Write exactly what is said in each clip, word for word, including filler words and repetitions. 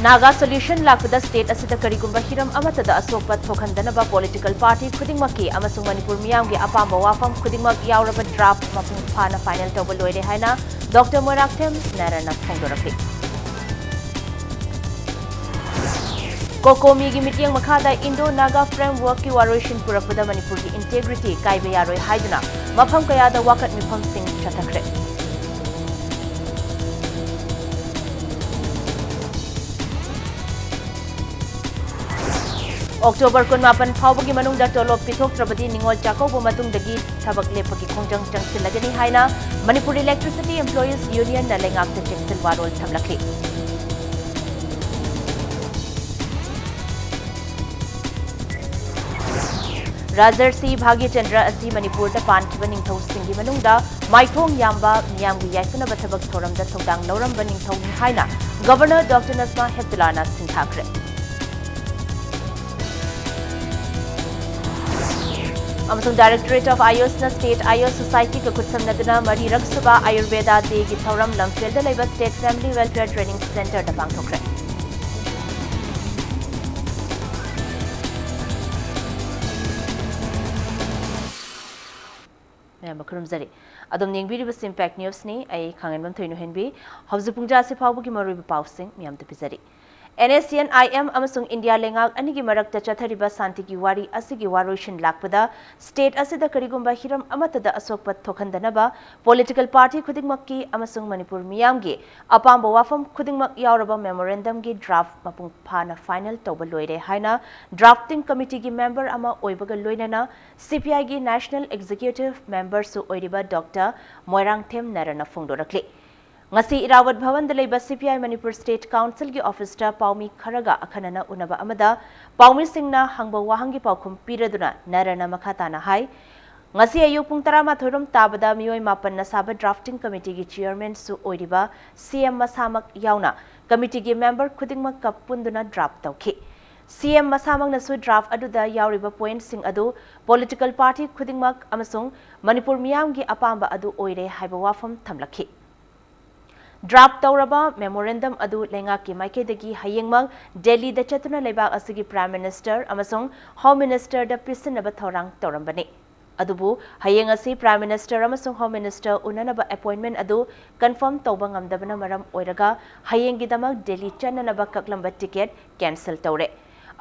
Naga solution ꯂꯥꯛꯄꯗ state ꯑꯁꯤꯗ ꯀꯔꯤꯒꯨꯝꯕ ꯍꯤꯔꯝ ꯑꯃꯠꯇꯗ ꯑꯁꯣꯛꯄ ꯊꯣꯛꯍꯟꯗꯅꯕ ꯄꯣꯂꯤꯇꯤꯀꯦꯜ ꯄꯥꯔꯇꯤ ꯈꯨꯗꯤꯡꯃꯛꯀꯤ ꯑꯃꯁꯨꯡ ꯃꯅꯤꯄꯨꯔ ꯃꯤꯌꯥꯝꯒꯤ ꯑꯄꯥꯝꯕ ꯋꯥꯐꯝ ꯈꯨꯗꯤꯡꯃꯛ ꯌꯥꯎꯔꯕ ꯗ꯭ꯔꯥꯐ ꯃꯄꯨꯡ ꯐꯥꯅ ꯐꯥꯏꯅꯦꯜ ꯇꯧꯕ ꯂꯣꯏꯔꯦ ꯍꯥꯏꯅ ꯗꯣꯛꯇꯔ ꯃꯣꯏꯔꯥꯡꯊꯦꯝ ꯅꯥꯏꯔꯟꯅ ꯐꯣꯡꯗꯣꯔꯛꯂꯤ꯫ ꯀꯣꯀꯣꯃꯤꯒꯤ ꯃꯤꯠꯌꯦꯡ ꯃꯈꯥꯗ ꯏꯟꯗꯣ ꯅꯥꯒꯥ ꯐ꯭ꯔꯦꯝꯋꯔꯛꯀꯤ ꯋꯥꯔꯣꯏꯁꯤꯟ ꯄꯨꯔꯛꯄꯗ ꯃꯅꯤꯄꯨꯔꯒꯤ ꯏꯟꯇꯦꯒ꯭ꯔꯤꯇꯤ ꯀꯥꯏꯕ ꯌꯥꯔꯣꯏ ꯍꯥꯏꯗꯨꯅ ꯃꯐꯝ ꯀꯌꯥꯗ ꯋꯥꯀꯠ ꯃꯤꯐꯝꯁꯤꯡ ꯆꯠꯊꯈ꯭ꯔꯦ꯫ ꯑꯣꯛꯇꯣꯕꯔ ꯀꯨꯟꯃꯥꯄꯟ ꯐꯥꯎꯕꯒꯤ ꯃꯅꯨꯡꯗ ꯇꯣꯂꯣꯞ ꯄꯤꯊꯣꯛꯇ꯭ꯔꯕꯗꯤ ꯅꯤꯉꯣꯜ ꯆꯥꯛꯀꯧꯕ ꯃꯇꯨꯡꯗꯒꯤ ꯊꯕꯛ ꯂꯦꯞꯄꯒꯤ ꯈꯣꯡꯖꯪ ꯆꯪꯁꯤꯜꯂꯒꯅꯤ ꯍꯥꯏꯅ ꯃꯅꯤꯄꯨꯔ ꯏꯂꯦꯛꯇ꯭ꯔꯤꯁꯤꯇꯤ ꯑꯦꯝꯄ꯭ꯂꯣꯌꯤꯁ ꯌꯨꯅꯤꯌꯟꯅ ꯂꯩꯉꯥꯛꯇ ꯆꯦꯛꯁꯤꯜ ꯋꯥꯔꯣꯜ ꯊꯝꯂꯛꯂꯤ꯫ ꯔꯥꯖꯔꯁꯤ ꯚꯥꯒ꯭ꯌꯆꯟꯗ꯭ꯔ ꯑꯁꯤ ꯃꯅꯤꯄꯨꯔꯗ ꯄꯥꯟꯈꯤꯕ ꯅꯤꯡꯊꯧꯁꯤꯡꯒꯤ ꯃꯅꯨꯡꯗ ꯃꯥꯏꯊꯣꯡ ꯌꯥꯝꯕ, ꯃꯤꯌꯥꯝꯒꯤ ꯌꯥꯏꯐꯅꯕ ꯊꯕꯛ ꯊꯧꯔꯝꯗ ꯊꯧꯗꯥꯡ ꯂꯧꯔꯝꯕ ꯅꯤꯡꯊꯧꯅꯤ ꯍꯥꯏꯅ ꯒꯕꯔꯅꯔ ꯗꯣꯛꯇꯔ ꯅꯁꯃꯥ ꯍꯦꯞꯇꯨꯂꯥꯅ ꯁꯤꯟꯊꯥꯈ꯭ꯔꯦ꯫ ꯑꯃꯁꯨꯡ Directorate of AYUSꯅ State AYUS Societyꯒ ꯈꯨꯠꯁꯝꯅꯗꯨꯅ ꯃꯔꯤꯔꯛ ꯁꯨꯕ ꯑꯌꯨꯔꯕꯦꯗꯥ ꯗꯦꯒꯤ ꯊꯧꯔꯝ ꯂꯝꯐꯦꯜꯗ ꯂꯩꯕ State Family Welfare Training Centreꯗ ꯄꯥꯡꯊꯣꯛꯈ꯭ꯔꯦ꯫ ꯃꯌꯥꯝꯕ ꯈꯨꯔꯨꯝꯖꯔꯤ꯫ ꯑꯗꯨꯝ ꯌꯦꯡꯕꯤꯔꯤꯕꯁꯤ Impact Newsꯅꯤ꯫ ꯑꯩ ꯈꯥꯡꯉꯦꯟꯕꯝ ꯊꯣꯏꯅꯨꯍꯦꯟꯕꯤ꯫ ꯍꯧꯖꯤꯛ ꯄꯨꯡ ꯇꯔꯥꯁꯤ ꯐꯥꯎꯕꯒꯤ ꯃꯔꯨꯑꯣꯏꯕ ꯄꯥꯎꯁꯤꯡ ꯃꯌꯥꯝꯗ ꯄꯤꯖꯔꯤ꯫ NSCN-IM ꯑꯃꯁꯨꯡ ꯏꯟꯗꯤꯌꯥ ꯂꯩꯉꯥꯛ ꯑꯅꯤꯒꯤ ꯃꯔꯛꯇ ꯆꯠꯊꯔꯤꯕ ꯁꯥꯟꯇꯤꯒꯤ ꯋꯥꯔꯤ ꯑꯁꯤꯒꯤ ꯋꯥꯔꯣꯏꯁꯤꯟ ꯂꯥꯛꯄꯗ ꯁ꯭ꯇꯦꯠ ꯑꯁꯤꯗ ꯀꯔꯤꯒꯨꯝꯕ ꯍꯤꯔꯝ ꯑꯃꯠꯇꯗ ꯑꯁꯣꯛꯄ ꯊꯣꯛꯍꯟꯗꯅꯕ ꯄꯣꯂꯤꯇꯤꯀꯦꯜ ꯄꯥꯔꯇꯤ ꯈꯨꯗꯤꯡꯃꯛꯀꯤ ꯑꯃꯁꯨꯡ ꯃꯅꯤꯄꯨꯔ ꯃꯤꯌꯥꯝꯒꯤ ꯑꯄꯥꯝꯕ ꯋꯥꯐꯝ ꯈꯨꯗꯤꯡꯃꯛ ꯌꯥꯎꯔꯕ ꯃꯦꯃꯣꯔꯦꯟꯗꯝꯒꯤ ꯗ꯭ꯔꯥꯐ ꯃꯄꯨꯡ ꯐꯥꯅ ꯐꯥꯏꯅꯦꯜ ꯇꯧꯕ ꯂꯣꯏꯔꯦ ꯍꯥꯏꯅ ꯗ꯭ꯔꯥꯐꯇꯤꯡ ꯀꯃꯤꯇꯤꯒꯤ ꯃꯦꯝꯕꯔ ꯑꯃ ꯑꯣꯏꯕꯒ ꯂꯣꯏꯅꯅ CPIꯒꯤ ꯅꯦꯁꯅꯦꯜ ꯑꯦꯛꯖꯤꯀ꯭ꯌꯨꯇꯤꯚ ꯃꯦꯝꯕꯔꯁꯨ ꯑꯣꯏꯔꯤꯕ ꯗꯣꯛꯇꯔ ꯃꯣꯏꯔꯥꯡꯊꯦꯝ ꯅꯥꯏꯔꯟꯅ ꯐꯣꯡꯗꯣꯔꯛꯂꯤ꯫ ꯉꯁꯤ ꯏꯔꯥꯋꯠ ꯚꯋꯟꯗ ꯂꯩꯕ CPI ꯃꯅꯤꯄꯨꯔ ꯁ꯭ꯇꯦꯠ ꯀꯥꯎꯟꯁꯤꯜꯒꯤ ꯑꯣꯐꯤꯁꯇ ꯄꯥꯎꯃꯤ ꯈꯔꯒ ꯑꯈꯟꯅꯅ ꯎꯅꯕ ꯑꯃꯗ ꯄꯥꯎꯃꯤꯁꯤꯡꯅ ꯍꯪꯕ ꯋꯥꯍꯪꯒꯤ ꯄꯥꯎꯈꯨꯝ ꯄꯤꯔꯗꯨꯅ ꯅꯥꯏꯔꯟꯅ ꯃꯈꯥ ꯇꯥꯅ ꯍꯥꯏ, ꯉꯁꯤ ꯑꯌꯨꯛ ꯄꯨꯡ ꯇꯔꯥꯃꯥꯊꯣꯏ ꯔꯣꯝ ꯇꯥꯕꯗ ꯃꯤꯑꯣꯏ ꯃꯥꯄꯟꯅ ꯁꯥꯕ ꯗ꯭ꯔꯥꯐꯇꯤꯡ ꯀꯃꯤꯇꯤꯒꯤ ꯆꯤꯌꯔꯃꯦꯟꯁꯨ ꯑꯣꯏꯔꯤꯕ CM ꯃꯁꯥꯃꯛ ꯌꯥꯎꯅ ꯀꯃꯤꯇꯤꯒꯤ ꯃꯦꯝꯕꯔ ꯈꯨꯗꯤꯡꯃꯛꯀ ꯄꯨꯟꯗꯨꯅ ꯗ꯭ꯔꯥꯐ ꯇꯧꯈꯤ꯫ CM ꯃꯁꯥꯃꯛꯅꯁꯨ ꯗ꯭ꯔꯥꯐ ꯑꯗꯨꯗ ꯌꯥꯎꯔꯤꯕ ꯄꯣꯏꯟꯠꯁꯤꯡ ꯑꯗꯨ ꯄꯣꯂꯤꯇꯤꯀꯦꯜ ꯄꯥꯔꯇꯤ ꯈꯨꯗꯤꯡꯃꯛ ꯑꯃꯁꯨꯡ ꯃꯅꯤꯄꯨꯔ ꯃꯤꯌꯥꯝꯒꯤ ꯑꯄꯥꯝꯕ ꯑꯗꯨ ꯑꯣꯏꯔꯦ ꯍꯥꯏꯕ ꯋꯥꯐꯝ ꯊꯝꯂꯛꯈꯤ꯫ Draft ꯇꯧꯔꯕ memorandum ꯑꯗꯨ ꯂꯩꯉꯥꯛꯀꯤ ꯃꯥꯏꯀꯩꯗꯒꯤ ꯍꯌꯦꯡꯃꯛ ꯗꯦꯜꯂꯤꯗ ꯆꯠꯇꯨꯅ ꯂꯩꯕꯥꯛ ꯑꯁꯤꯒꯤ Prime Minister ꯑꯃꯁꯨꯡ Home Ministerꯗ ꯄꯤꯁꯤꯟꯅꯕ ꯊꯧꯔꯥꯡ ꯇꯧꯔꯝꯕꯅꯤ꯫ ꯑꯗꯨꯕꯨ ꯍꯌꯦꯡ ꯑꯁꯤ Prime Minister ꯑꯃꯁꯨꯡ Home Minister ꯎꯅꯅꯕ appointment ꯑꯗꯨ confirm ꯇꯧꯕ ꯉꯝꯗꯕꯅ ꯃꯔꯝ ꯑꯣꯏꯔꯒ ꯍꯌꯦꯡꯒꯤꯗꯃꯛ ꯗꯦꯜꯂꯤ ꯆꯠꯅꯅꯕ ꯀꯛꯂꯝꯕ ticket cancel ꯇꯧꯔꯦ꯫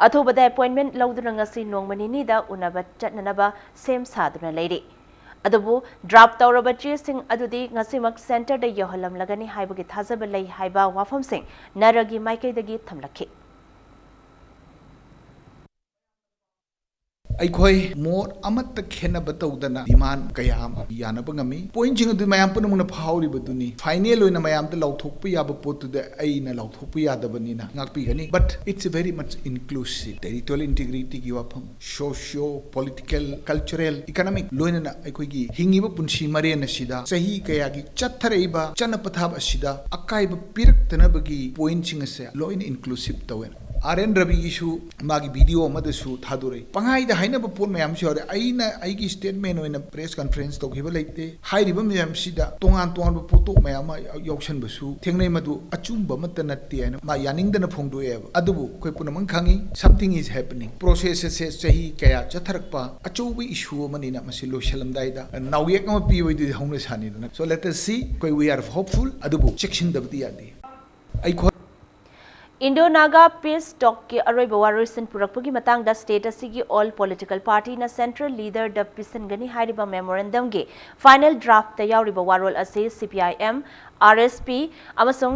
ꯑꯊꯨꯕꯗ appointment ꯂꯧꯗꯨꯅ ꯉꯁꯤ ꯅꯣꯡꯃ ꯅꯤꯅꯤꯗ ꯎꯅꯕ ꯆꯠꯅꯅꯕ ꯁꯦꯝ ꯁꯥꯗꯨꯅ ꯂꯩꯔꯤ꯫ ꯑꯗꯨꯕꯨ draft ꯇꯧꯔꯕ ꯆꯦꯁꯤꯡ ꯑꯗꯨꯗꯤ ꯉꯁꯤꯃꯛ centreꯗ ꯌꯧꯍꯜꯂꯝꯂꯒꯅꯤ ꯍꯥꯏꯕꯒꯤ ꯊꯥꯖꯕ ꯂꯩ ꯍꯥꯏꯕ ꯋꯥꯐꯝꯁꯤꯡ ꯅꯔꯒꯤ ꯃꯥꯏꯀꯩꯗꯒꯤ ꯊꯝꯂꯛꯈꯤ꯫ ꯑꯩꯈꯣꯏ ꯃꯣꯠ ꯑꯃꯠꯇ ꯈꯦꯠꯅꯕ ꯇꯧꯗꯅ demand ꯀꯌꯥ ꯑꯃ ꯌꯥꯅꯕ ꯉꯝꯃꯤ꯫ Pointꯁꯤꯡ ꯑꯗꯨ ꯃꯌꯥꯝ ꯄꯨꯝꯅꯃꯛꯅ ꯐꯥꯎꯔꯤꯕꯗꯨꯅꯤ꯫ Final ꯑꯣꯏꯅ ꯃꯌꯥꯝꯗ ꯂꯥꯎꯊꯣꯛꯄ ꯌꯥꯕ ꯄꯣꯠꯇꯨꯗ ꯑꯩꯅ ꯂꯥꯎꯊꯣꯛꯄ ꯌꯥꯗꯕꯅꯤꯅ ꯉꯥꯛꯄꯤꯒꯅꯤ꯫ But it's very much inclusive. Territorial integrityꯒꯤ ꯋꯥꯐꯝ, socio political, cultural, economic, ꯂꯣꯏꯅꯅ ꯑꯩꯈꯣꯏꯒꯤ ꯍꯤꯡꯉꯤꯕ ꯄꯨꯟꯁꯤ ꯃꯔꯦꯟ ꯑꯁꯤꯗ ꯆꯍꯤ ꯀꯌꯥꯒꯤ ꯆꯠꯊꯔꯛꯏꯕ ꯆꯠꯅ ꯄꯊꯥꯞ ꯑꯁꯤꯗ ꯑꯀꯥꯏꯕ ꯄꯤꯔꯛꯇꯅꯕꯒꯤ pointꯁꯤꯡ ꯑꯁꯦ ꯂꯣꯏꯅ inclusive ꯇꯧꯋꯦ꯫ ꯑꯥꯔ ꯑꯦꯟ ꯔꯕꯤꯒꯤꯁꯨ ꯃꯥꯒꯤ video ꯑꯃꯗꯁꯨ ꯊꯥꯗꯣꯔꯛꯏ꯫ ꯄꯪꯍꯥꯏꯗ ꯍꯥꯏꯅꯕ ꯄꯣꯠ ꯃꯌꯥꯝꯁꯨ ꯌꯥꯎꯔꯦ꯫ ꯑꯩꯅ ꯑꯩꯒꯤ statement ꯑꯣꯏꯅ press conference ꯇꯧꯈꯤꯕ ꯂꯩꯇꯦ꯫ ꯍꯥꯏꯔꯤꯕ ꯃꯌꯥꯝꯁꯤꯗ ꯇꯣꯉꯥꯟ ꯇꯣꯉꯥꯟꯕ ꯄꯣꯠꯇꯣꯛ ꯃꯌꯥꯝ ꯑꯃ ꯌꯥꯎꯁꯟꯕꯁꯨ ꯊꯦꯡꯅꯩ, ꯃꯗꯨ ꯑꯆꯨꯝꯕ ꯑꯃꯠꯇ ꯅꯠꯇꯦ ꯍꯥꯏꯅ ꯃꯥ ꯌꯥꯅꯤꯡꯗꯅ ꯐꯣꯡꯗꯣꯛꯑꯦꯕ꯫ ꯑꯗꯨꯕꯨ ꯑꯩꯈꯣꯏ ꯄꯨꯝꯅꯃꯛ ꯈꯪꯉꯤ, something is happening꯫ Process ꯑꯁꯦ ꯆꯍꯤ ꯀꯌꯥ ꯆꯠꯊꯔꯛꯄ ꯑꯆꯧꯕ issue ꯑꯃꯅꯤꯅ ꯃꯁꯤ ꯂꯣꯏꯁꯤꯜꯂꯝꯗꯥꯏꯗ ꯅꯥꯎꯌꯦꯛ ꯑꯃ ꯄꯤꯕꯩꯗꯨꯗꯤ ꯍꯧꯅ ꯁꯥꯅꯤꯗꯅ꯫ So let us see, ꯑꯩꯈꯣꯏ we are hopeful, ꯑꯗꯨꯕꯨ ꯆꯦꯛꯁꯤꯟꯗꯕꯗꯤ ꯌꯥꯗꯦ꯫ ꯑꯩꯈꯣꯏ Indo-Naga peace talkꯀꯤ ꯑꯔꯣꯏꯕ ꯋꯥꯔꯣꯏꯁꯤꯟ ꯄꯨꯔꯛꯄꯒꯤ ꯃꯇꯥꯡꯗ state ꯑꯁꯤꯒꯤ all political partyꯅ central leaderꯗ ꯄꯤꯁꯤꯟꯒꯅꯤ ꯍꯥꯏꯔꯤꯕ memorandumꯒꯤ final draftꯇ ꯌꯥꯎꯔꯤꯕ ꯋꯥꯔꯣꯜ ꯑꯁꯤ C P I M, R S P ꯑꯃꯁꯨꯡ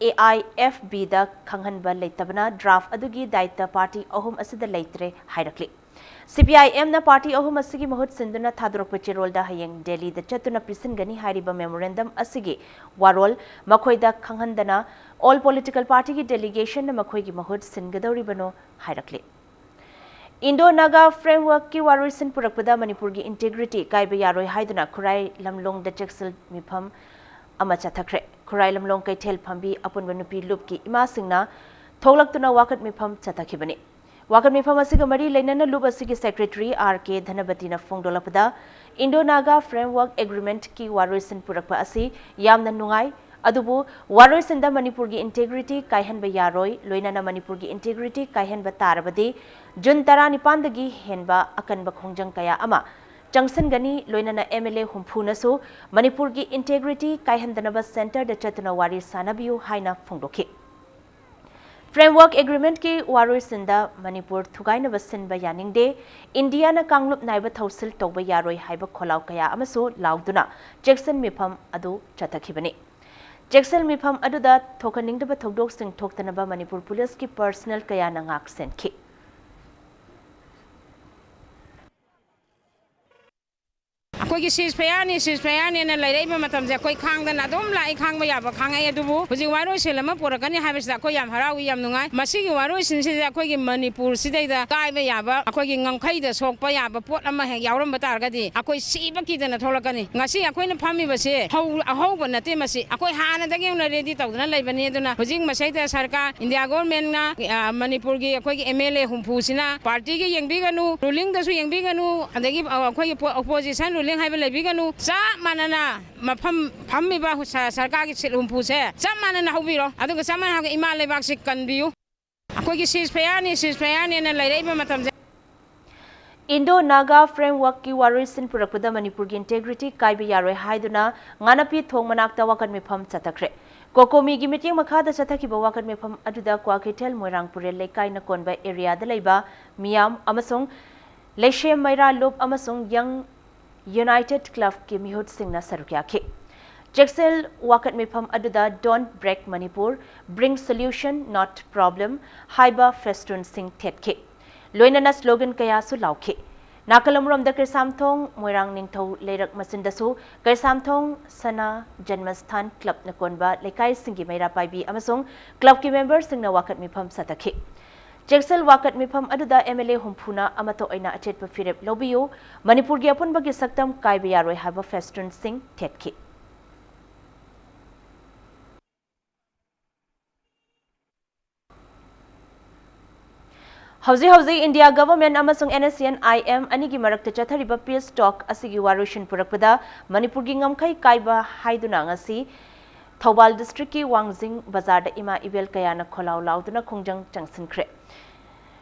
A I F Bꯗ ꯈꯪꯍꯟꯕ ꯂꯩꯇꯕꯅ draft ꯑꯗꯨꯒꯤ ꯗꯥꯏꯇ party ꯑꯍꯨꯝ ꯑꯁꯤꯗ ꯂꯩꯇ꯭ꯔꯦ ꯍꯥꯏꯔꯛꯂꯤ꯫ C P I Mꯅ party ꯑꯍꯨꯝ ꯑꯁꯤꯒꯤ ꯃꯍꯨꯠ ꯁꯤꯟꯗꯨꯅ ꯊꯥꯗꯣꯔꯛꯄ ꯆꯦꯔꯣꯜꯗ ꯍꯌꯦꯡ ꯗꯦꯜꯂꯤꯗ ꯆꯠꯇꯨꯅ ꯄꯤꯁꯤꯟꯒꯅꯤ ꯍꯥꯏꯔꯤꯕ memorandum ꯑꯁꯤꯒꯤ ꯋꯥꯔꯣꯜ ꯃꯈꯣꯏꯗ ꯈꯪꯍꯟꯗꯅ all political partyꯒꯤ delegationꯅ ꯃꯈꯣꯏꯒꯤ ꯃꯍꯨꯠ ꯁꯤꯟꯒꯗꯧꯔꯤꯕꯅꯣ ꯍꯥꯏꯔꯛꯂꯤ꯫ Indo-Naga frameworkꯀꯤ ꯋꯥꯔꯣꯏꯁꯤꯟ ꯄꯨꯔꯛꯄꯗ ꯃꯅꯤꯄꯨꯔꯒꯤ integrity ꯀꯥꯏꯕ ꯌꯥꯔꯣꯏ ꯍꯥꯏꯗꯨꯅ ꯈꯨꯔꯥꯏ ꯂꯝꯂꯣꯡꯗ ꯆꯦꯛꯁꯤꯜ ꯃꯤꯐꯝ ꯑꯃ ꯆꯠꯊꯈ꯭ꯔꯦ꯫ ꯈꯨꯔꯥꯏ ꯂꯝꯂꯣꯡ ꯀꯩꯊꯦꯜ ꯐꯝꯕꯤ ꯑꯄꯨꯟꯕ ꯅꯨꯄꯤ ꯂꯨꯞꯀꯤ ꯏꯃꯥꯁꯤꯡꯅ ꯊꯣꯛꯂꯛꯇꯨꯅ ꯋꯥꯀꯠ ꯃꯤꯐꯝ ꯆꯠꯊꯈꯤꯕꯅꯤ꯫ ꯋꯥꯀꯠ ꯃꯤꯐꯝ ꯑꯁꯤꯒ ꯃꯔꯤ ꯂꯩꯅꯅ ꯂꯨꯞ ꯑꯁꯤꯒꯤ secretary R K ꯙꯅꯄꯇꯤꯅ ꯐꯣꯡꯗꯣꯛꯂꯛꯄꯗ, Indo-Naga framework agreementꯀꯤ ꯋꯥꯔꯣꯏꯁꯤꯟ ꯄꯨꯔꯛꯄ ꯑꯁꯤ ꯌꯥꯝꯅ ꯅꯨꯡꯉꯥꯏ, ꯑꯗꯨꯕꯨ ꯋꯥꯔꯣꯏꯁꯤꯟꯗ ꯃꯅꯤꯄꯨꯔꯒꯤ integrity ꯀꯥꯏꯍꯟꯕ ꯌꯥꯔꯣꯏ, ꯂꯣꯏꯅꯅ ꯃꯅꯤꯄꯨꯔꯒꯤ integrity ꯀꯥꯏꯍꯟꯕ ꯇꯥꯔꯕꯗꯤ ꯖꯨꯟ ꯇꯔꯥꯅꯤꯄꯥꯟꯗꯒꯤ ꯍꯦꯟꯕ ꯑꯀꯟꯕ ꯈꯣꯡꯖꯪ ꯀꯌꯥ ꯑꯃ ꯆꯪꯁꯤꯟꯒꯅꯤ, ꯂꯣꯏꯅꯅ MLA ꯍꯨꯝꯐꯨꯅꯁꯨ ꯃꯅꯤꯄꯨꯔꯒꯤ integrity ꯀꯥꯏꯍꯟꯗꯅꯕ centreꯗ ꯆꯠꯇꯨꯅ ꯋꯥꯔꯤ ꯁꯥꯅꯕꯤꯌꯨ ꯍꯥꯏꯅ ꯐꯣꯡꯗꯣꯛꯈꯤ꯫ Framework Agreementꯀꯤ ꯋꯥꯔꯣꯏꯁꯤꯟꯗ ꯃꯅꯤꯄꯨꯔ ꯊꯨꯒꯥꯏꯅꯕ ꯁꯤꯟꯕ ꯌꯥꯅꯤꯡꯗꯦ, ꯏꯟꯗꯤꯌꯥꯅ ꯀꯥꯡꯂꯨꯞ ꯅꯥꯏꯕ ꯊꯧꯁꯤꯜ ꯇꯧꯕ ꯌꯥꯔꯣꯏ ꯍꯥꯏꯕ ꯈꯣꯜꯂꯥꯎ ꯀꯌꯥ ꯑꯃꯁꯨ ꯂꯥꯎꯗꯨꯅ ꯖꯦꯛꯁꯟ ꯃꯤꯐꯝ ꯑꯗꯨ ꯆꯠꯊꯈꯤꯕꯅꯤ꯫ ꯖꯦꯛꯁꯟ ꯃꯤꯐꯝ ꯑꯗꯨꯗ ꯊꯣꯛꯍꯟꯅꯤꯡꯗꯕ ꯊꯧꯗꯣꯛꯁꯤꯡ ꯊꯣꯛꯇꯅꯕ ꯃꯅꯤꯄꯨꯔ ꯄꯨꯂꯤꯁꯀꯤ personnel ꯀꯌꯥꯅ ꯉꯥꯛ ꯁꯦꯟꯈꯤ꯫ ꯑꯩꯈꯣꯏꯒꯤ ceasefireꯅꯤ, ceasefireꯅꯤꯅ ꯂꯩꯔꯛꯏꯕ ꯃꯇꯝꯁꯦ ꯑꯩꯈꯣꯏ ꯈꯥꯡꯗꯅ ꯑꯗꯨꯝ ꯂꯥꯛꯏ, ꯈꯥꯡꯕ ꯌꯥꯕ ꯈꯥꯡꯉꯛꯏ꯫ ꯑꯗꯨꯕꯨ ꯍꯧꯖꯤꯛ ꯋꯥꯔꯣꯏꯁꯤꯟ ꯑꯃ ꯄꯨꯔꯛꯀꯅꯤ ꯍꯥꯏꯕꯁꯤꯗ ꯑꯩꯈꯣꯏ ꯌꯥꯝ ꯍꯔꯥꯎꯏ, ꯌꯥꯝ ꯅꯨꯡꯉꯥꯏ꯫ ꯃꯁꯤꯒꯤ ꯋꯥꯔꯣꯏꯁꯤꯟꯁꯤꯗ ꯑꯩꯈꯣꯏꯒꯤ ꯃꯅꯤꯄꯨꯔꯁꯤꯗꯩꯗ ꯀꯥꯏꯕ ꯌꯥꯕ, ꯑꯩꯈꯣꯏꯒꯤ ꯉꯝꯈꯩꯗ ꯁꯣꯛꯄ ꯌꯥꯕ ꯄꯣꯠ ꯑꯃ ꯍꯦꯛ ꯌꯥꯎꯔꯝꯕ ꯇꯥꯔꯒꯗꯤ ꯑꯩꯈꯣꯏ ꯁꯤꯕ ꯀꯤꯗꯅ ꯊꯣꯛꯂꯛꯀꯅꯤ꯫ ꯉꯁꯤ ꯑꯩꯈꯣꯏꯅ ꯐꯝꯃꯤꯕꯁꯦ ꯍꯧ-, ꯑꯍꯧꯕ ꯅꯠꯇꯦ꯫ ꯃꯁꯤ ꯑꯩꯈꯣꯏ ꯍꯥꯟꯅꯗꯒꯤ ꯍꯧꯅ ready ꯇꯧꯗꯨꯅ ꯂꯩꯕꯅꯤ꯫ ꯑꯗꯨꯅ ꯍꯧꯖꯤꯛ ꯃꯁꯤꯗ ꯁꯔꯀꯥꯔ, ꯏꯟꯗꯤꯌꯥ governmentꯅ, ꯑ, ꯃꯅꯤꯄꯨꯔꯒꯤ ꯑꯩꯈꯣꯏꯒꯤ MLA ꯍꯨꯝꯐꯨꯁꯤꯅ partyꯒ ꯌꯦꯡꯕꯤꯒꯅꯨ, rulingꯗꯁꯨ ꯌꯦꯡꯕꯤꯒꯅꯨ, ꯑꯗꯒꯤ, ꯑ, ꯑꯩꯈꯣꯏꯒꯤ ꯄꯣ-, opposition ruling ꯍꯥꯏꯕ ꯂꯩꯕꯤꯒꯅꯨ꯫ ꯆꯞ ꯃꯥꯟꯅꯅ ꯃꯐꯝ ꯐꯝꯃꯤꯕ ꯁ-, ꯁꯔꯀꯥꯔꯒꯤ seat ꯍꯨꯝꯐꯨꯁꯦ ꯆꯞ ꯃꯥꯟꯅꯅ ꯍꯧꯕꯤꯔꯣ꯫ ꯑꯗꯨꯒ ꯆꯞ ꯃꯥꯟꯅꯅ ꯍꯧꯒ ꯏꯃꯥ ꯂꯩꯕꯥꯛꯁꯤ ꯀꯟꯕꯤꯌꯨ꯫ ꯑꯩꯈꯣꯏꯒꯤ ceasefireꯅꯤ, ceasefireꯅꯤꯅ ꯂꯩꯔꯛꯏꯕ ꯃꯇꯝꯁꯦ꯫ Indo Naga Frameworkꯀꯤ ꯋꯥꯔꯣꯏꯁꯤꯟ ꯄꯨꯔꯛꯄꯗ ꯃꯅꯤꯄꯨꯔꯒꯤ integrity ꯀꯥꯏꯕ ꯌꯥꯔꯣꯏ ꯍꯥꯏꯗꯨꯅ ꯉꯥꯅꯄꯤ ꯊꯣꯡ ꯃꯅꯥꯛꯇ ꯋꯥꯀꯠ ꯃꯤꯐꯝ ꯆꯠꯊꯈ꯭ꯔꯦ꯫ COCOMIꯒꯤ ꯃꯤꯠꯌꯦꯡ ꯃꯈꯥꯗ ꯆꯠꯊꯈꯤꯕ ꯋꯥꯀꯠ ꯃꯤꯐꯝ ꯑꯗꯨꯗ ꯀ꯭ꯋꯥꯀꯩꯊꯦꯜ ꯃꯣꯏꯔꯥꯡ ꯄꯨꯔꯦꯜ ꯂꯩꯀꯥꯏꯅ ꯀꯣꯟꯕ areaꯗ ꯂꯩꯕ ꯃꯤꯌꯥꯝ ꯑꯃꯁꯨꯡ ꯂꯩꯁꯦꯝ ꯃꯩꯔꯥ ꯂꯨꯞ ꯑꯃꯁꯨꯡ Young United Clubꯀꯤ ꯃꯤꯍꯨꯠꯁꯤꯡꯅ ꯁꯔꯨꯛ ꯌꯥꯈꯤ꯫ ꯖꯦꯛꯁꯟ ꯋꯥꯀꯠ ꯃꯤꯐꯝ ꯑꯗꯨꯗ Don't Break Manipur, Bring Solution, Not Problem ꯍꯥꯏꯕ festoonꯁꯤꯡ ꯊꯦꯠꯈꯤ꯫ ꯂꯣꯏꯅꯅ slogan ꯀꯌꯥꯁꯨ ꯂꯥꯎꯈꯤ꯫ ꯅꯥꯀꯜ ꯑꯃꯔꯣꯝꯗ ꯀꯩꯁꯥꯝꯊꯣꯡ ꯃꯣꯏꯔꯥꯡ ꯅꯤꯡꯊꯧ ꯂꯩꯔꯛ ꯃꯆꯤꯟꯗꯁꯨ ꯀꯩꯁꯥꯝꯊꯣꯡ ꯁꯅꯥ ꯖꯟꯃꯁꯊꯥꯟ clubꯅ ꯀꯣꯟꯕ ꯂꯩꯀꯥꯏꯁꯤꯡꯒꯤ ꯃꯩꯔꯥ ꯄꯥꯏꯕꯤ ꯑꯃꯁꯨꯡ clubꯀꯤ memberꯁꯤꯡꯅ ꯋꯥꯀꯠ ꯃꯤꯐꯝ ꯆꯠꯊꯈꯤ꯫ ꯖꯦꯛꯁꯟ ꯋꯥꯀꯠ ꯃꯤꯐꯝ ꯑꯗꯨꯗ MLA ꯍꯨꯝꯐꯨꯅ ꯑꯃꯠꯇ ꯑꯣꯏꯅ ꯑꯆꯦꯠꯄ ꯐꯤꯔꯦꯞ ꯂꯧꯕꯤꯌꯨ, ꯃꯅꯤꯄꯨꯔꯒꯤ ꯑꯄꯨꯟꯕꯒꯤ ꯁꯛꯇꯝ ꯀꯥꯏꯕ ꯌꯥꯔꯣꯏ ꯍꯥꯏꯕ festoonꯁꯤꯡ ꯊꯦꯠꯈꯤ꯫ ꯍꯧꯖꯤꯛ ꯍꯧꯖꯤꯛ ꯏꯟꯗꯤꯌꯥ government ꯑꯃꯁꯨꯡ NSCN-IM ꯑꯅꯤꯒꯤ ꯃꯔꯛꯇ ꯆꯠꯊꯔꯤꯕ peace talk ꯑꯁꯤꯒꯤ ꯋꯥꯔꯣꯏꯁꯤꯟ ꯄꯨꯔꯛꯄꯗ ꯃꯅꯤꯄꯨꯔꯒꯤ ꯉꯝꯈꯩ ꯀꯥꯏꯕ ꯍꯥꯏꯗꯨꯅ ꯉꯁꯤ ꯊꯧꯕꯥꯜ ꯗꯤꯁꯇ꯭ꯔꯤꯛꯀꯤ ꯋꯥꯡꯖꯤꯡ ꯕꯖꯥꯔꯗ ꯏꯃꯥ ꯏꯕꯦꯜ ꯀꯌꯥꯅ ꯈꯣꯜꯂꯥꯎ ꯂꯥꯎꯗꯨꯅ ꯈꯣꯡꯖꯪ ꯆꯪꯁꯤꯟꯈ꯭ꯔꯦ꯫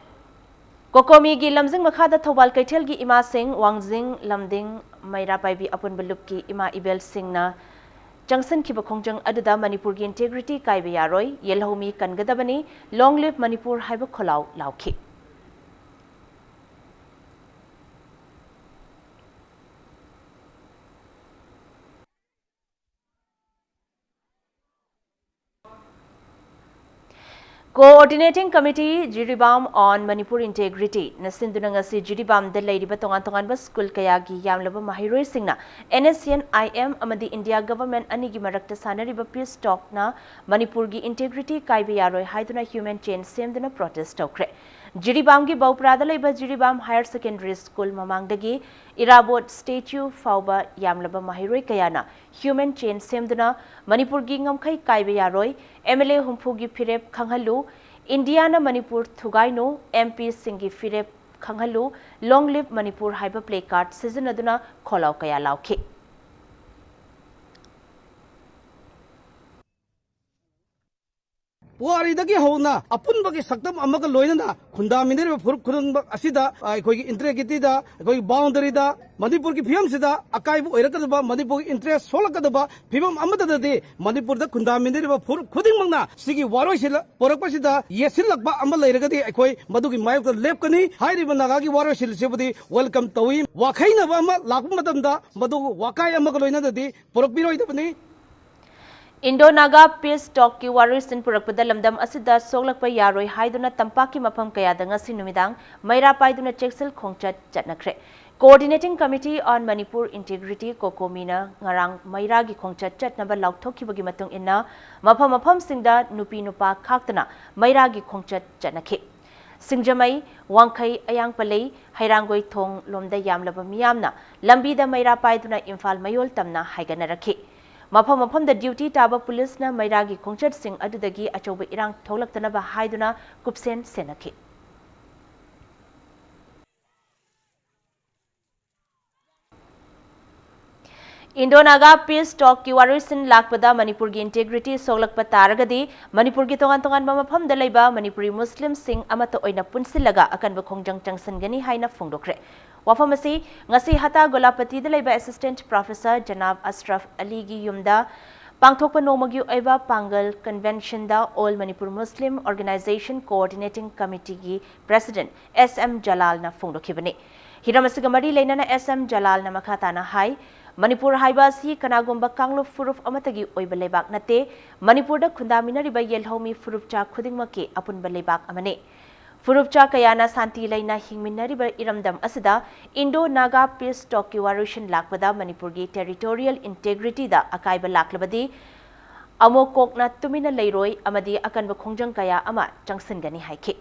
ꯀꯣꯀꯣꯃꯤꯒꯤ ꯂꯝꯖꯤꯡ ꯃꯈꯥꯗ ꯊꯧꯕꯥꯜ ꯀꯩꯊꯦꯜꯒꯤ ꯏꯃꯥꯁꯤꯡ ꯋꯥꯡꯖꯤꯡ, ꯂꯝꯗꯤꯡ, ꯃꯩꯔꯥ ꯄꯥꯏꯕꯤ ꯑꯄꯨꯟꯕ ꯂꯨꯞꯀꯤ ꯏꯃꯥ ꯏꯕꯦꯜꯁꯤꯡꯅ ꯆꯪꯁꯤꯟꯈꯤꯕ ꯈꯣꯡꯖꯪ ꯑꯗꯨꯗ "ꯃꯅꯤꯄꯨꯔꯒꯤ ꯏꯟꯇꯦꯒ꯭ꯔꯤꯇꯤ ꯀꯥꯏꯕ ꯌꯥꯔꯣꯏ, ꯌꯦꯜꯍꯧꯃꯤ ꯀꯟꯒꯗꯕꯅꯤ, ꯂꯣꯡ ꯂꯤꯚ ꯃꯅꯤꯄꯨꯔ" ꯍꯥꯏꯕ ꯈꯣꯜꯂꯥꯎ ꯂꯥꯎꯈꯤ꯫ Coordinating Committee Jiribam on Manipur Integrity ꯅ ꯁꯤꯟꯗꯨꯅ ꯉꯁꯤ ꯖꯤꯔꯤꯕꯥꯝꯗ ꯂꯩꯔꯤꯕ ꯇꯣꯉꯥꯟ ꯇꯣꯉꯥꯟꯕ ꯁ꯭ꯀꯨꯜ ꯀꯌꯥꯒꯤ ꯌꯥꯝꯂꯕ ꯃꯍꯩꯔꯣꯏꯁꯤꯡꯅ N S C N I M ꯑꯃꯗꯤ ꯏꯟꯗꯤꯌꯥ ꯒꯚꯔꯟꯃꯦꯟꯠ ꯑꯅꯤꯒꯤ ꯃꯔꯛꯇ ꯁꯥꯟꯅꯔꯤꯕ ꯄꯤꯁ ꯇꯣꯛꯅ ꯃꯅꯤꯄꯨꯔꯒꯤ ꯏꯟꯇꯦꯒ꯭ꯔꯤꯇꯤ ꯀꯥꯏꯕ ꯌꯥꯔꯣꯏ ꯍꯥꯏꯗꯨꯅ ꯍ꯭ꯌꯨꯃꯦꯟ ꯆꯦꯟ ꯁꯦꯝꯗꯨꯅ ꯄ꯭ꯔꯣꯇꯦꯁ ꯇꯧꯈ꯭ꯔꯦ꯫ ꯖꯤꯔꯤꯕꯥꯝꯒꯤ ꯕꯧꯄ꯭ꯔꯥꯗ ꯂꯩꯕ ꯖꯤꯔꯤꯕꯥꯝ ꯍꯥꯌꯔ ꯁꯦꯀꯦꯟꯗꯔꯤ ꯁ꯭ꯀꯨꯜ ꯃꯃꯥꯡꯗꯒꯤ ꯏꯔꯥꯕꯣꯠ ꯁ꯭ꯇꯦꯆꯨ ꯐꯥꯎꯕ ꯌꯥꯝꯂꯕ ꯃꯍꯩꯔꯣꯏ ꯀꯌꯥꯅ ꯍ꯭ꯌꯨꯃꯦꯟ ꯆꯦꯟ ꯁꯦꯝꯗꯨꯅ "ꯃꯅꯤꯄꯨꯔꯒꯤ ꯉꯝꯈꯩ ꯀꯥꯏꯕ ꯌꯥꯔꯣꯏ, M L A ꯍꯨꯝꯐꯨꯒꯤ ꯐꯤꯔꯦꯞ ꯈꯪꯍꯜꯂꯨ, Indian Manipur ꯊꯨꯒꯥꯏꯅꯨ, M P ꯁꯤꯡꯒꯤ ꯐꯤꯔꯦꯞ ꯈꯪꯍꯜꯂꯨ, Long Live Manipur" ꯍꯥꯏꯕ ꯄ꯭ꯂꯦ ꯀꯥꯔꯗ ꯁꯤꯖꯤꯟꯅꯗꯨꯅ ꯈꯣꯜꯂꯥꯎ ꯀꯌꯥ ꯂꯥꯎꯈꯤ꯫ ꯄꯨꯋꯥꯔꯤꯗꯒꯤ ꯍꯧꯅ ꯑꯄꯨꯟꯕꯒꯤ ꯁꯛꯇꯝ ꯑꯃꯒ ꯂꯣꯏꯅꯅ ꯈꯨꯟꯗꯥꯃꯤꯟꯅꯔꯤꯕ ꯐꯨꯔꯨꯞ ꯈꯨꯗꯤꯡꯃꯛ ꯑꯁꯤꯗ ꯑꯩꯈꯣꯏꯒꯤ ꯏꯟꯇꯦꯒ꯭ꯔꯤꯇꯤꯗ, ꯑꯩꯈꯣꯏꯒꯤ ꯕꯥꯎꯟꯗꯔꯤꯗ ꯃꯅꯤꯄꯨꯔꯒꯤ ꯐꯤꯕꯝꯁꯤꯗ ꯑꯀꯥꯏꯕ ꯑꯣꯏꯔꯛꯀꯗꯕ, ꯃꯅꯤꯄꯨꯔꯒꯤ ꯏꯟꯇꯔꯦꯁ ꯁꯣꯛꯂꯛꯀꯗꯕ ꯐꯤꯕꯝ ꯑꯃꯠꯇꯗꯗꯤ ꯃꯅꯤꯄꯨꯔꯗ ꯈꯨꯟꯗꯥꯃꯤꯟꯅꯔꯤꯕ ꯐꯨꯔꯨꯞ ꯈꯨꯗꯤꯡꯃꯛꯅ ꯁꯤꯒꯤ ꯋꯥꯔꯣꯏꯁꯤꯜ ꯄꯨꯔꯛꯄꯁꯤꯗ ꯌꯦꯠꯁꯤꯜꯂꯛꯄ ꯑꯃ ꯂꯩꯔꯒꯗꯤ ꯑꯩꯈꯣꯏ ꯃꯗꯨꯒꯤ ꯃꯥꯌꯣꯛꯇ ꯂꯦꯞꯀꯅꯤ꯫ ꯍꯥꯏꯔꯤꯕ ꯅꯥꯒꯥꯒꯤ ꯋꯥꯔꯣꯏꯁꯤꯜ ꯑꯁꯤꯕꯨꯗꯤ ꯋꯦꯜꯀꯝ ꯇꯧꯏ꯫ ꯋꯥꯈꯩꯅꯕ ꯑꯃ ꯂꯥꯛꯄ ꯃꯇꯝꯗ ꯃꯗꯨ ꯋꯥꯀꯥꯏ ꯑꯃꯒ ꯂꯣꯏꯅꯅꯗꯤ ꯄꯨꯔꯛꯄꯤꯔꯣꯏꯗꯕꯅꯤ꯫ ꯏꯟꯗꯣ ꯅꯥꯒꯥ ꯄꯤꯁ ꯇꯣꯛꯀꯤ ꯋꯥꯔꯣꯏꯁꯤꯟ ꯄꯨꯔꯛꯄꯗ ꯂꯝꯗꯝ ꯑꯁꯤꯗ ꯁꯣꯛꯂꯛꯄ ꯌꯥꯔꯣꯏ ꯍꯥꯏꯗꯨꯅ ꯇꯝꯄꯥꯛꯀꯤ ꯃꯐꯝ ꯀꯌꯥꯗ ꯉꯁꯤ ꯅꯨꯃꯤꯗꯥꯡ ꯃꯩꯔꯥ ꯄꯥꯏꯗꯨꯅ ꯆꯦꯛꯁꯤꯜ ꯈꯣꯡꯆꯠ ꯆꯠꯅꯈ꯭ꯔꯦ꯫ Coordinating Committee on Manipur Integrity, ꯀꯣꯀꯣꯃꯤꯅ ꯉꯔꯥꯡ ꯃꯩꯔꯥꯒꯤ ꯈꯣꯡꯆꯠ ꯆꯠꯅꯕ ꯂꯥꯎꯊꯣꯛꯈꯤꯕꯒꯤ ꯃꯇꯨꯡ ꯏꯟꯅ ꯃꯐꯝ ꯃꯐꯝꯁꯤꯡꯗ ꯅꯨꯄꯤ ꯅꯨꯄꯥ ꯈꯥꯛꯇꯅ ꯃꯩꯔꯥꯒꯤ ꯈꯣꯡꯆꯠ ꯆꯠꯅꯈꯤ꯫ ꯁꯤꯡꯖꯃꯩ, ꯋꯥꯡꯈꯩ, ꯑꯌꯥꯡꯄꯂꯩ, ꯍꯩꯔꯥꯡꯒꯣꯏ ꯊꯣꯡ ꯂꯣꯝꯗ ꯌꯥꯝꯂꯕ ꯃꯤꯌꯥꯝꯅ ꯂꯝꯕꯤꯗ ꯃꯩꯔꯥ ꯄꯥꯏꯗꯨꯅ ꯏꯝꯐꯥꯜ ꯃꯌꯣꯜ ꯇꯝꯅ ꯍꯥꯏꯒꯠꯅꯔꯛꯈꯤ꯫ ꯃꯐꯝ ꯃꯐꯝꯗ ꯗ꯭ꯌꯨꯇꯤ ꯇꯥꯕ ꯄꯨꯂꯤꯁꯅ ꯃꯩꯔꯥꯒꯤ ꯈꯣꯡꯆꯠꯁꯤꯡ ꯑꯗꯨꯗꯒꯤ ꯑꯆꯧꯕ ꯏꯔꯥꯡ ꯊꯣꯛꯂꯛꯇꯅꯕ ꯍꯥꯏꯗꯨꯅ ꯀꯨꯞꯁꯦꯟ ꯁꯦꯟꯅꯈꯤ꯫ Indo-Naga peace talkꯀꯤ ꯋꯥꯔꯣꯏꯁꯤꯟ ꯂꯥꯛꯄꯗ ꯃꯅꯤꯄꯨꯔꯒꯤ integrity ꯁꯣꯛꯂꯛꯄ ꯇꯥꯔꯒꯗꯤ ꯃꯅꯤꯄꯨꯔꯒꯤ ꯇꯣꯉꯥꯟ ꯇꯣꯉꯥꯟꯕ ꯃꯐꯝꯗ ꯂꯩꯕ ꯃꯅꯤꯄꯨꯔꯤ ꯃꯨꯁꯂꯤꯝꯁꯤꯡ ꯑꯃꯠꯇ ꯑꯣꯏꯅ ꯄꯨꯟꯁꯤꯜꯂꯒ ꯑꯀꯟꯕ ꯈꯣꯡꯖꯪ ꯆꯪꯁꯤꯟꯒꯅꯤ ꯍꯥꯏꯅ ꯐꯣꯡꯗꯣꯛꯈ꯭ꯔꯦ꯫ ꯋꯥꯐꯝ ꯑꯁꯤ ꯉꯁꯤ ꯍꯇꯥ ꯒꯣꯂꯥꯄꯇꯤꯗ ꯂꯩꯕ assistant professor ꯖꯅꯥꯕ ꯑꯁꯔꯐ ꯑꯂꯤꯒꯤ ꯌꯨꯝꯗ ꯄꯥꯡꯊꯣꯛꯄ ꯅꯣꯡꯃꯒꯤ ꯑꯣꯏꯕ ꯄꯥꯡꯒꯜ conventionꯗ All Manipur Muslim Organization Coordinating Committeeꯒꯤ president S M ꯖꯂꯥꯜꯅ ꯐꯣꯡꯗꯣꯛꯈꯤꯕꯅꯤ꯫ ꯍꯤꯔꯝ ꯑꯁꯤꯒ ꯃꯔꯤ ꯂꯩꯅꯅ S M ꯖꯂꯥꯜꯅ ꯃꯈꯥ ꯇꯥꯅ ꯍꯥꯏ, ꯃꯅꯤꯄꯨꯔ ꯍꯥꯏꯕ ꯑꯁꯤ ꯀꯅꯥꯒꯨꯝꯕ ꯀꯥꯡꯂꯨꯞ ꯐꯨꯔꯨꯞ ꯑꯃꯠꯇꯒꯤ ꯑꯣꯏꯕ ꯂꯩꯕꯥꯛ ꯅꯠꯇꯦ꯫ ꯃꯅꯤꯄꯨꯔꯗ ꯈꯨꯟꯗꯥꯃꯤꯟꯅꯔꯤꯕ ꯌꯦꯜꯍꯧꯃꯤ ꯐꯨꯔꯨꯞꯆꯥ ꯈꯨꯗꯤꯡꯃꯛꯀꯤ ꯑꯄꯨꯟꯕ ꯂꯩꯕꯥꯛ ꯑꯃꯅꯤ꯫ ꯐꯨꯔꯨꯞꯆꯥ ꯀꯌꯥꯅ ꯁꯥꯟꯇꯤ ꯂꯩꯅ ꯍꯤꯡꯃꯤꯟꯅꯔꯤꯕ ꯏꯔꯝꯗꯝ ꯑꯁꯤꯗ Indo-Naga peace talkꯀꯤ ꯋꯥꯔꯣꯏꯁꯤꯟ ꯂꯥꯛꯄꯗ ꯃꯅꯤꯄꯨꯔꯒꯤ territorial integrityꯗ ꯑꯀꯥꯏꯕ ꯂꯥꯛꯂꯕꯗꯤ ꯑꯃꯨꯛ ꯀꯣꯛꯅ ꯇꯨꯃꯤꯟꯅ ꯂꯩꯔꯣꯏ ꯑꯃꯗꯤ ꯑꯀꯟꯕ ꯈꯣꯡꯖꯪ ꯀꯌꯥ ꯑꯃ ꯆꯪꯁꯤꯟꯒꯅꯤ ꯍꯥꯏꯈꯤ꯫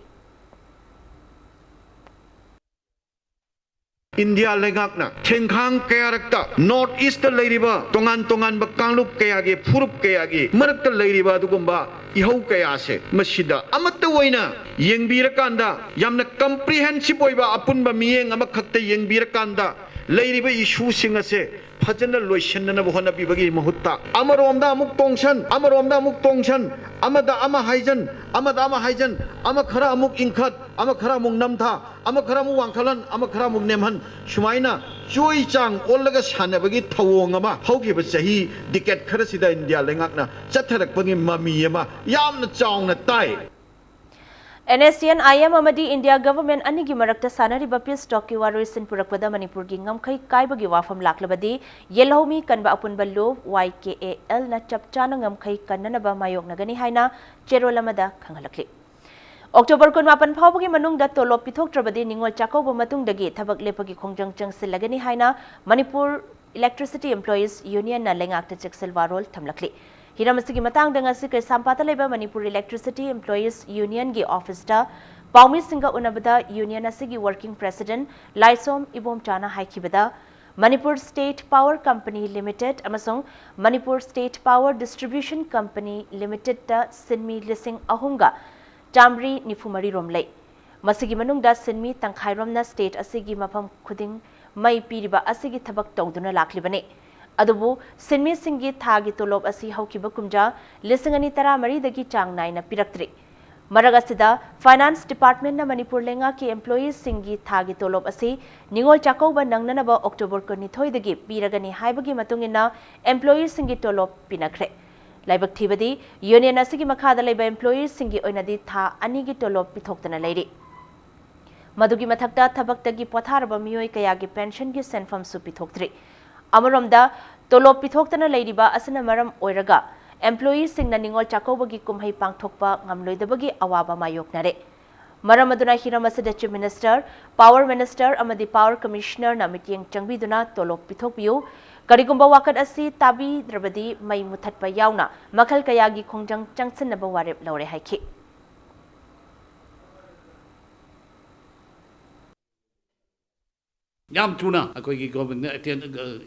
ꯏꯟꯗꯤꯌꯥ ꯂꯩꯉꯥꯛꯅ ꯊꯦꯡꯈꯥꯡ ꯀꯌꯥꯔꯛꯇ North Eastꯇ ꯂꯩꯔꯤꯕ ꯇꯣꯉꯥꯟ ꯇꯣꯉꯥꯟꯕ ꯀꯥꯡꯂꯨꯞ ꯀꯌꯥꯒꯤ, ꯐꯨꯔꯨꯞ ꯀꯌꯥꯒꯤ ꯃꯔꯛꯇ ꯂꯩꯔꯤꯕ ꯑꯗꯨꯒꯨꯝꯕ ꯏꯍꯧ ꯀꯌꯥꯁꯦ ꯃꯁꯤꯗ ꯑꯃꯠꯇ ꯑꯣꯏꯅ ꯌꯦꯡꯕꯤꯔꯀꯥꯟꯗ, ꯌꯥꯝꯅ comprehensive ꯑꯣꯏꯕ ꯑꯄꯨꯟꯕ ꯃꯤꯠꯌꯦꯡ ꯑꯃꯈꯛꯇ ꯌꯦꯡꯕꯤꯔꯀꯥꯟꯗ, ꯂꯩꯔꯤꯕ issueꯁꯤꯡ ꯑꯁꯦ ꯐꯖꯅ ꯂꯣꯏꯁꯤꯟꯅꯅꯕ ꯍꯣꯠꯅꯕꯤꯕꯒꯤ ꯃꯍꯨꯠꯇ, ꯑꯃꯔꯣꯝꯗ ꯑꯃꯨꯛ ꯇꯣꯡꯁꯟ, ꯑꯃꯔꯣꯝꯗ ꯑꯃꯨꯛ ꯇꯣꯡꯁꯟ, ꯑꯃꯗ ꯑꯃ ꯍꯥꯏꯖꯟ, ꯑꯃꯗ ꯑꯃ ꯍꯥꯏꯖꯟ, ꯑꯃ ꯈꯔ ꯑꯃꯨꯛ ꯏꯟꯈꯠ, ꯑꯃ ꯈꯔ ꯑꯃꯨꯛ ꯅꯝꯊ, ꯑꯃ ꯈꯔ ꯑꯃꯨꯛ ꯋꯥꯡꯈꯠꯍꯟ, ꯑꯃ ꯈꯔ ꯑꯃꯨꯛ ꯅꯦꯝꯍꯟ, ꯁꯨꯃꯥꯏꯅ ꯆꯣꯏ ꯆꯥꯡ ꯑꯣꯜꯂꯒ ꯁꯥꯟꯅꯕꯒꯤ ꯊꯧꯑꯣꯡ ꯑꯃ ꯍꯧꯈꯤꯕ ꯆꯍꯤ decade ꯈꯔꯁꯤꯗ ꯏꯟꯗꯤꯌꯥ ꯂꯩꯉꯥꯛꯅ ꯆꯠꯊꯔꯛꯄꯒꯤ ꯃꯃꯤ ꯑꯃ ꯌꯥꯝꯅ ꯆꯥꯎꯅ ꯇꯥꯏ꯫ NSCN-IM ꯑꯃꯗꯤ ꯏꯟꯗꯤꯌꯥ government ꯑꯅꯤꯒꯤ ꯃꯔꯛꯇ ꯁꯥꯟꯅꯔꯤꯕ peace talkꯀꯤ ꯋꯥꯔꯣꯏꯁꯤꯟ ꯄꯨꯔꯛꯄꯗ ꯃꯅꯤꯄꯨꯔꯒꯤ ꯉꯝꯈꯩ ꯀꯥꯏꯕꯒꯤ ꯋꯥꯐꯝ ꯂꯥꯛꯂꯕꯗꯤ ꯌꯦꯜꯍꯧꯃꯤ ꯀꯟꯕ ꯑꯄꯨꯟꯕ ꯂꯨꯞ, YKALꯅ ꯆꯞ ꯆꯥꯅ ꯉꯝꯈꯩ ꯀꯟꯅꯅꯕ ꯃꯥꯌꯣꯛꯅꯒꯅꯤ ꯍꯥꯏꯅ ꯆꯦꯔꯣꯜ ꯑꯃꯗ ꯈꯪꯍꯜꯂꯛꯂꯤ꯫ October ꯀꯨꯟꯃꯥꯄꯟ ꯐꯥꯎꯕꯒꯤ ꯃꯅꯨꯡꯗ ꯇꯣꯂꯣꯞ ꯄꯤꯊꯣꯛꯇ꯭ꯔꯕꯗꯤ ꯅꯤꯉꯣꯜ ꯆꯥꯛꯀꯧꯕ ꯃꯇꯨꯡꯗꯒꯤ ꯊꯕꯛ ꯂꯦꯞꯄꯒꯤ ꯈꯣꯡꯖꯪ ꯆꯪꯁꯤꯜꯂꯒꯅꯤ ꯍꯥꯏꯅ Manipur Electricity Employees Unionꯅ ꯂꯩꯉꯥꯛꯇ ꯆꯦꯛꯁꯤꯜ ꯋꯥꯔꯣꯜ ꯊꯝꯂꯛꯂꯤ꯫ ꯍꯤꯔꯝ ꯑꯁꯤꯒꯤ ꯃꯇꯥꯡꯗ ꯉꯁꯤ ꯀꯩꯁꯥꯝꯄꯥꯠꯇ ꯂꯩꯕ Manipur Electricity Employees Unionꯒꯤ officeꯇ ꯄꯥꯎꯃꯤꯁꯤꯡꯒ ꯎꯅꯕꯗ union ꯑꯁꯤꯒꯤ working president ꯂꯥꯏꯁꯣꯝ ꯏꯕꯣꯝꯆꯥꯅ ꯍꯥꯏꯈꯤꯕꯗ, Manipur State Power Company Limited ꯑꯃꯁꯨꯡ Manipur State Power Distribution Company Limitedꯇ ꯁꯤꯟꯃꯤ ꯂꯤꯁꯤꯡ ꯑꯍꯨꯝꯒ ꯆꯥꯃꯔꯤ ꯅꯤꯐꯨ ꯃꯔꯤ ꯔꯣꯝ ꯂꯩ꯫ ꯃꯁꯤꯒꯤ ꯃꯅꯨꯡꯗ ꯁꯤꯟꯃꯤ ꯇꯪꯈꯥꯏꯔꯣꯝꯅ state ꯑꯁꯤꯒꯤ ꯃꯐꯝ ꯈꯨꯗꯤꯡ ꯃꯩ ꯄꯤꯔꯤꯕ ꯑꯁꯤꯒꯤ ꯊꯕꯛ ꯇꯧꯗꯨꯅ ꯂꯥꯛꯂꯤꯕꯅꯤ꯫ ꯑꯗꯨꯕꯨ ꯁꯤꯟꯃꯤꯁꯤꯡꯒꯤ ꯊꯥꯒꯤ ꯇꯣꯂꯣꯞ ꯑꯁꯤ ꯍꯧꯈꯤꯕ ꯀꯨꯝꯖꯥ ꯂꯤꯁꯤꯡ ꯑꯅꯤ ꯇꯔꯥꯃꯔꯤꯗꯒꯤ ꯆꯥꯡ ꯅꯥꯏꯅ ꯄꯤꯔꯛꯇ꯭ꯔꯤ꯫ ꯃꯔꯛ ꯑꯁꯤꯗ Finance Departmentꯅ ꯃꯅꯤꯄꯨꯔ ꯂꯩꯉꯥꯛꯀꯤ employeeꯁꯤꯡꯒꯤ ꯊꯥꯒꯤ ꯇꯣꯂꯣꯞ ꯑꯁꯤ ꯅꯤꯉꯣꯜ ꯆꯥꯛꯀꯧꯕ ꯅꯪꯅꯅꯕ October ꯀꯨꯟꯅꯤꯊꯣꯏꯗꯒꯤ ꯄꯤꯔꯒꯅꯤ ꯍꯥꯏꯕꯒꯤ ꯃꯇꯨꯡ ꯏꯟꯅ employeeꯁꯤꯡꯒꯤ ꯇꯣꯂꯣꯞ ꯄꯤꯅꯈ꯭ꯔꯦ꯫ ꯂꯥꯏꯕꯛ ꯊꯤꯕꯗꯤ, union ꯑꯁꯤꯒꯤ ꯃꯈꯥꯗ ꯂꯩꯕ employeeꯁꯤꯡꯒꯤ ꯑꯣꯏꯅꯗꯤ ꯊꯥ ꯑꯅꯤꯒꯤ ꯇꯣꯂꯣꯞ ꯄꯤꯊꯣꯛꯇꯅ ꯂꯩꯔꯤ꯫ ꯃꯗꯨꯒꯤ ꯃꯊꯛꯇ, ꯊꯕꯛꯇꯒꯤ ꯄꯣꯊꯥꯔꯕ ꯃꯤꯑꯣꯏ ꯀꯌꯥꯒꯤ pensionꯒꯤ ꯁꯦꯟꯐꯝꯁꯨ ꯄꯤꯊꯣꯛꯇ꯭ꯔꯤ꯫ ꯑꯃꯔꯣꯝꯗ, ꯇꯣꯂꯣꯞ ꯄꯤꯊꯣꯛꯇꯅ ꯂꯩꯔꯤꯕ ꯑꯁꯤꯅ ꯃꯔꯝ ꯑꯣꯏꯔꯒ employeeꯁꯤꯡꯅ ꯅꯤꯉꯣꯜ ꯆꯥꯛꯀꯧꯕꯒꯤ ꯀꯨꯝꯍꯩ ꯄꯥꯡꯊꯣꯛꯄ ꯉꯝꯂꯣꯏꯗꯕꯒꯤ ꯑꯋꯥꯕ ꯃꯥꯌꯣꯛꯅꯔꯦ꯫ ꯃꯔꯝ ꯑꯗꯨꯅ ꯍꯤꯔꯝ ꯑꯁꯤꯗ Chief Minister, Power Minister ꯑꯃꯗꯤ Power Commissionerꯅ ꯃꯤꯠꯌꯦꯡ ꯆꯪꯕꯤꯗꯨꯅ ꯇꯣꯂꯣꯞ ꯄꯤꯊꯣꯛꯄꯤꯌꯨ꯫ ꯀꯔꯤꯒꯨꯝꯕ ꯋꯥꯀꯠ ꯑꯁꯤ ꯇꯥꯕꯤꯗ꯭ꯔꯕꯗꯤ ꯃꯩ ꯃꯨꯊꯠꯄ ꯌꯥꯎꯅ ꯃꯈꯜ ꯀꯌꯥꯒꯤ ꯈꯣꯡꯖꯪ ꯆꯪꯁꯤꯟꯅꯕ ꯋꯥꯔꯦꯞ ꯂꯧꯔꯦ ꯍꯥꯏꯈꯤ꯫ ꯌꯥꯝ ꯊꯨꯅ ꯑꯩꯈꯣꯏꯒꯤ governmentꯅ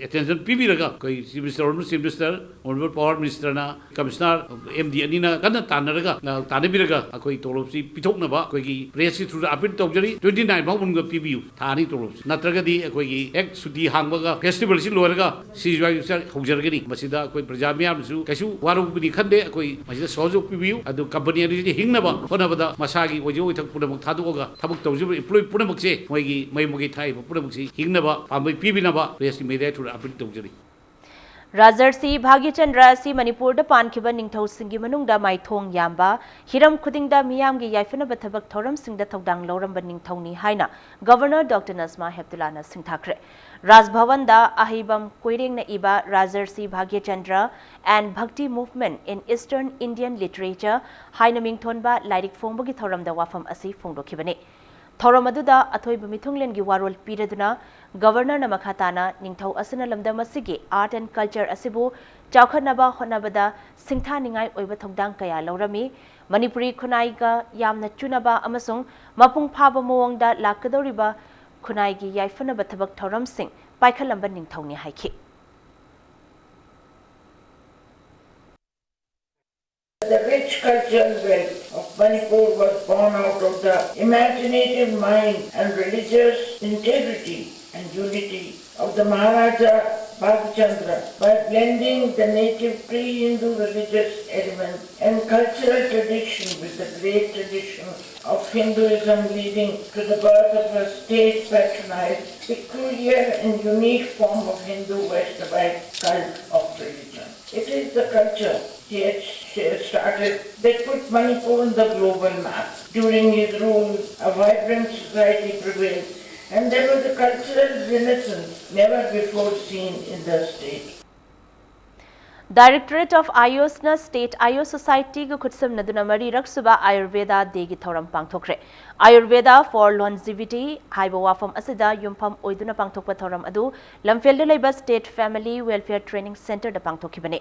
attention ꯄꯤꯕꯤꯔꯒ, ꯑꯩꯈꯣꯏ Chief Minister, Honorable Chief Minister, Honorable Power Ministerꯅ, Commissioner, MD ꯑꯅꯤꯅ ꯀꯟꯅ ꯇꯥꯟꯅꯔꯒ, ꯑ, ꯇꯥꯟꯅꯕꯤꯔꯒ ꯑꯩꯈꯣꯏ ꯇꯣꯂꯣꯞꯁꯤ ꯄꯤꯊꯣꯛꯅꯕ ꯑꯩꯈꯣꯏꯒꯤ pressꯀꯤ throughꯗ appeal ꯇꯧꯖꯔꯤ꯫ Twenty nine ꯐꯥꯎ ꯃꯅꯨꯡꯗ ꯄꯤꯕꯤꯌꯨ, ꯊꯥ ꯑꯅꯤ ꯇꯣꯂꯣꯞꯁꯤ꯫ ꯅꯠꯇ꯭ꯔꯒꯗꯤ ꯑꯩꯈꯣꯏꯒꯤ ꯍꯦꯛ ꯁꯨꯇꯤ ꯍꯥꯡꯕꯒ festivalꯁꯤ ꯂꯣꯏꯔꯒ ꯁꯤꯖꯤ ꯋꯥꯏ ꯍꯧꯖꯔꯒꯅꯤ꯫ ꯃꯁꯤꯗ ꯑꯩꯈꯣꯏ ꯄ꯭ꯔꯖꯥ ꯃꯤꯌꯥꯝꯅꯁꯨ ꯀꯩꯁꯨ ꯋꯥꯔꯧꯕꯗꯤ ꯈꯟꯗꯦ꯫ ꯑꯩꯈꯣꯏ ꯃꯁꯤꯗ ꯁꯍꯖꯣꯒ ꯄꯤꯕꯤꯌꯨ꯫ ꯑꯗꯨ company ꯑꯅꯤꯁꯤ ꯍꯤꯡꯅꯕ ꯍꯣꯠꯅꯕꯗ ꯃꯁꯥꯒꯤ ꯑꯣꯏꯖ ꯑꯣꯏꯊꯛ ꯄꯨꯝꯅꯃꯛ ꯊꯥꯗꯣꯛꯑꯒ ꯊꯕꯛ ꯇꯧꯖꯔꯤꯕ employee ꯄꯨꯝꯅꯃꯛꯁꯦ, ꯃꯣꯏꯒꯤ ꯃꯌꯨꯝ ꯃꯀꯩ ꯊꯥꯛꯏꯕ ꯄꯨꯝꯅꯃꯛꯁꯤ ꯍꯤꯡꯅꯕ ꯄꯥꯝꯕꯩ ꯄꯤꯕꯤꯅꯕ pressꯀꯤ media throughꯗ appeal ꯇꯧꯖꯔꯤ꯫ ꯔꯥꯖꯔꯁꯤ ꯚꯥꯒ꯭ꯌꯆꯟꯗ꯭ꯔ ꯑꯁꯤ ꯃꯅꯤꯄꯨꯔꯗ ꯄꯥꯟꯈꯤꯕ ꯅꯤꯡꯊꯧꯁꯤꯡꯒꯤ ꯃꯅꯨꯡꯗ ꯃꯥꯏꯊꯣꯡ ꯌꯥꯝꯕ, ꯍꯤꯔꯝ ꯈꯨꯗꯤꯡꯗ ꯃꯤꯌꯥꯝꯒꯤ ꯌꯥꯏꯐꯅꯕ ꯊꯕꯛ ꯊꯧꯔꯝꯁꯤꯡꯗ ꯊꯧꯗꯥꯡ ꯂꯧꯔꯝꯕ ꯅꯤꯡꯊꯧꯅꯤ ꯍꯥꯏꯅ Governor Doctor Najma Heptullahꯅ ꯁꯤꯡꯊꯥꯈ꯭ꯔꯦ꯫ ꯔꯥꯖ ꯚꯕꯟꯗ ꯑꯍꯩꯕꯝ ꯀꯣꯏꯔꯦꯡꯅ ꯏꯕ Rajarshi Bhagyachandra and Bhakti Movement in Eastern Indian Literature ꯍꯥꯏꯅ ꯃꯤꯡꯊꯣꯟꯕ ꯂꯥꯏꯔꯤꯛ ꯐꯣꯡꯕꯒꯤ ꯊꯧꯔꯝꯗ ꯋꯥꯐꯝ ꯑꯁꯤ ꯐꯣꯡꯗꯣꯛꯈꯤꯕꯅꯤ꯫ ꯊꯧꯔꯝ ꯑꯗꯨꯗ ꯑꯊꯣꯏꯕ ꯃꯤꯊꯨꯡꯂꯦꯟꯒꯤ ꯋꯥꯔꯣꯜ ꯄꯤꯔꯗꯨꯅ Governorꯅ ꯃꯈꯥ ꯇꯥꯅ ꯅꯤꯡꯊꯧ ꯑꯁꯤꯅ ꯂꯝꯗꯝ ꯑꯁꯤꯒꯤ art and culture ꯑꯁꯤꯕꯨ ꯆꯥꯎꯈꯠꯅꯕ ꯍꯣꯠꯅꯕꯗ ꯁꯤꯡꯊꯥꯅꯤꯡꯉꯥꯏ ꯑꯣꯏꯕ ꯊꯧꯗꯥꯡ ꯀꯌꯥ ꯂꯧꯔꯝꯃꯤ꯫ ꯃꯅꯤꯄꯨꯔꯤ ꯈꯨꯟꯅꯥꯏꯒ ꯌꯥꯝꯅ ꯆꯨꯅꯕ ꯑꯃꯁꯨꯡ ꯃꯄꯨꯡ ꯐꯥꯕ ꯃꯑꯣꯡꯗ ꯂꯥꯛꯀꯗꯧꯔꯤꯕ ꯈꯨꯟꯅꯥꯏꯒꯤ ꯌꯥꯏꯐꯅꯕ ꯊꯕꯛ ꯊꯧꯔꯝꯁꯤꯡ ꯄꯥꯏꯈꯠꯂꯝꯕ ꯅꯤꯡꯊꯧꯅꯤ ꯍꯥꯏꯈꯤ꯫ The rich cultural wealth of Manipur was born out of the imaginative mind and religious integrity and unity of the Maharaja Bhagchandra, by blending the native pre-Hindu religious element and cultural tradition with the great tradition of Hinduism, leading to the birth of a state patronized, peculiar and unique form of Hindu Vaishnavite cult of religion. It is the culture he had sh- started that put Manipur on the global map. During his rule, a vibrant society prevailed, and there was a cultural renaissance never before seen in the state. Directorate of Ayushꯅ State Ayush Societyꯒ ꯈꯨꯠꯁꯝꯅꯗꯨꯅ ꯃꯔꯤꯔꯛꯁꯨꯕ Ayurveda Dayꯒꯤ ꯊꯧꯔꯝ ꯄꯥꯡꯊꯣꯛꯈ꯭ꯔꯦ꯫ Ayurveda for Longevity ꯍꯥꯏꯕ ꯋꯥꯐꯝ ꯑꯁꯤꯗ ꯌꯨꯝꯐꯝ ꯑꯣꯏꯗꯨꯅ ꯄꯥꯡꯊꯣꯛꯄ ꯊꯧꯔꯝ ꯑꯗꯨ ꯂꯝꯐꯦꯜꯗ ꯂꯩꯕ State Family Welfare Training Centreꯗ ꯄꯥꯡꯊꯣꯛꯈꯤꯕꯅꯤ꯫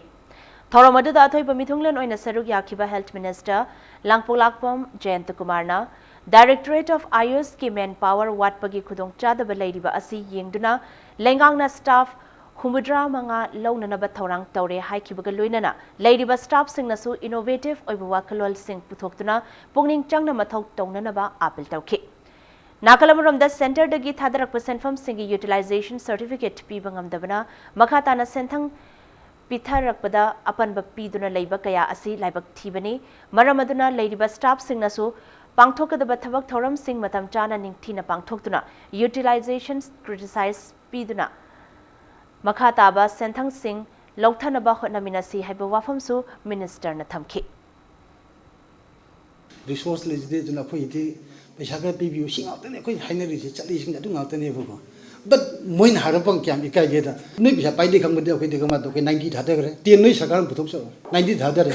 ꯊꯧꯔꯝ ꯑꯗꯨꯗ ꯑꯊꯣꯏꯕ ꯃꯤꯊꯨꯡꯂꯦꯟ ꯑꯣꯏꯅ ꯁꯔꯨꯛ ꯌꯥꯈꯤꯕ Health Minister ꯂꯥꯡꯄꯣꯛꯂꯥꯛꯄꯝ ꯖꯌꯟꯇ ꯀꯨꯃꯥꯔꯅ Directorate of Ayushꯀꯤ manpower ꯋꯥꯠꯄꯒꯤ ꯈꯨꯗꯣꯡꯆꯥꯗꯕ ꯂꯩꯔꯤꯕ ꯑꯁꯤ ꯌꯦꯡꯗꯨꯅ ꯂꯩꯉꯥꯛꯅ staff ꯍꯨꯝꯐꯨꯇꯔꯥ ꯃꯉꯥ ꯂꯧꯅꯅꯕ ꯊꯧꯔꯥꯡ ꯇꯧꯔꯦ ꯍꯥꯏꯈꯤꯕꯒ ꯂꯣꯏꯅꯅ ꯂꯩꯔꯤꯕ staffꯁꯤꯡꯅꯁꯨ innovative ꯑꯣꯏꯕ ꯋꯥꯈꯜꯂꯣꯟꯁꯤꯡ ꯄꯨꯊꯣꯛꯇꯨꯅ ꯄꯨꯛꯅꯤꯡ ꯆꯪꯅ ꯃꯊꯧ ꯇꯧꯅꯅꯕ appeal ꯇꯧꯈꯤ꯫ ꯅꯥꯀꯜ ꯑꯃꯔꯣꯝꯗ centreꯗꯒꯤ ꯊꯥꯗꯔꯛꯄ ꯁꯦꯟꯐꯝꯁꯤꯡꯒꯤ utilization certificate ꯄꯤꯕ ꯉꯝꯗꯕꯅ ꯃꯈꯥ ꯇꯥꯅ ꯁꯦꯟꯊꯪ ꯄꯤꯊꯔꯛꯄꯗ ꯑꯄꯟꯕ ꯄꯤꯗꯨꯅ ꯂꯩꯕ ꯀꯌꯥ ꯑꯁꯤ ꯂꯥꯏꯕꯛ ꯊꯤꯕꯅꯤ꯫ ꯃꯔꯝ ꯑꯗꯨꯅ ꯂꯩꯔꯤꯕ staffꯁꯤꯡꯅꯁꯨ ꯄꯥꯡꯊꯣꯛꯀꯗꯕ ꯊꯕꯛ ꯊꯧꯔꯝꯁꯤꯡ ꯃꯇꯝ ꯆꯥꯅ ꯅꯤꯡꯊꯤꯅ ꯄꯥꯡꯊꯣꯛꯇꯨꯅ utilization criticize ꯄꯤꯗꯨꯅ ꯃꯈꯥ ꯇꯥꯕ ꯁꯦꯟꯊꯪꯁꯤꯡ ꯂꯧꯊꯅꯕ ꯍꯣꯠꯅꯃꯤꯟꯅꯁꯤ ꯍꯥꯏꯕ ꯋꯥꯐꯝꯁꯨ Ministerꯅ ꯊꯝꯈꯤ꯫ Resource ꯂꯩꯖꯗꯦ, ꯑꯗꯨꯅ ꯑꯩꯈꯣꯏꯒꯤꯗꯤ ꯄꯩꯁꯥ ꯈꯔ ꯄꯤꯕꯤꯌꯨ, ꯁꯤ ꯉꯥꯛꯇꯅꯦ ꯑꯩꯈꯣꯏꯅ ꯍꯥꯏꯅꯔꯤꯁꯦ, ꯆꯠꯂꯤꯁꯤꯡꯁꯦ ꯑꯗꯨ ꯉꯥꯛꯇꯅꯦꯕꯀꯣ꯫ But ꯃꯣꯏꯅ ꯍꯥꯏꯔꯛꯄ ꯀꯌꯥꯝ ꯏꯀꯥꯏꯒꯦꯗ, ꯅꯣꯏ ꯄꯩꯁꯥ ꯄꯥꯏꯗꯦ ꯈꯪꯕꯗꯤ ꯑꯩꯈꯣꯏꯗꯤ ꯀꯃꯥꯏꯅ ꯇꯧꯒꯦ? Ninety ꯊꯥꯗꯈ꯭ꯔꯦ, ten ꯅꯣꯏ ꯁꯔꯀꯥꯔꯅ ꯄꯨꯊꯣꯛꯆꯔꯣ, ninety ꯊꯥꯗꯔꯦ꯫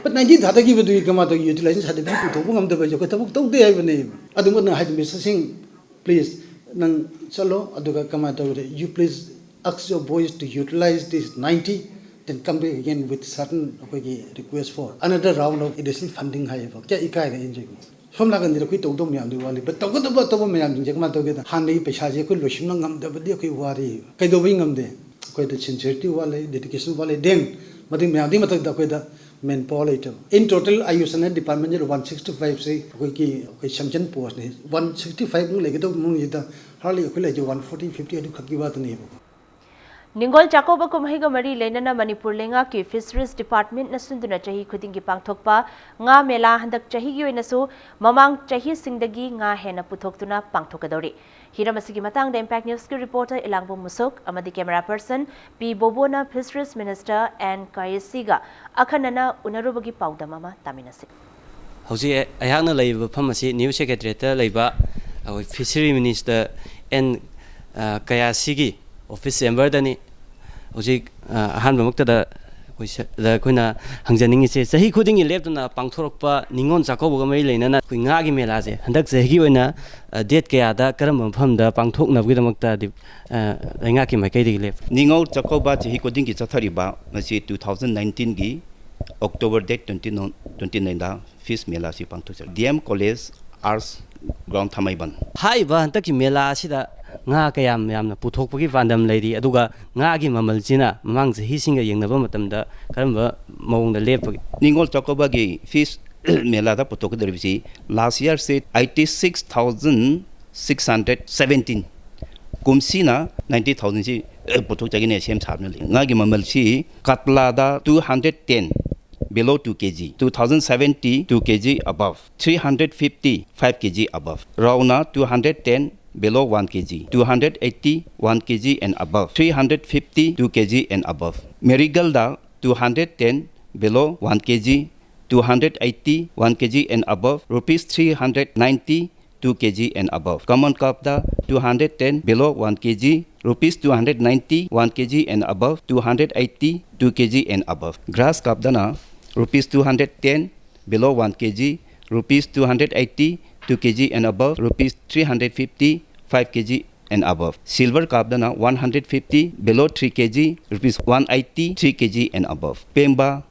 But ninety ꯊꯥꯗꯈꯤꯕꯗꯨꯒꯤ ꯀꯃꯥꯏꯅ ꯇꯧꯒꯦ? Utilization certificate ꯄꯨꯊꯣꯛꯄ ꯉꯝꯗꯕ ꯍꯥꯏꯁꯦ ꯑꯩꯈꯣꯏ ꯊꯕꯛ ꯇꯧꯗꯦ ꯍꯥꯏꯕꯅꯦꯕ꯫ ꯑꯗꯨꯝꯕꯅ ꯍꯥꯏꯗꯤ, Minister ꯁꯤꯡ, please ꯅꯪ ꯆꯠꯂꯣ, ꯑꯗꯨꯒ ꯀꯃꯥꯏꯅ ꯇꯧꯒꯦ? You please ask your boys to utilize this ninety, then come back again with certain ꯑꯩꯈꯣꯏꯒꯤ request for another round of additional funding ꯍꯥꯏꯌꯦꯕ꯫ ꯀꯌꯥ ꯏꯀꯥꯏꯔꯦ ꯑꯦꯟ ꯖꯤ ꯑꯣ꯫ ꯁꯣꯝ ꯅꯥꯀꯟꯗ ꯑꯩꯈꯣꯏ ꯇꯧꯗꯧ ꯃꯌꯥꯝꯗꯤ ꯋꯥꯠꯂꯤ, but ꯇꯧꯒꯗꯕ ꯑꯇꯣꯞꯄ ꯃꯌꯥꯝꯁꯤꯡꯁꯦ ꯀꯃꯥꯏꯅ ꯇꯧꯒꯦꯗ, ꯍꯥꯟꯅꯒꯤ ꯄꯩꯁꯥꯁꯦ ꯑꯩꯈꯣꯏ ꯂꯣꯏꯁꯤꯟꯕ ꯉꯝꯗꯕꯗꯤ ꯑꯩꯈꯣꯏ ꯋꯥꯔꯤ꯫ ꯀꯩꯗꯧꯕꯩ ꯉꯝꯗꯦ? ꯑꯩꯈꯣꯏꯗ sincerity ꯋꯥꯠꯂꯦ, dedication ꯋꯥꯠꯂꯦ, then ꯃꯗꯨ ꯃꯌꯥꯝꯗꯨꯒꯤ ꯃꯊꯛꯇ ꯑꯩꯈꯣꯏꯗ manpower ꯂꯩꯇꯕ꯫ In total ꯑꯥꯌꯨꯁ ꯑꯅ department ꯁꯤꯗ one sixty five ꯁꯤ ꯑꯩꯈꯣꯏꯒꯤ, ꯑꯩꯈꯣꯏ sanction post ꯅꯤ꯫ One sixty five ꯃꯨꯛ ꯂꯩꯒꯗꯧꯕ ꯃꯅꯨꯡꯁꯤꯗ hardly ꯑꯩꯈꯣꯏ ꯂꯩꯔꯤꯁꯦ one forty fifty ꯑꯗꯨ ꯈꯛꯀꯤ ꯋꯥꯇꯅꯦꯕꯀꯣ꯫ ꯅꯤꯡꯉꯣꯜ ꯆꯥꯛꯀꯧꯕ ꯀꯨꯝꯍꯩꯒ ꯃꯔꯤ ꯂꯩꯅꯅ ꯃꯅꯤꯄꯨꯔ ꯂꯩꯉꯥꯛꯀꯤ Fisheries Departmentꯅ ꯁꯤꯟꯗꯨꯅ ꯆꯍꯤ ꯈꯨꯗꯤꯡꯒꯤ ꯄꯥꯡꯊꯣꯛꯄ ꯉꯥ ꯃꯦꯂꯥ ꯍꯟꯗꯛ ꯆꯍꯤꯒꯤ ꯑꯣꯏꯅꯁꯨ ꯃꯃꯥꯡ ꯆꯍꯤꯁꯤꯡꯗꯒꯤ ꯉꯥ ꯍꯦꯟꯅ ꯄꯨꯊꯣꯛꯇꯨꯅ ꯄꯥꯡꯊꯣꯛꯀꯗꯧꯔꯤ꯫ ꯍꯤꯔꯝ ꯑꯁꯤꯒꯤ ꯃꯇꯥꯡꯗ Impact Newsꯀꯤ reporter ꯏꯂꯥꯡꯕꯝ ꯃꯨꯁꯨꯛ ꯑꯃꯗꯤ camera person ꯄꯤ ꯕꯣꯕꯣꯅ Fisheries Minister ꯑꯦꯟ ꯀꯌꯥꯁꯤꯒ ꯑꯈꯟꯅꯅ ꯎꯅꯔꯨꯕꯒꯤ ꯄꯥꯎꯗꯝ ꯑꯃ ꯇꯥꯃꯤꯟꯅꯁꯤ꯫ ꯍꯧꯖꯤꯛ ꯑꯩꯍꯥꯛꯅ ꯂꯩꯔꯤꯕ ꯃꯐꯝ ꯑꯁꯤ New Secretariatꯇ ꯂꯩꯕ ꯑꯩꯈꯣꯏ Fishery Minister ꯑꯦꯟ ꯀꯌꯥꯁꯤꯒꯤ office chamberꯗꯅꯤ꯫ ꯍꯧꯖꯤꯛ ꯑ, ꯑꯍꯥꯟꯕꯃꯛꯇꯗ ꯑꯩꯈꯣꯏ ꯁ-, ꯗ ꯑꯩꯈꯣꯏꯅ ꯍꯪꯖꯅꯤꯡꯉꯤꯁꯦ, ꯆꯍꯤ ꯈꯨꯗꯤꯡꯒꯤ ꯂꯦꯞꯇꯅ ꯄꯥꯡꯊꯣꯔꯛꯄ ꯅꯤꯉꯣꯜ ꯆꯥꯛꯀꯧꯕꯒ ꯃꯔꯤ ꯂꯩꯅꯅ ꯑꯩꯈꯣꯏ ꯉꯥꯒꯤ ꯃꯦꯂꯥꯁꯦ ꯍꯟꯗꯛ ꯆꯍꯤꯒꯤ ꯑꯣꯏꯅ, ꯑ, date ꯀꯌꯥꯗ ꯀꯔꯝꯕ ꯃꯐꯝꯗ ꯄꯥꯡꯊꯣꯛꯅꯕꯒꯤꯗꯃꯛꯇ ꯗꯤ-, ꯑ, ꯂꯩꯉꯥꯛꯀꯤ ꯃꯥꯏꯀꯩꯗꯒꯤ ꯂꯦꯞꯄꯤ? ꯅꯤꯉꯣꯜ ꯆꯥꯛꯀꯧꯕ ꯆꯍꯤ ꯈꯨꯗꯤꯡꯒꯤ ꯆꯠꯊꯔꯤꯕ ꯃꯁꯤ two thousand nineteenꯒꯤ October date twenty, twenty nineꯗ Fish ꯃꯦꯂꯥꯁꯤ ꯄꯥꯡꯊꯣꯛꯆꯔꯤ꯫ DM College Arts Ground ꯊꯥꯡꯃꯩꯕꯟ꯫ ꯍꯥꯏꯔꯤꯕ ꯍꯟꯗꯛꯀꯤ ꯃꯦꯂꯥ ꯑꯁꯤꯗ ꯉꯥ ꯀꯌꯥꯝ ꯌꯥꯝꯅ ꯄꯨꯊꯣꯛꯄꯒꯤ ꯄꯥꯟꯗꯝ ꯂꯩꯔꯤ, ꯑꯗꯨꯒ ꯉꯥꯒꯤ ꯃꯃꯜꯁꯤꯅ ꯃꯃꯥꯡ ꯆꯍꯤꯁꯤꯡꯒ ꯌꯦꯡꯅꯕ ꯃꯇꯝꯗ ꯀꯔꯝꯕ ꯃꯑꯣꯡꯗ ꯂꯦꯞꯄꯒꯦ? ꯅꯤꯉꯣꯜ ꯆꯥꯛꯀꯧꯕꯒꯤ Fish ꯃꯦꯂꯥꯗ ꯄꯨꯊꯣꯛꯀꯗꯧꯔꯤꯕꯁꯤ last yearꯁꯤ eighty six thousand six hundred seventeen, ꯀꯨꯝꯁꯤꯅ ninety thousandꯁꯤ, ꯑ, ꯄꯨꯊꯣꯛꯆꯒꯅꯤ ꯁꯦꯝ ꯁꯥꯗꯨꯅ ꯂꯩ꯫ ꯉꯥꯒꯤ ꯃꯃꯜꯁꯤ ꯀꯇꯂꯥꯗ two hundred ten, below two kg, two thousand seventy, two kg above, three hundred fifty, five kg above, ꯔꯧꯅ two hundred ten, below one kg, two hundred eighty, one kg and above, three hundred fifty, two kg and above, marigoldꯗ two hundred ten, below one kg, two hundred eighty, one kg and above, rupees three hundred ninety, two kg and above. Common carpꯇ two hundred ten, below one kg, rupees two hundred ninety, one kg and above, two hundred eighty, two kg and above. Grass carpꯇꯅ rupees two hundred ten, below one kg, rupees two hundred eighty, two kg and above, rupees three hundred fifty, five kg and above. Silver carpꯇꯅ one hundred fifty, below three kg, rupees one eighty, three kg and above. ꯄꯦꯡꯕꯥ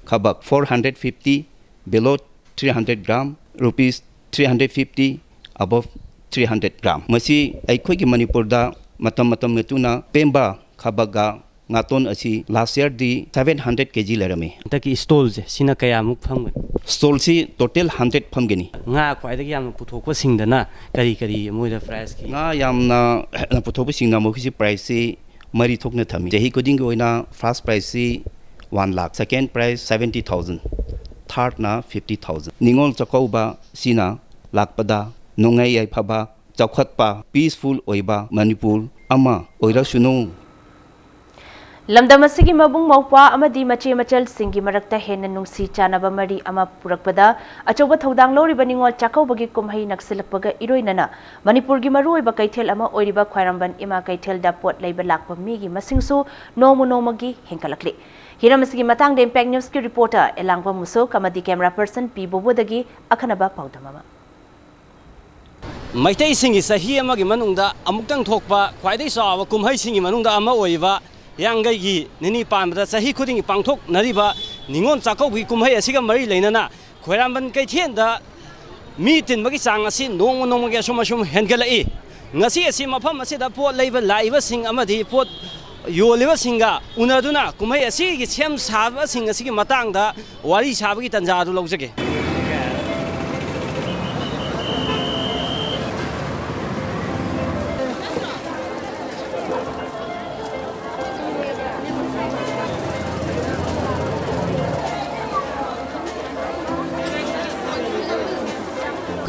ꯈꯥꯕꯛ four hundred fifty, below three hundred gram, rupees three hundred fifty, above three hundred gram. ꯃꯁꯤ ꯑꯩꯈꯣꯏꯒꯤ ꯃꯅꯤꯄꯨꯔꯗ ꯃꯇꯝ ꯃꯇꯝꯒꯤ ꯃꯇꯨꯡ ꯏꯟꯅ ꯄꯦꯡꯕꯥ ꯈꯥꯕꯛꯀ ꯉꯥꯇꯣꯟ ꯑꯁꯤ last yearꯗꯤ seven hundred kg ꯂꯩꯔꯝꯃꯤ꯫ ꯍꯟꯗꯛꯀꯤ stallꯁꯦ ꯁꯤꯅ ꯀꯌꯥꯃꯨꯛ ꯐꯝꯒꯅꯤ? Stallꯁꯤ total hundred ꯐꯝꯒꯅꯤ꯫ ꯉꯥ ꯈ꯭ꯋꯥꯏꯗꯒꯤ ꯌꯥꯝꯅ ꯄꯨꯊꯣꯛꯄꯁꯤꯡꯗꯅ ꯀꯔꯤ ꯀꯔꯤ ꯃꯣꯏꯗ prizeꯀꯤ? ꯉꯥ ꯌꯥꯝꯅ ꯄꯨꯊꯣꯛꯄꯁꯤꯡꯅ ꯃꯈꯣꯏꯁꯤ prizeꯁꯤ ꯃꯔꯤ ꯊꯣꯛꯅ ꯊꯝꯃꯤ꯫ ꯆꯍꯤ ꯈꯨꯗꯤꯡꯒꯤ ꯑꯣꯏꯅ first prizeꯁꯤ one lakh, second prize seventy thousand, thirdꯅ fifty thousand꯫ Ningol Chakkouba ꯁꯤꯅ ꯂꯥꯛꯄꯗ ꯅꯨꯡꯉꯥꯏ ꯌꯥꯏꯐꯕ, ꯆꯥꯎꯈꯠꯄ, peaceful ꯑꯣꯏꯕ ꯃꯅꯤꯄꯨꯔ ꯑꯃ ꯑꯣꯏꯔꯁꯅꯨ꯫ ꯂꯝꯗꯝ ꯑꯁꯤꯒꯤ ꯃꯕꯨꯡ ꯃꯧꯄ꯭ꯋꯥ ꯑꯃꯗꯤ ꯃꯆꯦ ꯃꯆꯜꯁꯤꯡꯒꯤ ꯃꯔꯛꯇ ꯍꯦꯟꯅ ꯅꯨꯡꯁꯤ ꯆꯥꯟꯅꯕ ꯃꯔꯤ ꯑꯃ ꯄꯨꯔꯛꯄꯗ ꯑꯆꯧꯕ ꯊꯧꯗꯥꯡ ꯂꯧꯔꯤꯕ ꯅꯤꯉꯣꯜ ꯆꯥꯛꯀꯧꯕꯒꯤ ꯀꯨꯝꯍꯩ ꯅꯛꯁꯤꯜꯂꯛꯄꯒ ꯏꯔꯣꯏꯅꯅ ꯃꯅꯤꯄꯨꯔꯒꯤ ꯃꯔꯨꯑꯣꯏꯕ ꯀꯩꯊꯦꯜ ꯑꯃ ꯑꯣꯏꯔꯤꯕ ꯈ꯭ꯋꯥꯏꯔꯝꯕꯟ ꯏꯃꯥ ꯀꯩꯊꯦꯜꯗ ꯄꯣꯠ ꯂꯩꯕ ꯂꯥꯛꯄ ꯃꯤꯒꯤ ꯃꯁꯤꯡꯁꯨ ꯅꯣꯡꯃ ꯅꯣꯡꯃꯒꯤ ꯍꯦꯟꯒꯠꯂꯛꯂꯤ꯫ ꯍꯤꯔꯝ ꯑꯁꯤꯒꯤ ꯃꯇꯥꯡꯗ Impact Newsꯀꯤ reporter ꯑꯦꯂꯥꯡꯕꯝ ꯃꯨꯁꯨꯛ ꯑꯃꯗꯤ camera person ꯄꯤ ꯕꯣꯕꯣꯗꯒꯤ ꯑꯈꯟꯅꯕ ꯄꯥꯎꯗꯝ ꯑꯃ꯫ ꯃꯩꯇꯩꯁꯤꯡꯒꯤ ꯆꯍꯤ ꯑꯃꯒꯤ ꯃꯅꯨꯡꯗ ꯑꯃꯨꯛꯇꯪ ꯊꯣꯛꯄ ꯈ꯭ꯋꯥꯏꯗꯒꯤ ꯆꯥꯎꯕ ꯀꯨꯝꯍꯩꯁꯤꯡꯒꯤ ꯃꯅꯨꯡꯗ ꯑꯃ ꯑꯣꯏꯔꯤꯕ ꯍꯤꯌꯥꯡꯒꯩꯒꯤ ꯅꯤꯅꯤ ꯄꯥꯟꯕꯗ ꯆꯍꯤ ꯈꯨꯗꯤꯡꯒꯤ ꯄꯥꯡꯊꯣꯛꯅꯔꯤꯕ ꯅꯤꯉꯣꯜ ꯆꯥꯛꯀꯧꯕꯒꯤ ꯀꯨꯝꯍꯩ ꯑꯁꯤꯒ ꯃꯔꯤ ꯂꯩꯅꯅ ꯈ꯭ꯋꯥꯏꯔꯝꯕꯟ ꯀꯩꯊꯦꯜꯗ ꯃꯤ ꯇꯤꯟꯕꯒꯤ ꯆꯥꯡ ꯑꯁꯤ ꯅꯣꯡꯃ ꯅꯣꯡꯃꯒꯤ ꯑꯁꯨꯝ ꯑꯁꯨꯝ ꯍꯦꯟꯒꯠꯂꯛꯏ꯫ ꯉꯁꯤ ꯑꯁꯤ ꯃꯐꯝ ꯑꯁꯤꯗ ꯄꯣꯠ ꯂꯩꯕ ꯂꯥꯛꯏꯕꯁꯤꯡ ꯑꯃꯗꯤ ꯄꯣꯠ ꯌꯣꯜꯂꯤꯕꯁꯤꯡꯒ ꯎꯅꯗꯨꯅ ꯀꯨꯝꯍꯩ ꯑꯁꯤꯒꯤ ꯁꯦꯝ ꯁꯥꯕꯁꯤꯡ ꯑꯁꯤꯒꯤ ꯃꯇꯥꯡꯗ ꯋꯥꯔꯤ ꯁꯥꯕꯒꯤ ꯇꯥꯟꯖꯥ ꯑꯗꯨ ꯂꯧꯖꯒꯦ꯫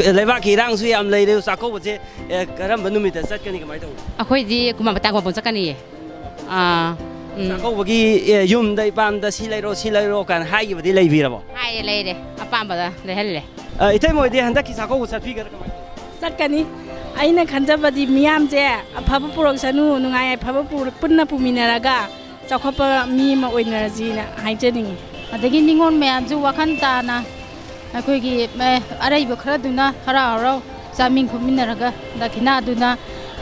ꯂꯩꯕꯥꯛꯀꯤ ꯏꯔꯥꯡꯁꯨ ꯌꯥꯝ ꯂꯩꯔꯦ꯫ ꯆꯥꯛꯀꯧꯕꯁꯦ, ꯑꯦ, ꯀꯔꯝꯕ ꯅꯨꯃꯤꯠꯇ ꯆꯠꯀꯅꯤ, ꯀꯃꯥꯏꯅ ꯇꯧꯕ? ꯑꯩꯈꯣꯏꯗꯤ ꯀꯨꯝꯍꯩ ꯃꯇꯥꯡ ꯄꯥꯕꯣꯟ ꯆꯠꯀꯅꯤꯌꯦ꯫ ꯑꯥ, ꯎꯝ꯫ ꯆꯥꯛꯀꯧꯕꯒꯤ, ꯑꯦ, ꯌꯨꯝꯗ ꯏꯄꯥꯝꯗ "ꯁꯤ ꯂꯩꯔꯣ, ꯁꯤ ꯂꯩꯔꯣ" ꯀꯥꯏꯅ ꯍꯥꯏꯈꯤꯕꯗꯤ ꯂꯩꯕꯤꯔꯕꯣ? ꯍꯥꯏꯌꯦ, ꯂꯩꯔꯦ꯫ ꯑꯄꯥꯝꯕꯗ ꯂꯩꯍꯜꯂꯦ꯫ ꯑ, ꯏꯇꯩꯃ ꯍꯣꯏꯗꯤ ꯍꯟꯗꯛꯀꯤ ꯆꯥꯛꯀꯧꯕ ꯆꯠꯄꯤꯒꯗ꯭ꯔꯥ, ꯀꯃꯥꯏꯅ ꯇꯧꯕ? ꯆꯠꯀꯅꯤ꯫ ꯑꯩꯅ ꯈꯟꯖꯕꯗꯤ ꯃꯤꯌꯥꯝꯁꯦ ꯑꯐꯕ ꯄꯨꯔꯛꯁꯅꯨ, ꯅꯨꯡꯉꯥꯏ ꯑꯐꯕ ꯄꯨꯔ-, ꯄꯨꯟꯅ ꯄꯨꯃꯤꯟꯅꯔꯒ ꯆꯥꯎꯈꯠꯄ ꯃꯤ ꯑꯃ ꯑꯣꯏꯅꯔꯁꯤꯅ ꯍꯥꯏꯖꯅꯤꯡꯉꯤ꯫ ꯑꯗꯒꯤ ꯅꯤꯉꯣꯜ ꯃꯌꯥꯝꯁꯨ ꯋꯥꯈꯜ ꯇꯥꯅ ꯑꯩꯈꯣꯏꯒꯤ, ꯑꯦ, ꯑꯔꯩꯕ ꯈꯔꯗꯨꯅ ꯍꯔꯥꯎ ꯍꯔꯥꯎ ꯆꯥꯃꯤꯟ ꯈꯣꯠꯃꯤꯟꯅꯔꯒ ꯗꯈꯤꯅꯥꯗꯨꯅ,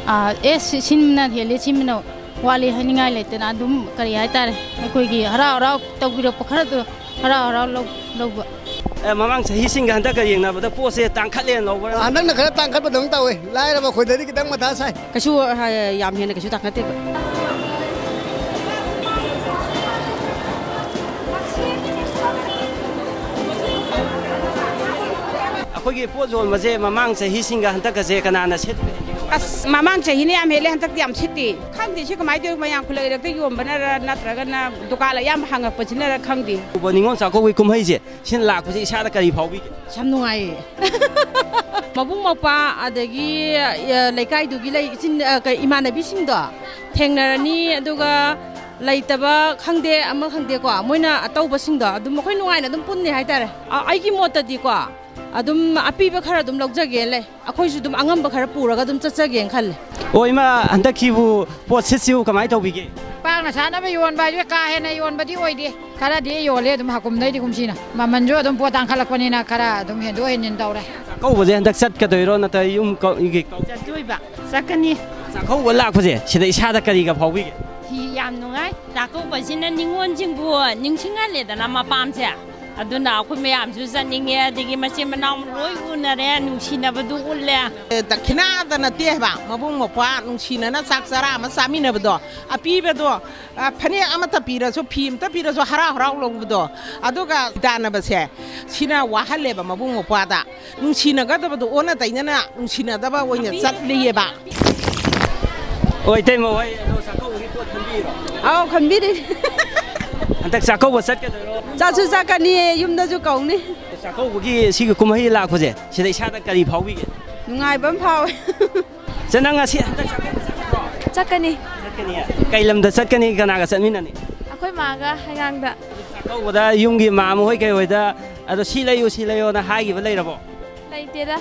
ꯑꯥ, ꯑꯦ, ꯁꯤ-, ꯁꯤꯃꯅ ꯍꯦꯜꯂꯤ, ꯁꯤꯃꯅ ꯋꯥꯠꯂꯤ ꯍꯥꯏꯅꯤꯡꯉꯥꯏ ꯂꯩꯇꯅ ꯑꯗꯨꯝ, ꯀꯔꯤ ꯍꯥꯏꯇꯥꯔꯦ, ꯑꯩꯈꯣꯏꯒꯤ ꯍꯔꯥꯎ ꯍꯔꯥꯎ ꯇꯧꯕꯤꯔꯛꯄ ꯈꯔꯗꯣ ꯍꯔꯥꯎ ꯍꯔꯥꯎ ꯂꯧ-, ꯂꯧꯕ꯫ ꯑꯦ, ꯃꯃꯥꯡ ꯆꯍꯤꯁꯤꯡꯒ ꯍꯟꯗꯛꯀ ꯌꯦꯡꯅꯕꯗ ꯄꯣꯠꯁꯦ ꯇꯥꯡꯈꯠꯂꯦꯅ ꯂꯧꯕ꯭ꯔꯥ? ꯍꯟꯗꯛꯅ ꯈꯔ ꯇꯥꯡꯈꯠꯄꯗꯧꯅ ꯇꯧꯋꯦ꯫ ꯂꯥꯏꯔꯕ ꯑꯩꯈꯣꯏꯗꯗꯤ ꯈꯤꯇꯪ ꯃꯊꯥ ꯁꯥꯏ꯫ ꯀꯩꯁꯨ, ꯑ, ꯌꯥꯝ ꯍꯦꯟꯅ ꯀꯩꯁꯨ ꯇꯥꯡꯈꯠꯇꯦꯕ꯫ ꯑꯩꯈꯣꯏꯒꯤ ꯄꯣꯠ ꯌꯣꯟꯕꯁꯦ ꯃꯃꯥꯡ ꯆꯍꯤꯁꯤꯡꯒ ꯍꯟꯗꯛꯀꯁꯦ ꯀꯅꯥꯅ ꯁꯤꯠꯄ ꯍꯦꯟꯒꯦ? ꯑꯁ, ꯃꯃꯥꯡ ꯆꯍꯤꯅ ꯌꯥꯝ ꯍꯦꯜꯂꯦ, ꯍꯟꯗꯛꯇꯤ ꯌꯥꯝ ꯁꯤꯠꯇꯦ꯫ ꯈꯪꯗꯦ, ꯁꯤ ꯀꯃꯥꯏꯅ ꯇꯧꯏ, ꯃꯌꯥꯝ ꯈꯨꯜꯂꯛ ꯏꯔꯛꯇ ꯌꯣꯟꯕꯅꯔ ꯅꯠꯇ꯭ꯔꯒꯅ ꯗꯨꯀꯥꯟ ꯑꯌꯥꯝꯕ ꯍꯥꯡꯉꯛꯄꯁꯤꯅꯔ ꯈꯪꯗꯦ꯫ ꯎꯕ ꯅꯤꯉꯣꯜ ꯆꯥꯛꯀꯧꯕꯒꯤ ꯀꯨꯝꯍꯩꯁꯦ, ꯁꯤꯅ ꯂꯥꯛꯄꯁꯦ ꯏꯁꯥꯗ ꯀꯔꯤ ꯐꯥꯎꯕꯤꯒꯦ? ꯑꯁ, ꯌꯥꯝ ꯅꯨꯡꯉꯥꯏꯌꯦ꯫ ꯃꯕꯨꯡ ꯃꯧꯄ꯭ꯋꯥ ꯑꯗꯒꯤ, ꯑ, ꯂꯩꯀꯥꯏꯗꯨꯒꯤ ꯂꯩ-, ꯏꯆꯤꯟ-, ꯑ, ꯀꯩ, ꯏꯃꯥꯟꯅꯕꯤꯁꯤꯡꯗꯣ ꯊꯦꯡꯅꯔꯅꯤ, ꯑꯗꯨꯒ ꯂꯩꯇꯕ ꯈꯪꯗꯦ, ꯑꯃ ꯈꯪꯗꯦꯀꯣ, ꯃꯣꯏꯅ ꯑꯇꯧꯕꯁꯤꯡꯗꯣ ꯑꯗꯨꯝ ꯑꯩꯈꯣꯏ ꯅꯨꯡꯉꯥꯏꯅ ꯑꯗꯨꯝ ꯄꯨꯟꯅꯤ ꯍꯥꯏꯇꯥꯔꯦ꯫ ꯑ, ꯑꯩꯒꯤ ꯃꯣꯠꯇꯗꯤꯀꯣ, ꯑꯗꯨꯝ ꯑꯄꯤꯕ ꯈꯔ ꯑꯗꯨꯝ ꯂꯧꯖꯒꯦ ꯂꯩ꯫ ꯑꯩꯈꯣꯏꯁꯨ ꯑꯗꯨꯝ ꯑꯉꯝꯕ ꯈꯔ ꯄꯨꯔꯒ ꯑꯗꯨꯝ ꯆꯠꯆꯒꯦꯅ ꯈꯜꯂꯦ꯫ ꯑꯣ, ꯏꯃꯥ, ꯍꯟꯗꯛꯀꯤꯕꯨ ꯄꯣꯠ ꯁꯤꯠꯁꯤꯕꯨ ꯀꯃꯥꯏꯅ ꯇꯧꯕꯤꯒꯦ? ꯄꯥꯛꯅ ꯁꯥꯟꯅꯕ ꯌꯣꯟꯕ ꯍꯥꯏꯁꯦ ꯀꯥ ꯍꯦꯟꯅ ꯌꯣꯟꯕꯗꯤ ꯑꯣꯏꯗꯦ꯫ ꯈꯔꯗꯤ ꯌꯣꯜꯂꯦ ꯑꯗꯨꯝ ꯍꯥꯀꯨꯝꯗꯩꯗꯤ ꯀꯨꯝꯁꯤꯅ꯫ ꯃꯃꯜꯁꯨ ꯑꯗꯨꯝ ꯄꯣꯠ ꯇꯥꯡꯈꯠꯂꯛꯄꯅꯤꯅ ꯈꯔ ꯑꯗꯨꯝ ꯍꯦꯟꯗꯣꯛ ꯍꯦꯟꯖꯤꯟ ꯇꯧꯔꯦ꯫ ꯆꯥꯛꯀꯧꯕꯁꯦ ꯍꯟꯗꯛ ꯆꯠꯀꯗꯣꯏꯔꯣ, ꯅꯠꯇ꯭ꯔꯒ ꯌꯨꯝ ꯀ-, ꯌꯨꯝꯒꯤ ꯀ-? ꯆꯠꯇꯣꯏꯕ, ꯆꯠꯀꯅꯤ꯫ ꯆꯥꯛꯀꯧꯕ ꯂꯥꯛꯄꯁꯦ ꯁꯤꯗ ꯏꯁꯥꯗ ꯀꯔꯤꯒ ꯐꯥꯎꯕꯤꯒꯦ? ꯍꯤ ꯌꯥꯝ ꯅꯨꯡꯉꯥꯏ꯫ ꯆꯥꯛꯀꯧꯕꯁꯤꯅ ꯅꯤꯉꯣꯜꯁꯤꯡꯕꯨ ꯅꯤꯡꯁꯤꯡꯍꯜꯂꯦꯗꯅ ꯃꯄꯥꯝꯁꯦ꯫ ꯑꯗꯨꯅ ꯑꯩꯈꯣꯏ ꯃꯌꯥꯝꯁꯨ ꯆꯠꯅꯤꯡꯉꯦ, ꯑꯗꯒꯤ ꯃꯆꯤꯟ ꯃꯅꯥꯎ ꯂꯣꯏ ꯎꯅꯔꯦ, ꯅꯨꯡꯁꯤꯅꯕꯗꯨ ꯎꯠꯂꯦ꯫ ꯑꯦ, ꯗꯈꯤꯅꯥꯗ ꯅꯠꯇꯦ ꯍꯥꯏꯕ, ꯃꯕꯨꯡ ꯃꯧꯄ꯭ꯋꯥ ꯅꯨꯡꯁꯤꯅꯅ ꯆꯥꯛ ꯆꯔꯥ ꯑꯃ ꯆꯥꯃꯤꯟꯅꯕꯗꯣ, ꯑꯄꯤꯕꯗꯣ, ꯑ, ꯐꯅꯦꯛ ꯑꯃꯠꯇ ꯄꯤꯔꯁꯨ, ꯐꯤ ꯑꯃꯠꯇ ꯄꯤꯔꯁꯨ ꯍꯔꯥꯎ ꯍꯔꯥꯎ ꯂꯧꯕꯗꯣ, ꯑꯗꯨꯒ ꯇꯥꯟꯅꯕꯁꯦ, ꯁꯤꯅ ꯋꯥꯍꯜꯂꯦꯕ ꯃꯕꯨꯡ ꯃꯧꯄ꯭ꯋꯥꯗ꯫ ꯅꯨꯡꯁꯤꯅꯒꯗꯕꯗꯣ ꯑꯣꯟꯅ ꯇꯩꯅꯅ ꯅꯨꯡꯁꯤꯅꯗꯕ ꯑꯣꯏꯅ ꯆꯠꯂꯤꯑꯕ꯫ ꯑꯣ, ꯏꯇꯩꯃ ꯍꯣꯏ, ꯑꯗꯣ ꯆꯥꯛꯀꯧꯕꯒꯤ ꯄꯣꯠ ꯈꯟꯕꯤꯔꯣ? ꯑꯥꯎ, ꯈꯟꯕꯤꯔꯤ꯫ ꯍꯟꯗꯛ ꯆꯥꯛꯀꯧꯕ ꯆꯠꯀꯗꯣꯏꯔꯣ? ꯆꯠꯁꯨ ꯆꯠꯀꯅꯤ, ꯌꯨꯝꯗꯁꯨ ꯀꯧꯅꯤ꯫ ꯆꯥꯛꯀꯧꯕꯒꯤ ꯁꯤꯒꯤ ꯀꯨꯝꯍꯩ ꯂꯥꯛꯄꯁꯦ, ꯁꯤꯗ ꯏꯁꯥꯗ ꯀꯔꯤ ꯐꯥꯎꯕꯤꯒꯦ? ꯅꯨꯡꯉꯥꯏꯕ ꯑꯃ ꯐꯥꯎꯋꯦ꯫ ꯆꯦ, ꯅꯪ ꯉꯁꯤ ꯍꯟꯗꯛ ꯆꯥꯛꯀꯧꯕ ꯆꯠꯀꯗ꯭ꯔꯣ? ꯆꯠꯀꯅꯤ꯫ ꯆꯠꯀꯅꯤ? ꯀꯩ ꯂꯝꯗ ꯆꯠꯀꯅꯤ? ꯀꯅꯥꯒ ꯆꯠꯃꯤꯟꯅꯅꯤ? ꯑꯩꯈꯣꯏ ꯃꯥꯒ ꯍꯩꯉꯥꯡꯗ꯫ ꯆꯥꯛꯀꯧꯕꯗ ꯌꯨꯝꯒꯤ ꯃꯥꯝꯃ ꯍꯣꯏ ꯀꯩ ꯍꯣꯏꯗ, "ꯑꯗꯣ ꯁꯤ ꯂꯩꯌꯨ, ꯁꯤ ꯂꯩꯌꯣꯅ" ꯍꯥꯏꯈꯤꯕ ꯂꯩꯔꯕꯣ? ꯂꯩꯇꯦꯗ꯫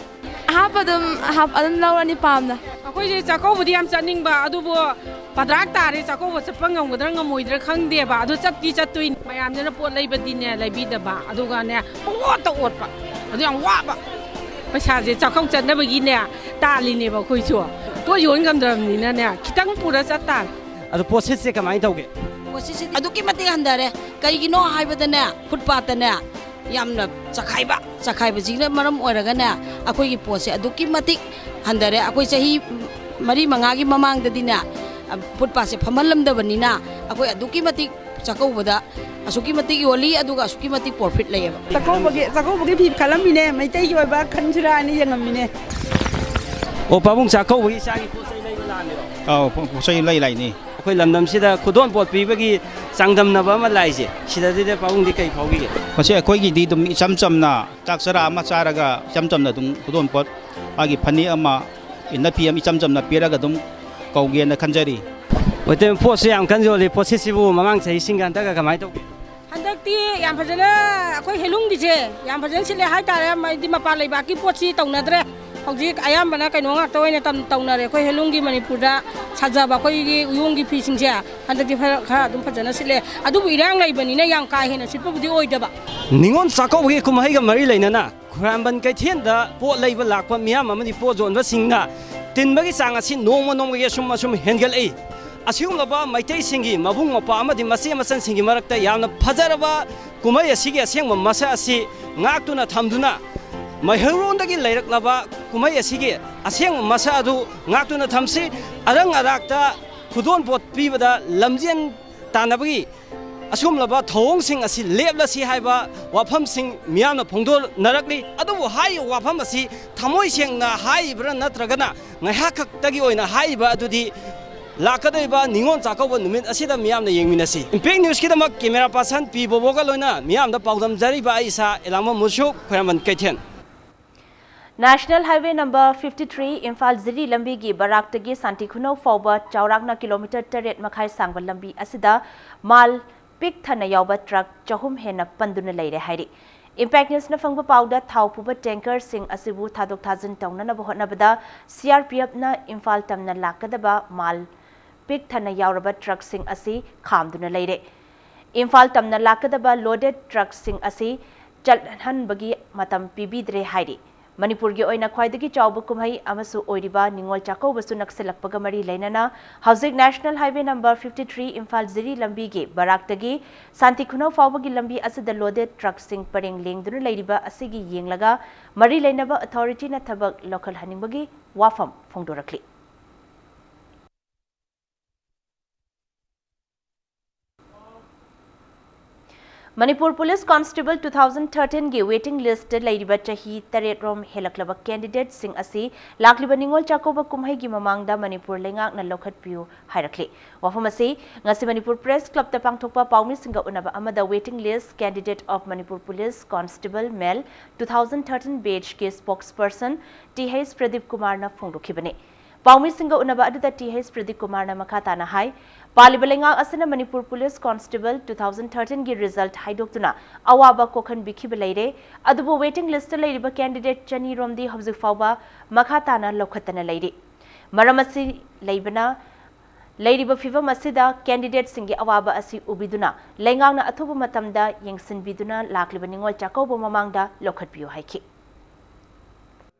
ꯑꯍꯥꯞꯄ ꯑꯗꯨꯝ ꯍꯥꯞ-, ꯑꯗꯨꯝ ꯂꯧꯔꯅꯤ ꯄꯥꯝꯅ꯫ ꯑꯩꯈꯣꯏꯁꯦ ꯆꯥꯛꯀꯧꯕꯗꯤ ꯌꯥꯝ ꯆꯠꯅꯤꯡꯕ, ꯑꯗꯨꯕꯨ ꯄꯗ꯭ꯔꯥꯛ ꯇꯥꯔꯦ, ꯆꯥꯛꯀꯧꯕ ꯆꯠꯄ ꯉꯝꯒꯗ꯭ꯔꯥ ꯉꯝꯃꯣꯏꯗ꯭ꯔꯥ ꯈꯪꯗꯦꯕ꯫ ꯑꯗꯨ ꯆꯠꯇꯤ ꯆꯠꯇꯣꯏꯅꯤ꯫ ꯃꯌꯥꯝꯁꯤꯅ ꯄꯣꯠ ꯂꯩꯕꯗꯤꯅꯦ, ꯂꯩꯕꯤꯗꯕ, ꯑꯗꯨꯒꯅꯦ ꯄꯪꯑꯣꯠꯇ ꯑꯣꯠꯄ꯫ ꯑꯗꯨ ꯌꯥꯝ ꯋꯥꯕ꯫ ꯄꯩꯁꯥꯁꯦ ꯆꯥꯛꯀꯧ ꯆꯠꯅꯕꯒꯤꯅꯦ ꯇꯥꯜꯂꯤꯅꯦꯕ ꯑꯩꯈꯣꯏꯁꯨ꯫ ꯄꯣꯠ ꯌꯣꯟ ꯉꯝꯗ꯭ꯔꯕꯅꯤꯅꯅꯦ, ꯈꯤꯇꯪ ꯄꯨꯔ ꯆꯠ ꯇꯥꯔꯦ꯫ ꯑꯗꯣ ꯄꯣꯠꯁꯤꯠꯁꯦ ꯀꯃꯥꯏꯅ ꯇꯧꯒꯦ? ꯄꯣꯠꯁꯤꯠꯁꯦ ꯑꯗꯨꯛꯀꯤ ꯃꯇꯤꯛ ꯍꯟꯊꯔꯦ꯫ ꯀꯔꯤꯒꯤꯅꯣ ꯍꯥꯏꯕꯗꯅꯦ, ꯐꯨꯠꯄꯥꯠꯇꯅꯦ ꯌꯥꯝꯅ ꯆꯈꯥꯏꯕ, ꯆꯈꯥꯏꯕꯁꯤꯅ ꯃꯔꯝ ꯑꯣꯏꯔꯒꯅꯦ, ꯑꯩꯈꯣꯏꯒꯤ ꯄꯣꯠꯁꯦ ꯑꯗꯨꯛꯀꯤ ꯃꯇꯤꯛ ꯍꯟꯊꯔꯦ꯫ ꯑꯩꯈꯣꯏ ꯆꯍꯤ ꯃꯔꯤ ꯃꯉꯥꯒꯤ ꯃꯃꯥꯡꯗꯗꯤꯅꯦ, ꯐꯨꯠꯄꯥꯠꯁꯦ ꯐꯝꯍꯜꯂꯝꯗꯕꯅꯤꯅ ꯑꯩꯈꯣꯏ ꯑꯗꯨꯛꯀꯤ ꯃꯇꯤꯛ ꯆꯥꯛꯀꯧꯕꯗ ꯑꯁꯨꯛꯀꯤ ꯃꯇꯤꯛ ꯌꯣꯜꯂꯤ, ꯑꯗꯨꯒ ꯑꯁꯨꯛꯀꯤ ꯃꯇꯤꯛ profit ꯂꯩꯌꯦꯕ꯫ ꯆꯥꯛꯀꯧꯕꯒꯤ, ꯆꯥꯛꯀꯧꯕꯒꯤ ꯐꯤ ꯈꯜꯂꯝꯃꯤꯅꯦ, ꯃꯩꯇꯩꯒꯤ ꯑꯣꯏꯕ ꯈꯟꯁꯤꯔꯥ ꯍꯥꯏꯅ ꯌꯦꯡꯉꯝꯃꯤꯅꯦ꯫ ꯑꯣ, ꯄꯥꯕꯨꯡ ꯆꯥꯛꯀꯧꯕꯒꯤ ꯏꯆꯥꯒꯤ ꯄꯣꯠ ꯆꯩ ꯂꯩꯕ ꯂꯥꯛꯑꯝꯃꯤꯔꯣ? ꯑꯧ, ꯄꯣ-, ꯄꯣꯠ ꯆꯩ ꯂꯩ ꯂꯥꯛꯏꯅꯤ꯫ ꯑꯩꯈꯣꯏ ꯂꯝꯗꯝꯁꯤꯗ ꯈꯨꯗꯣꯜ ꯄꯣꯠ ꯄꯤꯕꯒꯤ ꯆꯥꯡꯗꯝꯅꯕ ꯑꯃ ꯂꯥꯛꯏꯁꯦ, ꯁꯤꯗꯗꯤ ꯄꯥꯕꯨꯡꯗꯤ ꯀꯩ ꯐꯥꯎꯈꯤꯒꯦ? ꯃꯁꯤ ꯑꯩꯈꯣꯏꯒꯤꯗꯤ ꯑꯗꯨꯝ ꯏꯆꯝ ꯆꯝꯅ ꯆꯥꯛ ꯆꯔꯥ ꯑꯃ ꯆꯥꯔꯒ ꯏꯆꯝ ꯆꯝꯅ ꯑꯗꯨꯝ ꯈꯨꯗꯣꯜ ꯄꯣꯠ, ꯃꯥꯒꯤ ꯐꯅꯦꯛ ꯑꯃ, ꯏꯟꯅꯐꯤ ꯑꯃ ꯏꯆꯝ ꯆꯝꯅ ꯄꯤꯔꯒ ꯑꯗꯨꯝ ꯀꯧꯒꯦꯅ ꯈꯟꯖꯔꯤ꯫ ꯃꯩꯇꯩ ꯄꯣꯠꯁꯨ ꯌꯥꯝ ꯀꯟꯅ ꯌꯣꯜꯂꯤ꯫ ꯄꯣꯠꯁꯤꯠꯁꯤꯕꯨ ꯃꯃꯥꯡ ꯆꯍꯤꯁꯤꯡꯒ ꯍꯟꯗꯛꯀ ꯀꯃꯥꯏꯅ ꯇꯧꯒꯦ? ꯍꯟꯗꯛꯇꯤ ꯌꯥꯝ ꯐꯖꯅ, ꯑꯩꯈꯣꯏ ꯍꯦꯂꯨꯝꯒꯤꯁꯦ ꯌꯥꯝ ꯐꯖꯅ ꯁꯤꯠꯂꯦ ꯍꯥꯏꯇꯥꯔꯦ꯫ ꯃꯗꯤ ꯃꯄꯥꯟ ꯂꯩꯕꯥꯛꯀꯤ ꯄꯣꯠꯁꯤ ꯇꯧꯅꯗ꯭ꯔꯦ꯫ ꯍꯧꯖꯤꯛ ꯑꯌꯥꯝꯕꯅ ꯀꯩꯅꯣ ꯉꯥꯛꯇ ꯑꯣꯏꯅ ꯇꯝ-, ꯇꯧꯅꯔꯦ꯫ ꯑꯩꯈꯣꯏ ꯍꯦꯂꯨꯝꯒꯤ ꯃꯅꯤꯄꯨꯔꯗ ꯁꯥꯖꯕ ꯑꯩꯈꯣꯏꯒꯤ ꯎꯌꯣꯡꯒꯤ ꯐꯤꯁꯤꯡꯁꯦ ꯍꯟꯗꯛꯇꯤ ꯈꯔ, ꯈꯔ ꯑꯗꯨꯝ ꯐꯖꯅ ꯁꯤꯠꯂꯦ꯫ ꯑꯗꯨꯕꯨ ꯏꯔꯥꯡ ꯂꯩꯕꯅꯤꯅ ꯌꯥꯝ ꯀꯥ ꯍꯦꯟꯅ ꯁꯤꯠꯄꯕꯨꯗꯤ ꯑꯣꯏꯗꯕ꯫ ꯅꯤꯉꯣꯜ ꯆꯥꯛꯀꯧꯕꯒꯤ ꯀꯨꯝꯍꯩꯒ ꯃꯔꯤ ꯂꯩꯅꯅ ꯈ꯭ꯋꯥꯏꯔꯝꯕꯟ ꯀꯩꯊꯦꯜꯗ ꯄꯣꯠ ꯂꯩꯕ ꯂꯥꯛꯄ ꯃꯤꯌꯥꯝ ꯑꯃꯗꯤ ꯄꯣꯠ ꯌꯣꯟꯕꯁꯤꯡꯅ ꯇꯤꯟꯕꯒꯤ ꯆꯥꯡ ꯑꯁꯤ ꯅꯣꯡꯃ ꯅꯣꯡꯃꯒꯤ ꯑꯁꯨꯝ ꯑꯁꯨꯝ ꯍꯦꯟꯒꯠꯂꯛꯏ꯫ ꯑꯁꯤꯒꯨꯝꯂꯕ ꯃꯩꯇꯩꯁꯤꯡꯒꯤ ꯃꯕꯨꯡ ꯃꯧꯄ꯭ꯋꯥ ꯑꯃꯗꯤ ꯃꯆꯦ ꯃꯆꯟꯁꯤꯡꯒꯤ ꯃꯔꯛꯇ ꯌꯥꯝꯅ ꯐꯖꯔꯕ ꯀꯨꯝꯍꯩ ꯑꯁꯤꯒꯤ ꯑꯁꯦꯡꯕ ꯃꯁꯛ ꯑꯁꯤ ꯉꯥꯛꯇꯨꯅ ꯊꯝꯗꯨꯅ, ꯃꯩꯍꯧꯔꯣꯟꯗꯒꯤ ꯂꯩꯔꯛꯂꯕ ꯀꯨꯝꯍꯩ ꯑꯁꯤꯒꯤ ꯑꯁꯦꯡꯕ ꯃꯁꯛ ꯑꯗꯨ ꯉꯥꯛꯇꯨꯅ ꯊꯝꯁꯤ꯫ ꯑꯔꯪ ꯑꯔꯥꯛꯇ ꯈꯨꯗꯣꯜ ꯄꯣꯠ ꯄꯤꯕꯗ ꯂꯝꯖꯦꯟ ꯇꯥꯟꯅꯕꯒꯤ ꯑꯁꯤꯒꯨꯝꯂꯕ ꯊꯧꯑꯣꯡꯁꯤꯡ ꯑꯁꯤ ꯂꯦꯞꯂꯁꯤ ꯍꯥꯏꯕ ꯋꯥꯐꯝꯁꯤꯡ ꯃꯤꯌꯥꯝꯅ ꯐꯣꯡꯗꯣꯛꯅꯔꯛꯂꯤ꯫ ꯑꯗꯨꯕꯨ ꯍꯥꯏꯔꯤꯕ ꯋꯥꯐꯝ ꯑꯁꯤ ꯊꯃꯣꯏ ꯁꯦꯡꯅ ꯍꯥꯏꯔꯤꯕ꯭ꯔꯥ ꯅꯠꯇ꯭ꯔꯒꯅ ꯉꯥꯏꯍꯥꯛ ꯈꯛꯇꯒꯤ ꯑꯣꯏꯅ ꯍꯥꯏꯔꯤꯕ ꯑꯗꯨꯗꯤ ꯂꯥꯛꯀꯗꯧꯔꯤꯕ ꯅꯤꯉꯣꯜ ꯆꯥꯛꯀꯧꯕ ꯅꯨꯃꯤꯠ ꯑꯁꯤꯗ ꯃꯤꯌꯥꯝꯅ ꯌꯦꯡꯃꯤꯟꯅꯁꯤ꯫ ꯏꯝꯄꯦꯛ ꯅ꯭ꯌꯨꯁꯀꯤꯗꯃꯛ ꯀꯦꯃꯦꯔꯥ ꯄꯥꯔꯁꯟ ꯄꯤ ꯕꯣꯕꯣꯒ ꯂꯣꯏꯅ ꯃꯤꯌꯥꯝꯗ ꯄꯥꯎꯗꯝꯖꯔꯤꯕ ꯑꯩ ꯏꯁꯥ ꯑꯦꯂꯥꯡꯕꯝ ꯃꯨꯁꯨ, ꯈ꯭ꯋꯥꯏꯔꯝꯕꯟ ꯀꯩꯊꯦꯜ꯫ National Highway number fifty three Imphal ꯖꯤꯔꯤ ꯂꯝꯕꯤꯒꯤ ꯕꯔꯥꯛꯇꯒꯤ ꯁꯥꯟꯇꯤ ꯈꯨꯅꯧ ꯐꯥꯎꯕ ꯆꯥꯎꯔꯥꯛꯅ ꯀꯤꯂꯣꯃꯤꯇꯔ ꯇꯔꯦꯠ ꯃꯈꯥꯏ ꯁꯥꯡꯕ ꯂꯝꯕꯤ ꯑꯁꯤꯗ ꯃꯥꯜ ꯄꯤꯛ ꯊꯟꯅ ꯌꯥꯎꯕ ꯇ꯭ꯔꯛ ꯆꯍꯨꯝ ꯍꯦꯟꯅ ꯄꯟꯗꯨꯅ ꯂꯩꯔꯦ ꯍꯥꯏꯔꯤ꯫ ꯏꯝꯄꯦꯛ ꯅ꯭ꯌꯨꯁꯅ ꯐꯪꯕ ꯄꯥꯎꯗ ꯊꯥꯎ ꯄꯨꯕ ꯇꯦꯡꯀꯔꯁꯤꯡ ꯑꯁꯤꯕꯨ ꯊꯥꯗꯣꯛ ꯊꯥꯖꯤꯟ ꯇꯧꯅꯅꯕ ꯍꯣꯠꯅꯕꯗ ꯁꯤ ꯑꯥꯔ ꯄꯤ ꯑꯦꯐꯅ ꯏꯝꯐꯥꯜ ꯇꯝꯅ ꯂꯥꯛꯀꯗꯕ ꯃꯥꯜ ꯄꯤꯛ ꯊꯟꯅ ꯌꯥꯎꯔꯕ ꯇ꯭ꯔꯛꯁꯤꯡ ꯑꯁꯤ ꯈꯥꯝꯗꯨꯅ ꯂꯩꯔꯦ꯫ ꯏꯝꯐꯥꯜ ꯇꯝꯅ ꯂꯥꯛꯀꯗꯕ ꯂꯣꯗꯦꯗ ꯇ꯭ꯔꯛꯁꯤꯡ ꯑꯁꯤ ꯆꯠꯍꯟꯕꯒꯤ ꯃꯇꯝ ꯄꯤꯕꯤꯗ꯭ꯔꯦ ꯍꯥꯏꯔꯤ꯫ ꯃꯅꯤꯄꯨꯔꯒꯤ ꯑꯣꯏꯅ ꯈ꯭ꯋꯥꯏꯗꯒꯤ ꯆꯥꯎꯕ ꯀꯨꯝꯍꯩ ꯑꯃꯁꯨ ꯑꯣꯏꯔꯤꯕ ꯅꯤꯉꯣꯜ ꯆꯥꯛꯀꯧꯕꯁꯨ ꯅꯛꯁꯤꯜꯂꯛꯄꯒ ꯃꯔꯤ ꯂꯩꯅꯅ ꯍꯧꯖꯤꯛ National Highway number fifty three Imphal ꯖꯤꯔꯤ ꯂꯝꯕꯤꯒꯤ ꯕꯔꯥꯛꯇꯒꯤ ꯁꯥꯟꯇꯤ ꯈꯨꯅꯧ ꯐꯥꯎꯕꯒꯤ ꯂꯝꯕꯤ ꯑꯁꯤꯗ ꯂꯣꯗꯦꯗ ꯇ꯭ꯔꯛꯁꯤꯡ ꯄꯔꯦꯡ ꯂꯦꯡꯗꯨꯅ ꯂꯩꯔꯤꯕ ꯑꯁꯤꯒꯤ ꯌꯦꯡꯂꯒ ꯃꯔꯤ ꯂꯩꯅꯕ ꯑꯣꯊꯣꯔꯤꯇꯤꯅ ꯊꯕꯛ ꯂꯧꯈꯠꯍꯟꯅꯤꯡꯕꯒꯤ ꯋꯥꯐꯝ ꯐꯣꯡꯗꯣꯔꯛꯂꯤ꯫ Manipur Police Constable two thousand thirteen ꯒꯤ waiting list ꯂꯩꯔꯤꯕ ꯆꯍꯤ ꯇꯔꯦꯠ ꯔꯣꯝ ꯍꯦꯜꯂꯛꯂꯕ candidate ꯁꯤꯡ ꯑꯁꯤ ꯂꯥꯛꯂꯤꯕ ꯅꯤꯉꯣꯜ ꯆꯥꯛꯀꯧꯕ ꯀꯨꯝꯍꯩꯒꯤ ꯃꯃꯥꯡꯗ ꯃꯅꯤꯄꯨꯔ ꯂꯩꯉꯥꯛꯅ ꯂꯧꯈꯠꯄꯤꯌꯨ ꯍꯥꯏꯔꯛꯂꯤ꯫ ꯋꯥꯐꯝ ꯑꯁꯤ ꯉꯁꯤ ꯃꯅꯤꯄꯨꯔ Press Club ꯇ ꯄꯥꯡꯊꯣꯛꯄ ꯄꯥꯎꯃꯤꯁꯤꯡꯒ ꯎꯅꯕ ꯑꯃꯗ waiting list candidate of Manipur Police Constable Male two thousand thirteen batch ꯀꯤ spokesperson ꯇꯤ ꯍꯩꯆ ꯄ꯭ꯔꯗꯤꯞ ꯀꯨꯃꯥꯔꯅ ꯐꯣꯡꯗꯣꯛꯈꯤꯕꯅꯤ꯫ ꯄꯥꯎꯃꯤꯁꯤꯡꯒ ꯎꯅꯕ ꯑꯗꯨꯗ ꯇꯤ ꯍꯩꯆ ꯄ꯭ꯔꯗꯤꯞ ꯀꯨꯃꯥꯔꯅ ꯃꯈꯥ ꯇꯥꯅ ꯍꯥꯏ, ꯄꯥꯜꯂꯤꯕ ꯂꯩꯉꯥꯛ ꯑꯁꯤꯅ Manipur Police Constable two thousand thirteen ꯒꯤ result ꯍꯥꯏꯗꯣꯛꯇꯨꯅ ꯑꯋꯥꯕ ꯀꯣꯛꯍꯟꯕꯤꯈꯤꯕ ꯂꯩꯔꯦ꯫ ꯑꯗꯨꯕꯨ waiting list ꯂꯩꯔꯤꯕ candidate ꯆꯅꯤ ꯔꯣꯝꯗꯤ ꯍꯧꯖꯤꯛ ꯐꯥꯎꯕ ꯃꯈꯥ ꯇꯥꯅ ꯂꯧꯈꯠꯇꯅ ꯂꯩꯔꯤ꯫ ꯃꯔꯝ ꯑꯁꯤ ꯂꯩꯕꯅ ꯂꯩꯔꯤꯕ ꯐꯤꯚꯝ ꯑꯁꯤꯗ candidate ꯁꯤꯡꯒꯤ ꯑꯋꯥꯕ ꯑꯁꯤ ꯎꯕꯤꯗꯨꯅ ꯂꯩꯉꯥꯛꯅ ꯑꯊꯨꯕ ꯃꯇꯝꯗ ꯌꯦꯡꯁꯤꯟꯕꯤꯗꯨꯅ ꯂꯥꯛꯂꯤꯕ ꯅꯤꯉꯣꯜ ꯆꯥꯛꯀꯧꯕ ꯃꯃꯥꯡꯗ ꯂꯧꯈꯠꯄꯤꯌꯨ ꯍꯥꯏꯈꯤ꯫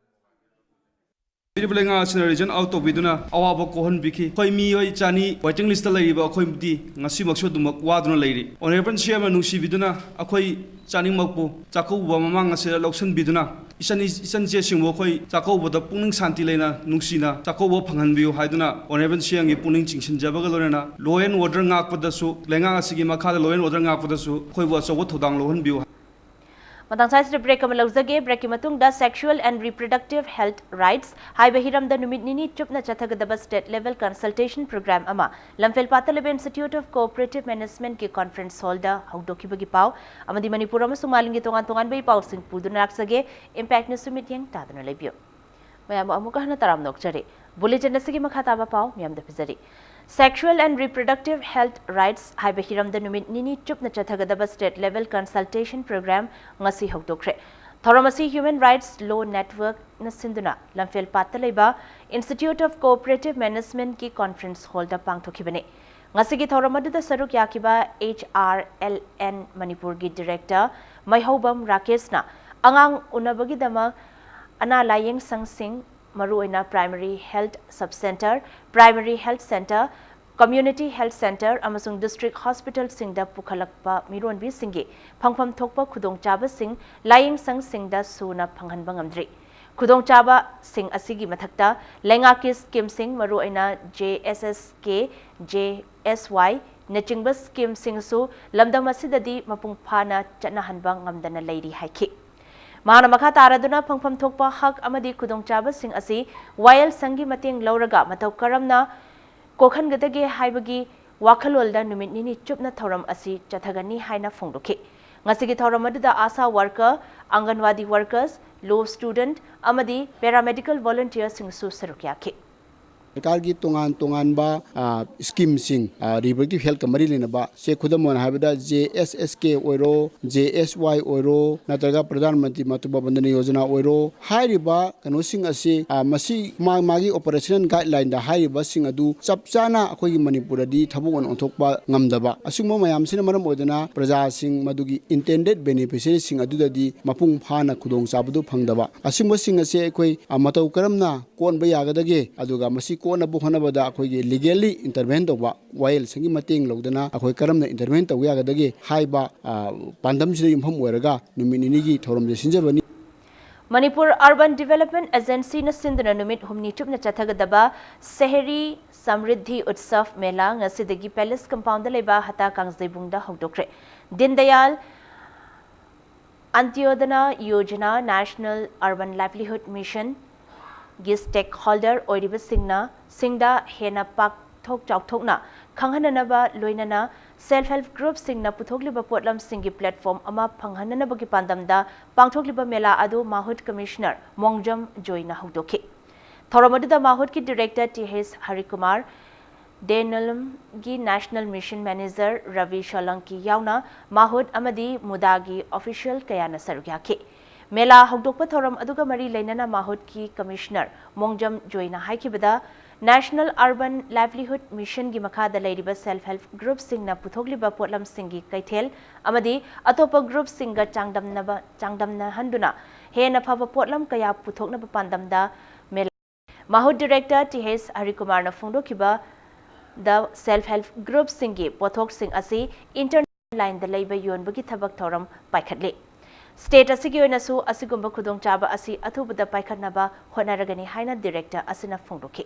ꯄꯤꯔꯤꯕ ꯂꯩꯉꯥꯛ ꯑꯁꯤꯅ result out ꯇꯧꯕꯤꯗꯨꯅ ꯑꯋꯥꯕ ꯀꯣꯛꯍꯟꯕꯤꯈꯤ꯫ ꯑꯩꯈꯣꯏ ꯃꯤꯑꯣꯏ ꯆꯅꯤ waiting list ꯂꯩꯔꯤꯕ ꯑꯩꯈꯣꯏꯗꯤ ꯉꯁꯤꯃꯛꯁꯨ ꯑꯗꯨꯃꯛ ꯋꯥꯗꯨꯅ ꯂꯩꯔꯤ꯫ Honourable C M ꯅ ꯅꯨꯡꯁꯤꯕꯤꯗꯨꯅ ꯑꯩꯈꯣꯏ ꯆꯥꯅꯤꯡꯃꯛꯄꯨ ꯆꯥꯛꯀꯧꯕ ꯃꯃꯥꯡ ꯑꯁꯤꯗ ꯂꯧꯁꯤꯟꯕꯤꯗꯨꯅ ꯏꯆꯟ-, ꯏꯆꯟ ꯏꯆꯦꯁꯤꯡꯕꯨ ꯑꯩꯈꯣꯏ ꯆꯥꯛꯀꯧꯕꯗ ꯄꯨꯛꯅꯤꯡ ꯁꯥꯟꯇꯤ ꯂꯩꯅ ꯅꯨꯡꯁꯤꯅ ꯆꯥꯛꯀꯧꯕ ꯐꯪꯍꯟꯕꯤꯌꯨ ꯍꯥꯏꯗꯨꯅ Honourable C M ꯒꯤ ꯄꯨꯛꯅꯤꯡ ꯆꯤꯡꯁꯤꯟꯖꯕꯒ ꯂꯣꯏꯅꯅ law and order ꯉꯥꯛꯄꯗꯁꯨ, ꯂꯩꯉꯥꯛ ꯑꯁꯤꯒꯤ ꯃꯈꯥꯗ law and order ꯉꯥꯛꯄꯗꯁꯨ ꯑꯩꯈꯣꯏꯕꯨ ꯑꯆꯧꯕ ꯊꯧꯗꯥꯡ ꯂꯧꯍꯟꯕꯤꯌꯨ꯫ ꯃꯇꯥꯡ ꯁ꯭ꯋꯥꯏꯁꯤꯗ break ꯑꯃ ꯂꯧꯖꯒꯦ꯫ Break ꯀꯤ ꯃꯇꯨꯡꯗ sexual and reproductive health rights ꯍꯥꯏꯕ ꯍꯤꯔꯝꯗ ꯅꯨꯃꯤꯠ ꯅꯤꯅꯤ ꯆꯨꯞꯅ ꯆꯠꯊꯒꯗꯕ state level consultation program ꯑꯃ ꯂꯝꯐꯦꯜꯄꯥꯠꯇ ꯂꯩꯕ Institute of Cooperative Management ꯀꯤ conference hall ꯗ ꯍꯧꯗꯣꯛꯈꯤꯕꯒꯤ ꯄꯥꯎ ꯑꯃꯗꯤ ꯃꯅꯤꯄꯨꯔ ꯑꯃꯁꯨꯡ ꯃꯥꯂꯦꯝꯒꯤ ꯇꯣꯉꯥꯟ ꯇꯣꯉꯥꯟꯕꯒꯤ ꯄꯥꯎꯁꯤꯡ ꯄꯨꯗꯨꯅ ꯂꯥꯛꯆꯒꯦ꯫ Impact News ꯁꯨ ꯃꯤꯠꯌꯦꯡ ꯇꯥꯗꯨꯅ ꯂꯩꯕꯤꯌꯨ꯫ ꯃꯌꯥꯝꯕꯨ ꯑꯃꯨꯛꯀ ꯍꯟꯅ ꯇꯔꯥꯝꯅ ꯑꯣꯛꯆꯔꯤ꯫ Bulletin ꯑꯁꯤꯒꯤ ꯃꯈꯥ ꯇꯥꯕ ꯄꯥꯎ ꯃꯤꯌꯥꯝꯗ ꯄꯤꯖꯔꯤ꯫ Sexual and reproductive health rights ꯍꯥꯏꯕ ꯍꯤꯔꯝꯗ ꯅꯨꯃꯤꯠ ꯅꯤꯅꯤ ꯆꯨꯞꯅ ꯆꯠꯊꯒꯗꯕ state level consultation program ꯉꯁꯤ ꯍꯧꯗꯣꯛꯈ꯭ꯔꯦ꯫ ꯊꯧꯔꯝ ꯑꯁꯤ Human Rights Law Network ꯅ ꯁꯤꯟꯗꯨꯅ ꯂꯝꯐꯦꯜꯄꯥꯠꯇ ꯂꯩꯕ Institute of Cooperative Management ꯀꯤ conference hall ꯗ ꯄꯥꯡꯊꯣꯛꯈꯤꯕꯅꯤ꯫ ꯉꯁꯤꯒꯤ ꯊꯧꯔꯝ ꯑꯗꯨꯗ ꯁꯔꯨꯛ ꯌꯥꯈꯤꯕ H R L N ꯃꯅꯤꯄꯨꯔꯒꯤ director ꯃꯩꯍꯧꯕꯝ ꯔꯥꯀꯦꯁꯅ ꯑꯉꯥꯡ ꯎꯅꯕꯒꯤꯗꯃꯛ ꯑꯅꯥ ꯂꯥꯌꯦꯡ ꯁꯪꯁꯤꯡ, ꯃꯔꯨꯑꯣꯏꯅ Primary Health Sub Centre, Primary Health Centre, Community Health Centre ꯑꯃꯁꯨꯡ district hospital ꯁꯤꯡꯗ ꯄꯨꯈꯠꯂꯛꯄ ꯃꯤꯔꯣꯟꯕꯤꯁꯤꯡꯒꯤ ꯐꯪꯐꯝ ꯊꯣꯛꯄ ꯈꯨꯗꯣꯡꯆꯥꯕꯁꯤꯡ ꯂꯥꯌꯦꯡ ꯁꯪꯁꯤꯡꯗ ꯁꯨꯅ ꯐꯪꯍꯟꯕ ꯉꯝꯗ꯭ꯔꯤ꯫ ꯈꯨꯗꯣꯡꯆꯥꯕꯁꯤꯡ ꯑꯁꯤꯒꯤ ꯃꯊꯛꯇ ꯂꯩꯉꯥꯛꯀꯤ scheme ꯁꯤꯡ, ꯃꯔꯨꯑꯣꯏꯅ J S S K, J S Y, ꯅꯆꯤꯡꯕ ꯁ꯭ꯀꯤꯝꯁꯤꯡꯁꯨ ꯂꯝꯗꯝ ꯑꯁꯤꯗꯗꯤ ꯃꯄꯨꯡ ꯐꯥꯅ ꯆꯠꯅꯍꯟꯕ ꯉꯝꯗꯅ ꯂꯩꯔꯤ ꯍꯥꯏꯈꯤ꯫ ꯃꯍꯥꯛꯅ ꯃꯈꯥ ꯇꯥꯔꯗꯨꯅ ꯐꯪꯐꯝ ꯊꯣꯛꯄ ꯍꯛ ꯑꯃꯗꯤ ꯈꯨꯗꯣꯡꯆꯥꯕꯁꯤꯡ ꯑꯁꯤ ꯋꯥꯌꯦꯜꯁꯪꯒꯤ ꯃꯇꯦꯡ ꯂꯧꯔꯒ ꯃꯇꯧ ꯀꯔꯝꯅ ꯀꯣꯛꯍꯟꯒꯗꯒꯦ ꯍꯥꯏꯕꯒꯤ ꯋꯥꯈꯜꯂꯣꯟꯗ ꯅꯨꯃꯤꯠ ꯅꯤꯅꯤ ꯆꯨꯞꯅ ꯊꯧꯔꯝ ꯑꯁꯤ ꯆꯠꯊꯒꯅꯤ ꯍꯥꯏꯅ ꯐꯣꯡꯗꯣꯛꯈꯤ꯫ ꯉꯁꯤꯒꯤ ꯊꯧꯔꯝ ꯑꯗꯨꯗ ꯑꯥꯁꯥ ꯋꯥꯔꯀꯔ, ꯑꯪꯒꯟꯋꯥꯗꯤ ꯋꯥꯔꯀꯔꯁ, ꯂꯣ ꯁ꯭ꯇꯨꯗꯦꯟꯠ ꯑꯃꯗꯤ ꯄꯦꯔꯥꯃꯦꯗꯤꯀꯦꯜ ꯚꯣꯂꯨꯟꯇꯤꯌꯔꯁꯤꯡꯁꯨ ꯁꯔꯨꯛ ꯌꯥꯈꯤ꯫ ꯁꯔꯀꯥꯔꯒꯤ ꯇꯣꯉꯥꯟ ꯇꯣꯉꯥꯟꯕ ꯁ꯭ꯀꯤꯝꯁꯤꯡ, ꯔꯤꯄ꯭ꯔꯗꯛꯇꯤꯚ ꯍꯦꯜꯠꯀ ꯃꯔꯤ ꯂꯩꯅꯕ, ꯁꯦ ꯈꯨꯗꯝ ꯑꯣꯏꯅ ꯍꯥꯏꯕꯗ ꯖꯦ ꯑꯦꯁ ꯑꯦꯁ ꯀꯦ ꯑꯣꯏꯔꯣ, ꯖꯦ ꯑꯦꯁ ꯋꯥꯏ ꯑꯣꯏꯔꯣ, ꯅꯠꯇ꯭ꯔꯒ ꯄ꯭ꯔꯙꯥꯟ ꯃꯟꯇ꯭ꯔꯤ ꯃꯥꯇ꯭ꯔꯨ ꯕꯟꯗꯅ ꯌꯣꯖꯅꯥ ꯑꯣꯏꯔꯣ, ꯍꯥꯏꯔꯤꯕ ꯀꯩꯅꯣꯁꯤꯡ ꯑꯁꯤ, ꯑ, ꯃꯁꯤ ꯃꯥ-, ꯃꯥꯒꯤ ꯑꯣꯄꯔꯦꯁꯅꯦꯜ ꯒꯥꯏꯗꯂꯥꯏꯟꯗ ꯍꯥꯏꯔꯤꯕꯁꯤꯡ ꯑꯗꯨ ꯆꯞ ꯆꯥꯅ ꯑꯩꯈꯣꯏꯒꯤ ꯃꯅꯤꯄꯨꯔꯗꯗꯤ ꯊꯕꯛ ꯑꯣꯏꯅ ꯑꯣꯟꯊꯣꯛꯄ ꯉꯝꯗꯕ, ꯑꯁꯤꯒꯨꯝꯕ ꯃꯌꯥꯝꯁꯤꯅ ꯃꯔꯝ ꯑꯣꯏꯗꯨꯅ ꯄ꯭ꯔꯖꯥꯁꯤꯡ, ꯃꯗꯨꯒꯤ ꯏꯟꯇꯦꯟꯗꯦꯗ ꯕꯦꯅꯤꯐꯤꯁꯔꯤꯁꯤꯡ ꯑꯗꯨꯗꯗꯤ ꯃꯄꯨꯡ ꯐꯥꯅ ꯈꯨꯗꯣꯡꯆꯥꯕꯗꯨ ꯐꯪꯗꯕ, ꯑꯁꯤꯒꯨꯝꯕꯁꯤꯡ ꯑꯁꯤ ꯑꯩꯈꯣꯏ, ꯑ, ꯃꯇꯧ ꯀꯔꯝꯅ ꯀꯣꯛꯍꯟꯕ ꯌꯥꯒꯗꯒꯦ, ꯑꯗꯨꯒ ꯃꯁꯤ ꯀꯣꯛꯍꯟꯅꯕ ꯍꯣꯠꯅꯕꯗ ꯑꯩꯈꯣꯏꯒꯤ ꯂꯤꯒꯦꯜꯂꯤ ꯏꯟꯇꯔꯚꯦꯟ ꯇꯧꯕ, ꯋꯥꯌꯦꯜꯁꯪꯒꯤ ꯃꯇꯦꯡ ꯂꯧꯗꯅ ꯑꯩꯈꯣꯏ ꯀꯔꯝꯅ ꯏꯟꯇꯔꯚꯦꯟ ꯇꯧꯕ ꯌꯥꯒꯗꯒꯦ ꯍꯥꯏꯕ, ꯑ, ꯄꯥꯟꯗꯝꯁꯤꯗ ꯌꯨꯝꯐꯝ ꯑꯣꯏꯔꯒ ꯅꯨꯃꯤꯠ ꯅꯤꯅꯤꯒꯤ ꯊꯧꯔꯝꯁꯦ ꯁꯤꯟꯖꯕꯅꯤ꯫ ꯃꯅꯤꯄꯨꯔ ꯑꯔꯕꯥꯟ ꯗꯤꯚꯦꯂꯞꯃꯦꯟꯠ ꯑꯦꯖꯦꯟꯁꯤꯅ ꯁꯤꯟꯗꯨꯅ ꯅꯨꯃꯤꯠ ꯍꯨꯝꯅꯤ ꯆꯨꯞꯅ ꯆꯠꯊꯒꯗꯕ ꯁꯦꯍꯔꯤ ꯁꯝꯔꯤꯗꯙꯤ ꯎꯠꯁꯚ ꯃꯦꯂꯥ ꯉꯁꯤꯗꯒꯤ ꯄꯦꯂꯦꯁ ꯀꯝꯄꯥꯎꯟꯗ ꯂꯩꯕ ꯍꯇꯥ ꯀꯥꯡꯖꯩꯕꯨꯡꯗ ꯍꯧꯗꯣꯛꯈ꯭ꯔꯦ꯫ ꯗꯤꯟ ꯗꯌꯥꯜ ꯑꯟꯇ꯭ꯌꯣꯗꯅ ꯌꯣꯖꯅꯥ ꯅꯦꯁꯅꯦꯜ ꯑꯔꯕꯥꯟ ꯂꯥꯏꯚꯂꯤꯍꯨꯗ ꯃꯤꯁꯟꯒꯤ ꯁ꯭ꯇꯦꯛ ꯍꯣꯜꯗꯔ ꯑꯣꯏꯔꯤꯕꯁꯤꯡꯅ ꯁꯤꯡꯗ ꯍꯦꯟꯅ ꯄꯥꯛꯊꯣꯛ ꯆꯥꯎꯊꯣꯛꯅ ꯈꯪꯍꯟꯅꯅꯕ ꯂꯣꯏꯅꯅ ꯁꯦꯜꯐ ꯍꯦꯜꯞ ꯒ꯭ꯔꯨꯞꯁꯤꯡꯅ ꯄꯨꯊꯣꯛꯂꯤꯕ ꯄꯣꯠꯂꯝꯁꯤꯡꯒꯤ ꯄ꯭ꯂꯦꯠꯐꯣꯔꯝ ꯑꯃ ꯐꯪꯍꯟꯅꯅꯕꯒꯤ ꯄꯥꯟꯗꯝꯗ ꯄꯥꯡꯊꯣꯛꯂꯤꯕ ꯃꯦꯂꯥ ꯑꯗꯨ ꯃꯥꯍꯨꯠ ꯀꯃꯤꯁꯅꯔ ꯃꯣꯡꯖꯝ ꯖꯣꯏꯅ ꯍꯧꯗꯣꯛꯈꯤ꯫ ꯊꯧꯔꯝ ꯑꯗꯨꯗ ꯃꯥꯍꯨꯠꯀꯤ ꯗꯤꯔꯦꯛꯇꯔ ꯇꯤ ꯍꯩꯆ ꯍꯔꯤꯀꯨꯃꯥꯔ, ꯗꯦꯅꯣꯂꯝꯒꯤ ꯅꯦꯁꯅꯦꯜ ꯃꯤꯁꯟ ꯃꯦꯅꯦꯖꯔ ꯔꯕꯤ ꯁꯣꯂꯪꯀꯤ ꯌꯥꯎꯅ ꯃꯥꯍꯨꯠ ꯑꯃꯗꯤ ꯃꯨꯗꯥꯒꯤ ꯑꯣꯐꯤꯁꯤꯌꯦꯜ ꯀꯌꯥꯅ ꯁꯔꯨꯛ ꯌꯥꯈꯤ꯫ ꯃꯦꯂꯥ ꯍꯧꯗꯣꯛꯄ ꯊꯧꯔꯝ ꯑꯗꯨꯒ ꯃꯔꯤ ꯂꯩꯅꯅ ꯃꯥꯍꯨꯠꯀꯤ ꯀꯃꯤꯁꯅꯔ ꯃꯣꯡꯖꯝ ꯖꯣꯏꯅ ꯍꯥꯏꯈꯤꯕꯗ, ꯅꯦꯁꯅꯦꯜ ꯑꯔꯕꯥꯟ ꯂꯥꯏꯚꯂꯤꯍꯨꯗ ꯃꯤꯁꯟꯒꯤ ꯃꯈꯥꯗ ꯂꯩꯔꯤꯕ ꯁꯦꯜꯐ ꯍꯦꯜꯞ ꯒ꯭ꯔꯨꯞꯁꯤꯡꯅ ꯄꯨꯊꯣꯛꯂꯤꯕ ꯄꯣꯠꯂꯝꯁꯤꯡꯒꯤ ꯀꯩꯊꯦꯜ ꯑꯃꯗꯤ ꯑꯇꯣꯞꯄ ꯒ꯭ꯔꯨꯞꯁꯤꯡꯒ ꯆꯥꯡꯗꯝꯅꯕ, ꯆꯥꯡꯗꯝꯅꯍꯟꯗꯨꯅ ꯍꯦꯟꯅ ꯐꯕ ꯄꯣꯠꯂꯝ ꯀꯌꯥ ꯄꯨꯊꯣꯛꯅꯕ ꯄꯥꯟꯗꯝꯗ ꯃꯦꯂꯥ ꯃꯥꯍꯨꯠ ꯗꯤꯔꯦꯛꯇꯔ ꯇꯤ ꯍꯩꯆ ꯍꯔꯤꯀꯨꯃꯥꯔꯅ ꯐꯣꯡꯗꯣꯛꯈꯤꯕꯗ, ꯁꯦꯜꯐ ꯍꯦꯜꯞ ꯒ꯭ꯔꯨꯞꯁꯤꯡꯒꯤ ꯄꯣꯠꯊꯣꯛꯁꯤꯡ ꯑꯁꯤ ꯏꯟꯇꯔꯅꯦꯠ ꯂꯥꯏꯟꯗ ꯂꯩꯕ ꯌꯣꯟꯕꯒꯤ ꯊꯕꯛ ꯊꯧꯔꯝ ꯄꯥꯏꯈꯠꯂꯤ꯫ ꯁ꯭ꯇꯦꯠ ꯑꯁꯤꯒꯤ ꯑꯣꯏꯅꯁꯨ ꯑꯁꯤꯒꯨꯝꯕ ꯈꯨꯗꯣꯡꯆꯥꯕ ꯑꯁꯤ ꯑꯊꯨꯕꯗ ꯄꯥꯏꯈꯠꯅꯕ ꯍꯣꯠꯅꯔꯒꯅꯤ ꯍꯥꯏꯅ ꯗꯤꯔꯦꯛꯇꯔ ꯑꯁꯤꯅ ꯐꯣꯡꯗꯣꯛꯈꯤ꯫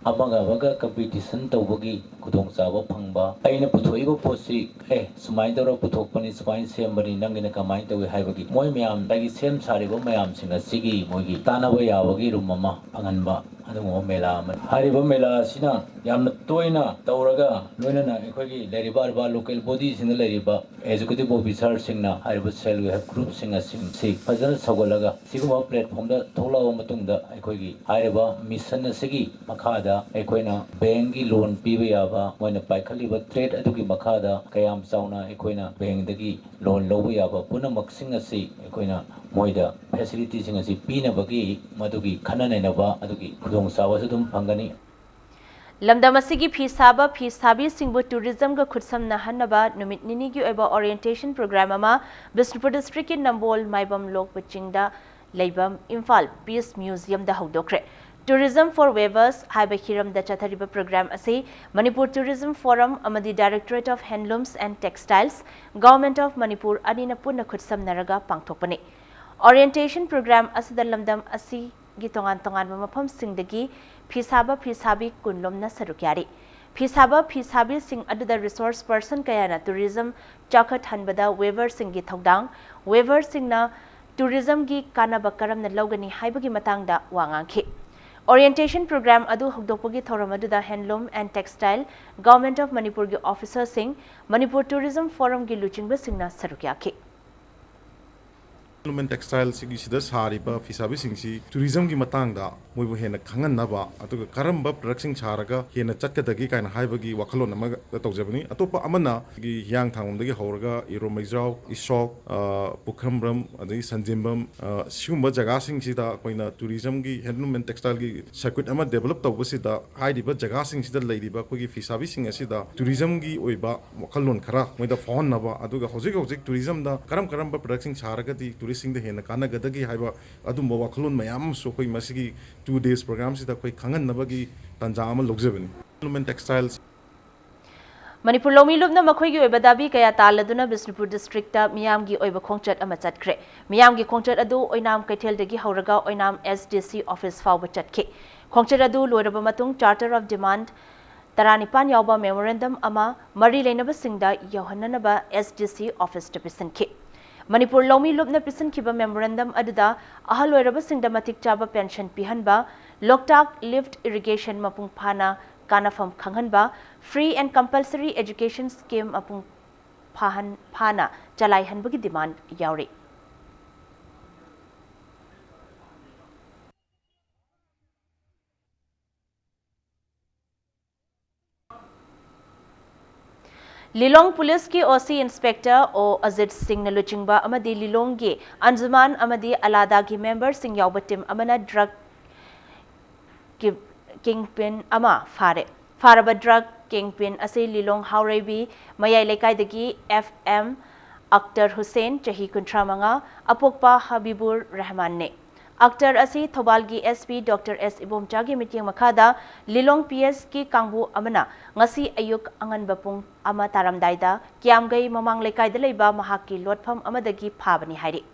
ꯑꯃꯒ ꯑꯃꯒ ꯀꯝꯄꯤꯇꯤꯁꯟ ꯇꯧꯕꯒꯤ ꯈꯨꯗꯣꯡꯆꯥꯕ ꯐꯪꯕ, ꯑꯩꯅ ꯄꯨꯊꯣꯛꯏꯕ ꯄꯣꯠꯁꯤ, "ꯑꯦ, ꯁꯨꯃꯥꯏꯅ ꯇꯧꯔꯒ ꯄꯨꯊꯣꯛꯄꯅꯤ, ꯁꯨꯃꯥꯏꯅ ꯁꯦꯝꯕꯅꯤ, ꯅꯪꯒꯤꯅ ꯀꯃꯥꯏꯅ ꯇꯧꯏ?" ꯍꯥꯏꯕꯒꯤ ꯃꯣꯏ ꯃꯌꯥꯝꯗꯒꯤ ꯁꯦꯝ ꯁꯥꯔꯤꯕ ꯃꯌꯥꯝꯁꯤꯡ ꯑꯁꯤꯒꯤ ꯃꯣꯏꯒꯤ ꯇꯥꯟꯅꯕ ꯌꯥꯕꯒꯤ ꯔꯨꯝ ꯑꯃ ꯐꯪꯍꯟꯕ ꯑꯗꯨꯒꯨꯝꯕ ꯃꯦꯂꯥ ꯑꯃꯅꯤ꯫ ꯍꯥꯏꯔꯤꯕ ꯃꯦꯂꯥ ꯑꯁꯤꯅ ꯌꯥꯝꯅ ꯇꯣꯏꯅ ꯇꯧꯔꯒ, ꯂꯣꯏꯅꯅ ꯑꯩꯈꯣꯏꯒꯤ ꯂꯩꯔꯤꯕ ꯑꯔꯕꯥꯟ ꯂꯣꯀꯦꯜ ꯕꯣꯗꯤꯁꯤꯡꯗ ꯂꯩꯔꯤꯕ ꯑꯦꯖꯨꯀꯦꯇꯤꯚ ꯑꯣꯐꯤꯁꯔꯁꯤꯡꯅ ꯍꯥꯏꯔꯤꯕ ꯁꯦꯜꯐ ꯍꯦꯜꯞ ꯒ꯭ꯔꯨꯞꯁꯤꯡ ꯑꯁꯤꯡꯁꯤ ꯐꯖꯅ ꯁꯧꯒꯠꯂꯒ, ꯁꯤꯒꯨꯝꯕ ꯄ꯭ꯂꯦꯠꯐꯣꯝꯗ ꯊꯣꯛꯂꯛꯑꯕ ꯃꯇꯨꯡꯗ, ꯑꯩꯈꯣꯏꯒꯤ ꯍꯥꯏꯔꯤꯕ ꯃꯤꯁꯟ ꯑꯁꯤꯒꯤ ꯃꯈꯥꯗ ꯑꯩꯈꯣꯏꯅ ꯕꯦꯡꯒꯤ ꯂꯣꯟ ꯄꯤꯕ ꯌꯥꯕ, ꯃꯣꯏꯅ ꯄꯥꯏꯈꯠꯂꯤꯕ ꯇ꯭ꯔꯦꯠ ꯑꯗꯨꯒꯤ ꯃꯈꯥꯗ ꯀꯌꯥꯝ ꯆꯥꯎꯅ ꯑꯩꯈꯣꯏꯅ ꯕꯦꯡꯗꯒꯤ ꯂꯣꯟ ꯂꯧꯕ ꯌꯥꯕ ꯄꯨꯝꯅꯃꯛꯁꯤꯡ ꯑꯁꯤ ꯑꯩꯈꯣꯏꯅ ꯃꯣꯏꯗ ꯐꯦꯁꯤꯂꯤꯇꯤꯁꯤꯡ ꯑꯁꯤ ꯄꯤꯅꯕꯒꯤ, ꯃꯗꯨꯒꯤ ꯈꯟꯅ ꯅꯩꯅꯕ ꯑꯗꯨꯒꯤ ꯈꯨꯗꯣꯡꯆꯥꯕꯁꯨ ꯑꯗꯨꯝ ꯐꯪꯒꯅꯤ꯫ ꯂꯝꯗꯝ ꯑꯁꯤꯒꯤ ꯐꯤ ꯁꯥꯕ, ꯐꯤ ꯁꯥꯕꯤꯁꯤꯡꯕꯨ ꯇꯨꯔꯤꯖꯝꯒ ꯈꯨꯠꯁꯝꯅꯍꯟꯅꯕ ꯅꯨꯃꯤꯠ ꯅꯤꯅꯤꯒꯤ ꯑꯣꯏꯕ ꯑꯣꯔꯤꯌꯦꯟꯇꯦꯁꯟ ꯄ꯭ꯔꯣꯒ꯭ꯔꯥꯝ ꯑꯃ ꯕꯤꯁꯅꯨꯄꯨꯔ ꯗꯤꯁꯇ꯭ꯔꯤꯛꯀꯤ ꯅꯝꯕꯣꯜ ꯃꯥꯏꯕꯝ ꯂꯣꯛꯄ ꯆꯤꯡꯗ ꯂꯩꯕ ꯏꯝꯐꯥꯜ ꯄꯤꯁ ꯃ꯭ꯌꯨꯖꯤꯌꯝꯗ ꯍꯧꯗꯣꯛꯈ꯭ꯔꯦ꯫ Tourism for Weavers ꯍꯥꯏꯕ ꯍꯤꯔꯝꯗ ꯆꯠꯊꯔꯤꯕ ꯄ꯭ꯔꯣꯒ꯭ꯔꯥꯝ ꯑꯁꯤ ꯃꯅꯤꯄꯨꯔ ꯇꯨꯔꯤꯖꯝ ꯐꯣꯔꯝ ꯑꯃꯗꯤ Directorate of Handlooms and Textiles, Government of Manipur ꯑꯅꯤꯅ ꯄꯨꯟꯅ ꯈꯨꯠꯁꯝꯅꯔꯒ ꯄꯥꯡꯊꯣꯛꯄꯅꯤ꯫ ꯑꯣꯔꯤꯌꯦꯟꯇꯦꯁꯟ ꯄ꯭ꯔꯣꯒ꯭ꯔꯥꯝ ꯑꯁꯤꯗ ꯂꯝꯗꯝ ꯑꯁꯤꯒꯤ ꯇꯣꯉꯥꯟ ꯇꯣꯉꯥꯟꯕ ꯃꯐꯝꯁꯤꯡꯗꯒꯤ ꯐꯤ ꯁꯥꯕ, ꯐꯤ ꯁꯥꯕꯤ ꯀꯨꯟ ꯂꯣꯝꯅ ꯁꯔꯨꯛ ꯌꯥꯔꯤ꯫ ꯐꯤ ꯁꯥꯕ, ꯐꯤ ꯁꯥꯕꯤꯁꯤꯡ ꯑꯗꯨꯗ ꯔꯤꯁꯣꯔꯁ ꯄꯔꯁꯟ ꯀꯌꯥꯅ ꯇꯨꯔꯤꯖꯝ ꯆꯥꯎꯈꯠꯍꯟꯕꯗ ꯋꯦꯚꯔꯁꯤꯡꯒꯤ ꯊꯧꯗꯥꯡ, ꯋꯦꯚꯔꯁꯤꯡꯅ ꯇꯨꯔꯤꯖꯝꯒꯤ ꯀꯥꯟꯅꯕ ꯀꯔꯝꯅ ꯂꯧꯒꯅꯤ ꯍꯥꯏꯕꯒꯤ ꯃꯇꯥꯡꯗ ꯋꯥ ꯉꯥꯡꯈꯤ꯫ ꯑꯣꯔꯤꯌꯦꯟꯇꯦꯁꯟ ꯄ꯭ꯔꯣꯒ꯭ꯔꯥꯝ ꯑꯗꯨ ꯍꯧꯗꯣꯛꯄꯒꯤ ꯊꯧꯔꯝ ꯑꯗꯨꯗ Handloom and Textile, Government of ꯃꯅꯤꯄꯨꯔꯒꯤ ꯑꯣꯐꯤꯁꯔꯁꯤꯡ, ꯃꯅꯤꯄꯨꯔ ꯇꯨꯔꯤꯖꯝ ꯐꯣꯔꯝꯒꯤ ꯂꯨꯆꯤꯡꯕꯁꯤꯡꯅ ꯁꯔꯨꯛ ꯌꯥꯈꯤ꯫ Handloom and Textile ꯁꯤꯒꯤꯁꯤꯗ ꯁꯥꯔꯤꯕ ꯐꯤꯁꯥꯕꯤꯁꯤꯡꯁꯤ ꯇꯨꯔꯤꯖꯝꯒꯤ ꯃꯇꯥꯡꯗ ꯃꯣꯏꯕꯨ ꯍꯦꯟꯅ ꯈꯪꯍꯟꯅꯕ, ꯑꯗꯨꯒ ꯀꯔꯝꯕ ꯄ꯭ꯔꯗꯛꯁꯤꯡ ꯁꯥꯔꯒ ꯍꯦꯟꯅ ꯆꯠꯀꯗꯒꯦ ꯀꯥꯏꯅ ꯍꯥꯏꯕꯒꯤ ꯋꯥꯈꯜꯂꯣꯟ ꯑꯃꯗ ꯇꯧꯖꯕꯅꯤ꯫ ꯑꯇꯣꯞꯄ ꯑꯃꯅ ꯑꯩꯈꯣꯏꯒꯤ ꯍꯤꯌꯥꯡꯊꯥꯡꯂꯣꯝꯗꯒꯤ ꯍꯧꯔꯒ ꯏꯔꯣꯃꯩꯖꯥꯎ, ꯏꯁꯣꯛ, ꯑ, ꯄꯨꯈ꯭ꯔꯝꯕ꯭ꯔꯝ, ꯑꯗꯒꯤ ꯁꯟꯖꯦꯝꯕꯝ, ꯑ, ꯁꯤꯒꯨꯝꯕ ꯖꯒꯥꯁꯤꯡꯁꯤꯗ ꯑꯩꯈꯣꯏꯅ ꯇꯨꯔꯤꯖꯝꯒꯤ, ꯍꯦꯟꯂꯨꯝ ꯑꯦꯟ ꯇꯦꯛꯁꯇꯥꯏꯜꯒꯤ ꯁꯔꯀ꯭ꯌꯨꯠ ꯑꯃ ꯗꯦꯕꯂꯞ ꯇꯧꯕꯁꯤꯗ ꯍꯥꯏꯔꯤꯕ ꯖꯒꯥꯁꯤꯡꯁꯤꯗ ꯂꯩꯔꯤꯕ ꯑꯩꯈꯣꯏꯒꯤ ꯐꯤꯁꯥꯕꯤꯁꯤꯡ ꯑꯁꯤꯗ ꯇꯨꯔꯤꯖꯝꯒꯤ ꯑꯣꯏꯕ ꯋꯥꯈꯜꯂꯣꯟ ꯈꯔ ꯃꯣꯏꯗ ꯐꯥꯎꯍꯟꯅꯕ, ꯑꯗꯨꯒ ꯍꯧꯖꯤꯛ ꯍꯧꯖꯤꯛ ꯇꯨꯔꯤꯖꯝꯗ ꯀꯔꯝ ꯀꯔꯝꯕ ꯄ꯭ꯔꯗꯛꯁꯤꯡ ꯁꯥꯔꯒꯗꯤ ꯇꯨꯔꯤꯁꯁꯤꯡꯗ ꯍꯦꯟꯅ ꯀꯥꯟꯅꯒꯗꯒꯦ ꯍꯥꯏꯕ ꯑꯗꯨꯝꯕ ꯋꯥꯈꯜꯂꯣꯟ ꯃꯌꯥꯝ ꯑꯃꯁꯨ ꯑꯩꯈꯣꯏ ꯃꯁꯤꯒꯤ ꯇꯨ ꯗꯦꯖ ꯄ꯭ꯔꯣꯒ꯭ꯔꯥꯝꯁꯤꯗ ꯑꯩꯈꯣꯏ ꯈꯪꯍꯟꯅꯕꯒꯤ ꯇꯥꯟꯖꯥ ꯑꯃ ꯂꯧꯖꯕꯅꯤ꯫ Handloom and Textiles ꯃꯅꯤꯄꯨꯔ ꯂꯧꯃꯤꯂꯨꯞꯅ ꯃꯈꯣꯏꯒꯤ ꯑꯣꯏꯕ ꯗꯥꯕꯤ ꯀꯌꯥ ꯇꯥꯜꯂꯗꯨꯅ ꯕꯤꯁꯅꯨꯄꯨꯔ ꯗꯤꯁꯇ꯭ꯔꯤꯛꯇ ꯃꯤꯌꯥꯝꯒꯤ ꯑꯣꯏꯕ ꯈꯣꯡꯆꯠ ꯑꯃ ꯆꯠꯈ꯭ꯔꯦ꯫ ꯃꯤꯌꯥꯝꯒꯤ ꯈꯣꯡꯆꯠ ꯑꯗꯨ ꯑꯣꯏꯅꯥꯝ ꯀꯩꯊꯦꯜꯗꯒꯤ ꯍꯧꯔꯒ ꯑꯣꯏꯅꯥꯝ S D C office ꯐꯥꯎꯕ ꯆꯠꯈꯤ꯫ ꯈꯣꯡꯆꯠ ꯑꯗꯨ ꯂꯣꯏꯔꯕ ꯃꯇꯨꯡ Charter of Demand ꯇꯔꯥꯅꯤꯄꯥꯟ ꯌꯥꯎꯕ memorandum ꯑꯃ ꯃꯔꯤ ꯂꯩꯅꯕꯁꯤꯡꯗ ꯌꯧꯍꯟꯅꯅꯕ S D C officeꯇ ꯄꯤꯁꯤꯟꯈꯤ꯫ ꯃꯅꯤꯄꯨꯔ ꯂꯧꯃꯤ ꯂꯨꯞꯅ ꯄꯤꯁꯤꯟꯈꯤꯕ memorandum ꯑꯗꯨꯗ ꯑꯍꯜ ꯑꯣꯏꯔꯕꯁꯤꯡꯗ ꯃꯇꯤꯛ ꯆꯥꯕ pension ꯄꯤꯍꯟꯕ, ꯂꯣꯛꯇꯥꯛ lift irrigation ꯃꯄꯨꯡ ꯐꯥꯅ ꯀꯥꯟꯅꯐꯝ ꯈꯪꯍꯟꯕ, free and compulsory education scheme ꯃꯄꯨꯡ ꯐꯥꯍꯟ-, ꯐꯥꯅ ꯆꯂꯥꯏꯍꯟꯕꯒꯤ demand ꯌꯥꯎꯔꯤ꯫ ꯂꯤꯂꯣꯡ ꯄꯨꯂꯤꯁꯀꯤ O C Inspector O Ajit ꯁꯤꯡꯅ ꯂꯨꯆꯤꯡꯕ ꯑꯃꯗꯤ ꯂꯤꯂꯣꯡꯒꯤ ꯑꯟꯖꯨꯃꯥꯟ ꯑꯃꯗꯤ ꯑꯂꯥꯗꯥꯒꯤ memberꯁꯤꯡ ꯌꯥꯎꯕ team ꯑꯃꯅ drug ki-, kingpin ꯑꯃ ꯐꯥꯔꯦ꯫ ꯐꯥꯔꯕ drug kingpin ꯑꯁꯤ ꯂꯤꯂꯣꯡ ꯍꯥꯎꯔꯩꯕꯤ ꯃꯌꯥꯏ ꯂꯩꯀꯥꯏꯗꯒꯤ F M ꯑꯛꯇꯔ ꯍꯨꯁꯦꯟ, ꯆꯍꯤ ꯀꯨꯟꯊ꯭ꯔꯥ ꯃꯉꯥ, ꯑꯄꯣꯛꯄ ꯍꯕꯤꯕꯨꯔ ꯔꯍꯃꯥꯟꯅꯦ꯫ ꯑꯛꯇꯔ ꯑꯁꯤ ꯊꯧꯕꯥꯜꯒꯤ S P Doctor S ꯏꯕꯣꯝꯆꯥꯒꯤ ꯃꯤꯠꯌꯦꯡ ꯃꯈꯥꯗ ꯂꯤꯂꯣꯡ P S ꯀꯤ ꯀꯥꯡꯕꯨ ꯑꯃꯅ ꯉꯁꯤ ꯑꯌꯨꯛ ꯑꯉꯟꯕ ꯄꯨꯡ ꯑꯃ ꯇꯥꯔꯝꯗꯥꯏꯗ ꯀꯤꯌꯥꯝꯒꯩ ꯃꯃꯥꯡ ꯂꯩꯀꯥꯏꯗ ꯂꯩꯕ ꯃꯍꯥꯛꯀꯤ ꯂꯣꯠꯐꯝ ꯑꯃꯗꯒꯤ ꯐꯥꯕꯅꯤ ꯍꯥꯏꯔꯤ꯫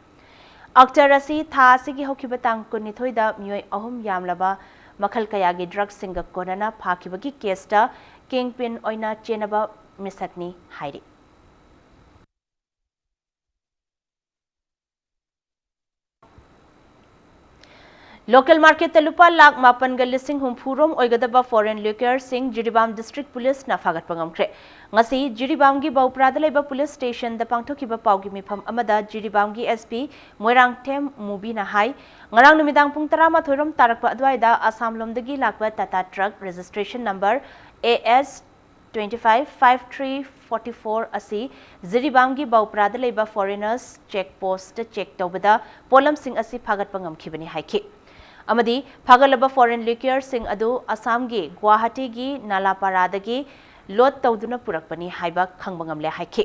ꯑꯛꯇꯔ ꯑꯁꯤ ꯊꯥ ꯑꯁꯤꯒꯤ ꯍꯧꯈꯤꯕ ꯇꯥꯡ ꯀꯨꯟꯅꯤꯊꯣꯏꯗ ꯃꯤꯑꯣꯏ ꯑꯍꯨꯝ ꯌꯥꯝꯂꯕ ꯃꯈꯜ ꯀꯌꯥꯒꯤ drugꯁꯤꯡꯒ ꯀꯣꯟꯅꯅ ꯐꯥꯈꯤꯕꯒꯤ caseꯇ kingpin ꯑꯣꯏꯅ ꯆꯦꯟꯅꯕ ꯃꯤꯁꯛꯅꯤ ꯍꯥꯏꯔꯤ꯫ Local marketꯇ ꯂꯨꯄꯥ ꯂꯥꯈ ꯃꯥꯄꯟꯒ ꯂꯤꯁꯤꯡ ꯍꯨꯝꯐꯨ ꯔꯣꯝ ꯑꯣꯏꯒꯗꯕ foreign liquorꯁꯤꯡ ꯖꯤꯔꯤꯕꯥꯝ district policeꯅ ꯐꯥꯒꯠꯄ ꯉꯝꯈ꯭ꯔꯦ꯫ ꯉꯁꯤ ꯖꯤꯔꯤꯕꯥꯝꯒꯤ ꯕꯧꯄ꯭ꯔꯥꯗ ꯂꯩꯕ police stationꯗ ꯄꯥꯡꯊꯣꯛꯈꯤꯕ ꯄꯥꯎꯒꯤ ꯃꯤꯐꯝ ꯑꯃꯗ ꯖꯤꯔꯤꯕꯥꯝꯒꯤ S P ꯃꯣꯏꯔꯥꯡꯊꯦꯝ ꯃꯨꯕꯤꯅ ꯍꯥꯏ, ꯉꯔꯥꯡ ꯅꯨꯃꯤꯗꯥꯡ ꯄꯨꯡ ꯇꯔꯥꯃꯥꯊꯣꯏ ꯔꯣꯝ ꯇꯥꯔꯛꯄ ꯑꯗꯨꯋꯥꯏꯗ ꯑꯁꯥꯝ ꯂꯣꯝꯗꯒꯤ ꯂꯥꯛꯄ Tata truck registration number A S twenty five five three forty four ꯑꯁꯤ ꯖꯤꯔꯤꯕꯥꯝꯒꯤ ꯕꯧꯄ꯭ꯔꯥꯗ ꯂꯩꯕ foreigners check postꯇ check ꯇꯧꯕꯗ ꯄꯣꯠꯂꯝꯁꯤꯡ ꯑꯁꯤ ꯐꯥꯒꯠꯄ ꯉꯝꯈꯤꯕꯅꯤ ꯍꯥꯏꯈꯤ꯫ ꯑꯃꯗꯤ ꯐꯥꯒꯠꯂꯕ foreign liquorꯁꯤꯡ ꯑꯗꯨ ꯑꯁꯥꯝꯒꯤ ꯒꯨꯋꯥꯍꯥꯇꯤꯒꯤ ꯅꯥꯂꯥꯄꯥꯔꯥꯗꯒꯤ load ꯇꯧꯗꯨꯅ ꯄꯨꯔꯛꯄꯅꯤ ꯍꯥꯏꯕ ꯈꯪꯕ ꯉꯝꯂꯦ ꯍꯥꯏꯈꯤ꯫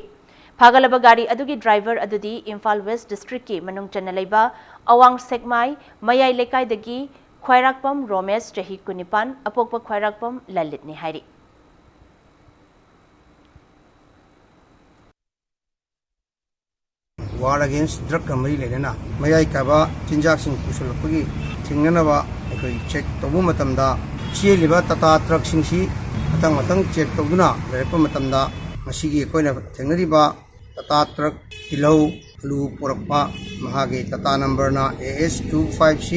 ꯐꯥꯒꯠꯂꯕ ꯒꯥꯔꯤ ꯑꯗꯨꯒꯤ driver ꯑꯗꯨꯗꯤ ꯏꯝꯐꯥꯜ West districtꯀꯤ ꯃꯅꯨꯡ ꯆꯟꯅ ꯂꯩꯕ ꯑꯋꯥꯡ ꯁꯦꯛꯃꯥꯏ ꯃꯌꯥꯏ ꯂꯩꯀꯥꯏꯗꯒꯤ ꯈ꯭ꯋꯥꯏꯔꯥꯛꯄꯝ ꯔꯣꯃꯦꯁ, ꯆꯍꯤ ꯀꯨꯟꯅꯤꯄꯥꯟ, ꯑꯄꯣꯛꯄ ꯈ꯭ꯋꯥꯏꯔꯥꯛꯄꯝ ꯂꯂꯤꯠꯅꯤ ꯍꯥꯏꯔꯤ꯫ War against drugꯀ ꯃꯔꯤ ꯂꯩꯅꯅ ꯃꯌꯥꯏ ꯀꯥꯕ ꯆꯤꯟꯖꯥꯛꯁꯤꯡ ꯄꯨꯁꯜꯂꯛꯄꯒꯤ ꯊꯤꯡꯅꯅꯕ ꯑꯩꯈꯣꯏ ꯆꯦꯛ ꯇꯧꯕ ꯃꯇꯝꯗ ꯆꯦꯜꯂꯤꯕ ꯇꯥꯇꯥ ꯇ꯭ꯔꯛꯁꯤꯡꯁꯤ ꯃꯊꯪ ꯃꯊꯪ ꯆꯦꯛ ꯇꯧꯗꯨꯅ ꯂꯩꯔꯛꯄ ꯃꯇꯝꯗ ꯉꯁꯤꯒꯤ ꯑꯩꯈꯣꯏꯅ ꯊꯦꯡꯅꯔꯤꯕ ꯇꯥꯇꯥ ꯇ꯭ꯔꯛ ꯇꯤꯜꯍꯧ, ꯑꯂꯨ ꯄꯨꯔꯛꯄ, ꯃꯍꯥꯛꯀꯤ ꯇꯥꯇꯥ ꯅꯝꯕꯔꯅ A S two five C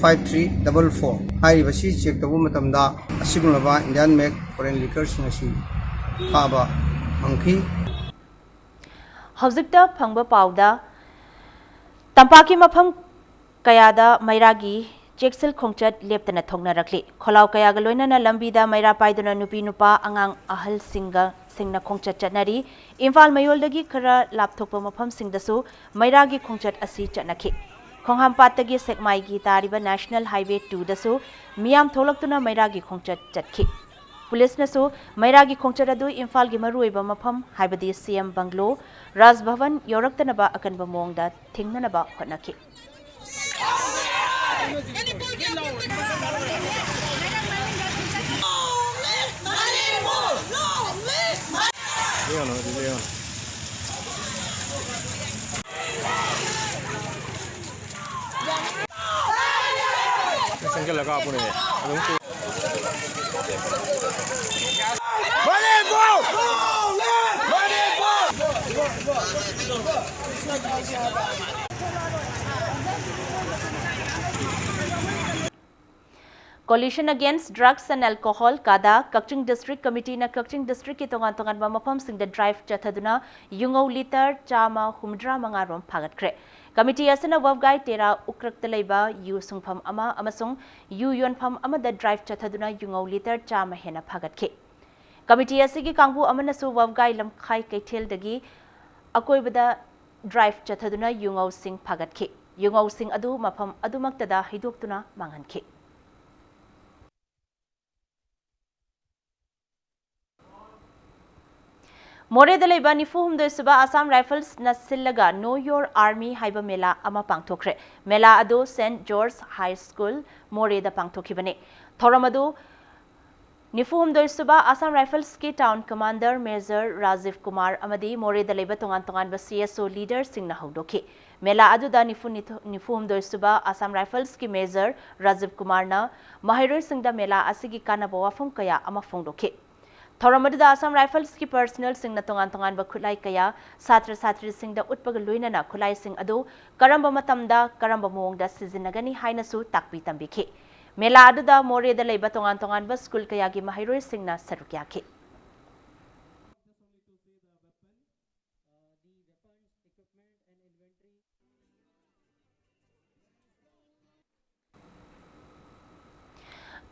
five three double four꯫ ꯍꯥꯏꯔꯤꯕꯁꯤ ꯆꯦꯛ ꯇꯧꯕ ꯃꯇꯝꯗ ꯑꯁꯤꯒꯨꯝꯂꯕ Indian made foreign liquorꯁꯤꯡ ꯑꯁꯤ ꯐꯥꯕ ꯐꯪꯈꯤ꯫ ꯍꯧꯖꯤꯛꯇ ꯐꯪꯕ ꯄꯥꯎꯗ, ꯇꯝꯄꯥꯛꯀꯤ ꯃꯐꯝ ꯀꯌꯥꯗ ꯃꯩꯔꯥꯒꯤ ꯆꯦꯛꯁꯤꯜ ꯈꯣꯡꯆꯠ ꯂꯦꯞꯇꯅ ꯊꯣꯛꯅꯔꯛꯂꯤ꯫ ꯈꯣꯜꯂꯥꯎ ꯀꯌꯥꯒ ꯂꯣꯏꯅꯅ ꯂꯝꯕꯤꯗ ꯃꯩꯔꯥ ꯄꯥꯏꯗꯨꯅ ꯅꯨꯄꯤ ꯅꯨꯄꯥ ꯑꯉꯥꯡ ꯑꯍꯜꯁꯤꯡꯒ ꯁꯤꯡꯅ ꯈꯣꯡꯆꯠ ꯆꯠꯅꯔꯤ꯫ ꯏꯝꯐꯥꯜ ꯃꯌꯣꯜꯗꯒꯤ ꯈꯔ ꯂꯥꯞꯊꯣꯛꯄ ꯃꯐꯝꯁꯤꯡꯗꯁꯨ ꯃꯩꯔꯥꯒꯤ ꯈꯣꯡꯆꯠ ꯑꯁꯤ ꯆꯠꯅꯈꯤ꯫ ꯈꯣꯡꯍꯥꯝꯄꯥꯠꯇꯒꯤ ꯁꯦꯛꯃꯥꯏꯒꯤ ꯇꯥꯔꯤꯕ National Highway twoꯗꯁꯨ ꯃꯤꯌꯥꯝ ꯊꯣꯛꯂꯛꯇꯨꯅ ꯃꯩꯔꯥꯒꯤ ꯈꯣꯡꯆꯠ ꯆꯠꯈꯤ꯫ ꯄꯨꯂꯤꯁꯅꯁꯨ ꯃꯩꯔꯥꯒꯤ ꯈꯣꯡꯆꯠ ꯑꯗꯨ ꯏꯝꯐꯥꯜꯒꯤ ꯃꯔꯨꯑꯣꯏꯕ ꯃꯐꯝ, ꯍꯥꯏꯕꯗꯤ C M bungalow, ꯔꯥꯖ ꯚꯕꯟ ꯌꯧꯔꯛꯇꯅꯕ ꯑꯀꯟꯕ ꯃꯑꯣꯡꯗ ꯊꯤꯡꯅꯅꯕ ꯍꯣꯠꯅꯈꯤ꯫ Coalition Against Drugs and Alcohol, ꯀꯥꯗꯥ, Kakching District Committeeꯅ ꯀꯛꯆꯤꯡ Districtꯀꯤ ꯇꯣꯉꯥꯟ ꯇꯣꯉꯥꯟꯕ ꯃꯐꯝꯁꯤꯡꯗ drive ꯆꯠꯊꯗꯨꯅ ꯌꯨꯉꯧ litre ꯆꯥꯝꯃ ꯍꯨꯝꯗ꯭ꯔꯥ ꯃꯉꯥ ꯔꯣꯝ ꯐꯥꯒꯠꯈ꯭ꯔꯦ꯫ Committee ꯑꯁꯤꯅ ꯋꯥꯕꯒꯥꯏ ꯇꯦꯔꯥ ꯎꯀ꯭ꯔꯛꯇ ꯂꯩꯕ ꯌꯨ ꯁꯨꯡꯐꯝ ꯑꯃ ꯑꯃꯁꯨꯡ ꯌꯨ ꯌꯣꯟꯐꯝ ꯑꯃꯗ drive ꯆꯠꯊꯗꯨꯅ ꯌꯨꯉꯧ litre ꯆꯥꯝꯃ ꯍꯦꯟꯅ ꯐꯥꯒꯠꯈꯤ꯫ Committee ꯑꯁꯤꯒꯤ ꯀꯥꯡꯕꯨ ꯑꯃꯅꯁꯨ ꯋꯥꯕꯒꯥꯏ ꯂꯝꯈꯥꯏ ꯀꯩꯊꯦꯜꯗꯒꯤ ꯑꯀꯣꯏꯕꯗ drive ꯆꯠꯊꯗꯨꯅ ꯌꯨꯉꯧꯁꯤꯡ ꯐꯥꯒꯠꯈꯤ꯫ ꯌꯨꯉꯧꯁꯤꯡ ꯑꯗꯨ ꯃꯐꯝ ꯑꯗꯨꯃꯛꯇꯗ ꯍꯩꯗꯣꯛꯇꯨꯅ ꯃꯥꯡꯍꯟꯈꯤ꯫ ꯃꯣꯔꯦꯗ ꯂꯩꯕ ꯅꯤꯐꯨ ꯍꯨꯝꯗꯣꯏ ꯁꯨꯕ Assam Riflesꯅ ꯁꯤꯜꯂꯒ Know Your Army ꯍꯥꯏꯕ ꯃꯦꯂꯥ ꯑꯃ ꯄꯥꯡꯊꯣꯛꯈ꯭ꯔꯦ꯫ ꯃꯦꯂꯥ ꯑꯗꯨ Saint George High School ꯃꯣꯔꯦꯗ ꯄꯥꯡꯊꯣꯛꯈꯤꯕꯅꯤ꯫ ꯊꯧꯔꯝ ꯑꯗꯨ ꯅꯤꯐꯨ ꯍꯨꯝꯗꯣꯏ ꯁꯨꯕ Assam Riflesꯀꯤ Town Commander Major Rajiv Kumar ꯑꯃꯗꯤ ꯃꯣꯔꯦꯗ ꯂꯩꯕ ꯇꯣꯉꯥꯟ ꯇꯣꯉꯥꯟꯕ C S O leaderꯁꯤꯡꯅ ꯍꯧꯗꯣꯛꯈꯤ꯫ ꯃꯦꯂꯥ ꯑꯗꯨꯗ ꯅꯤꯐꯨ ꯅꯤꯊꯣ-, ꯅꯤꯐꯨ ꯍꯨꯝꯗꯣꯏ ꯁꯨꯕ ꯑꯁꯥꯝ ꯔꯥꯏꯐꯜꯁꯀꯤ ꯃꯦꯖꯔ ꯔꯥꯖꯤꯕ ꯀꯨꯃꯥꯔꯅ ꯃꯍꯩꯔꯣꯏꯁꯤꯡꯗ ꯃꯦꯂꯥ ꯑꯁꯤꯒꯤ ꯀꯥꯟꯅꯕ ꯋꯥꯐꯝ ꯀꯌꯥ ꯑꯃ ꯐꯣꯡꯗꯣꯛꯈꯤ꯫ ꯊꯧꯔꯝ ꯑꯗꯨꯗ ꯑꯁꯥꯝ ꯔꯥꯏꯐꯜꯁꯀꯤ ꯄꯔꯁꯅꯦꯜꯁꯤꯡꯅ ꯇꯣꯉꯥꯟ ꯇꯣꯉꯥꯟꯕ ꯈꯨꯠꯂꯥꯏ ꯀꯌꯥ ꯁꯥꯇ꯭ꯔ ꯁꯥꯇ꯭ꯔꯤꯁꯤꯡꯗ ꯎꯠꯄꯒ ꯂꯣꯏꯅꯅ ꯈꯨꯠꯂꯥꯏꯁꯤꯡ ꯑꯗꯨ ꯀꯔꯝꯕ ꯃꯇꯝꯗ ꯀꯔꯝꯕ ꯃꯑꯣꯡꯗ ꯁꯤꯖꯤꯟꯅꯒꯅꯤ ꯍꯥꯏꯅꯁꯨ ꯇꯥꯛꯄꯤ ꯇꯝꯕꯤꯈꯤ꯫ ꯃꯦꯂꯥ ꯑꯗꯨꯗ ꯃꯣꯔꯦꯗ ꯂꯩꯕ ꯇꯣꯉꯥꯟ ꯇꯣꯉꯥꯟꯕ ꯁ꯭ꯀꯨꯜ ꯀꯌꯥꯒꯤ ꯃꯍꯩꯔꯣꯏꯁꯤꯡꯅ ꯁꯔꯨꯛ ꯌꯥꯈꯤ꯫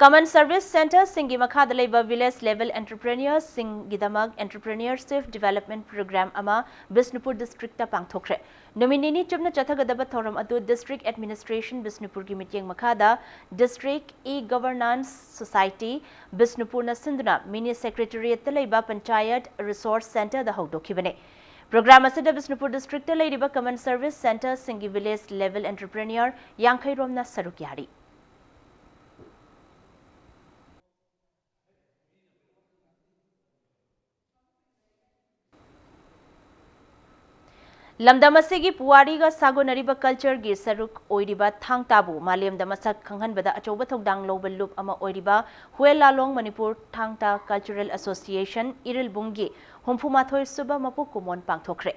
Common Service Centreꯁꯤꯡꯒꯤ ꯃꯈꯥꯗ ꯂꯩꯕ Village Level Entrepreneursꯁꯤꯡꯒꯤꯗꯃꯛ Entrepreneurship Development Program ꯑꯃ ꯕꯤꯁꯅꯨꯄꯨꯔ districtꯇ ꯄꯥꯡꯊꯣꯛꯈ꯭ꯔꯦ꯫ ꯅꯨꯃꯤꯠ ꯅꯤꯅꯤ ꯆꯨꯞꯅ ꯆꯠꯊꯒꯗꯕ ꯊꯧꯔꯝ ꯑꯗꯨ District Administration ꯕꯤꯁꯅꯨꯄꯨꯔꯒꯤ ꯃꯤꯠꯌꯦꯡ ꯃꯈꯥꯗ District E-Governance Society ꯕꯤꯁꯅꯨꯄꯨꯔꯅ ꯁꯤꯟꯗꯨꯅ Mini Secretariatꯇ ꯂꯩꯕ Panchayat Resource Centreꯗ ꯍꯧꯗꯣꯛꯈꯤꯕꯅꯤ꯫ Program ꯑꯁꯤꯗ ꯕꯤꯁꯅꯨꯄꯨꯔ districtꯇ ꯂꯩꯔꯤꯕ Common Service Centreꯁꯤꯡꯒꯤ Village Level Entrepreneur ꯌꯥꯡꯈꯩ ꯔꯣꯝꯅ ꯁꯔꯨꯛ ꯌꯥꯔꯤ꯫ ꯂꯝꯗꯝ ꯑꯁꯤꯒꯤ ꯄꯨꯋꯥꯔꯤꯒ ꯁꯥꯒꯣꯟꯅꯔꯤꯕ cultureꯒꯤ ꯁꯔꯨꯛ ꯑꯣꯏꯔꯤꯕ ꯊꯥꯡ ꯇꯥꯕꯨ ꯃꯥꯂꯦꯝꯗ ꯃꯁꯛ ꯈꯪꯍꯟꯕꯗ ꯑꯆꯧꯕ ꯊꯧꯗꯥꯡ ꯂꯧꯕ ꯂꯨꯞ ꯑꯃ ꯑꯣꯏꯔꯤꯕ ꯍꯨꯋꯦꯟ ꯂꯥꯂꯣꯡ ꯃꯅꯤꯄꯨꯔ ꯊꯥꯡ ꯇꯥ Cultural Association ꯏꯔꯤꯜꯕꯨꯡꯒꯤ ꯍꯨꯝꯐꯨ ꯃꯥꯊꯣꯏ ꯁꯨꯕ ꯃꯄꯣꯛ ꯀꯨꯝꯑꯣꯟ ꯄꯥꯡꯊꯣꯛꯈ꯭ꯔꯦ꯫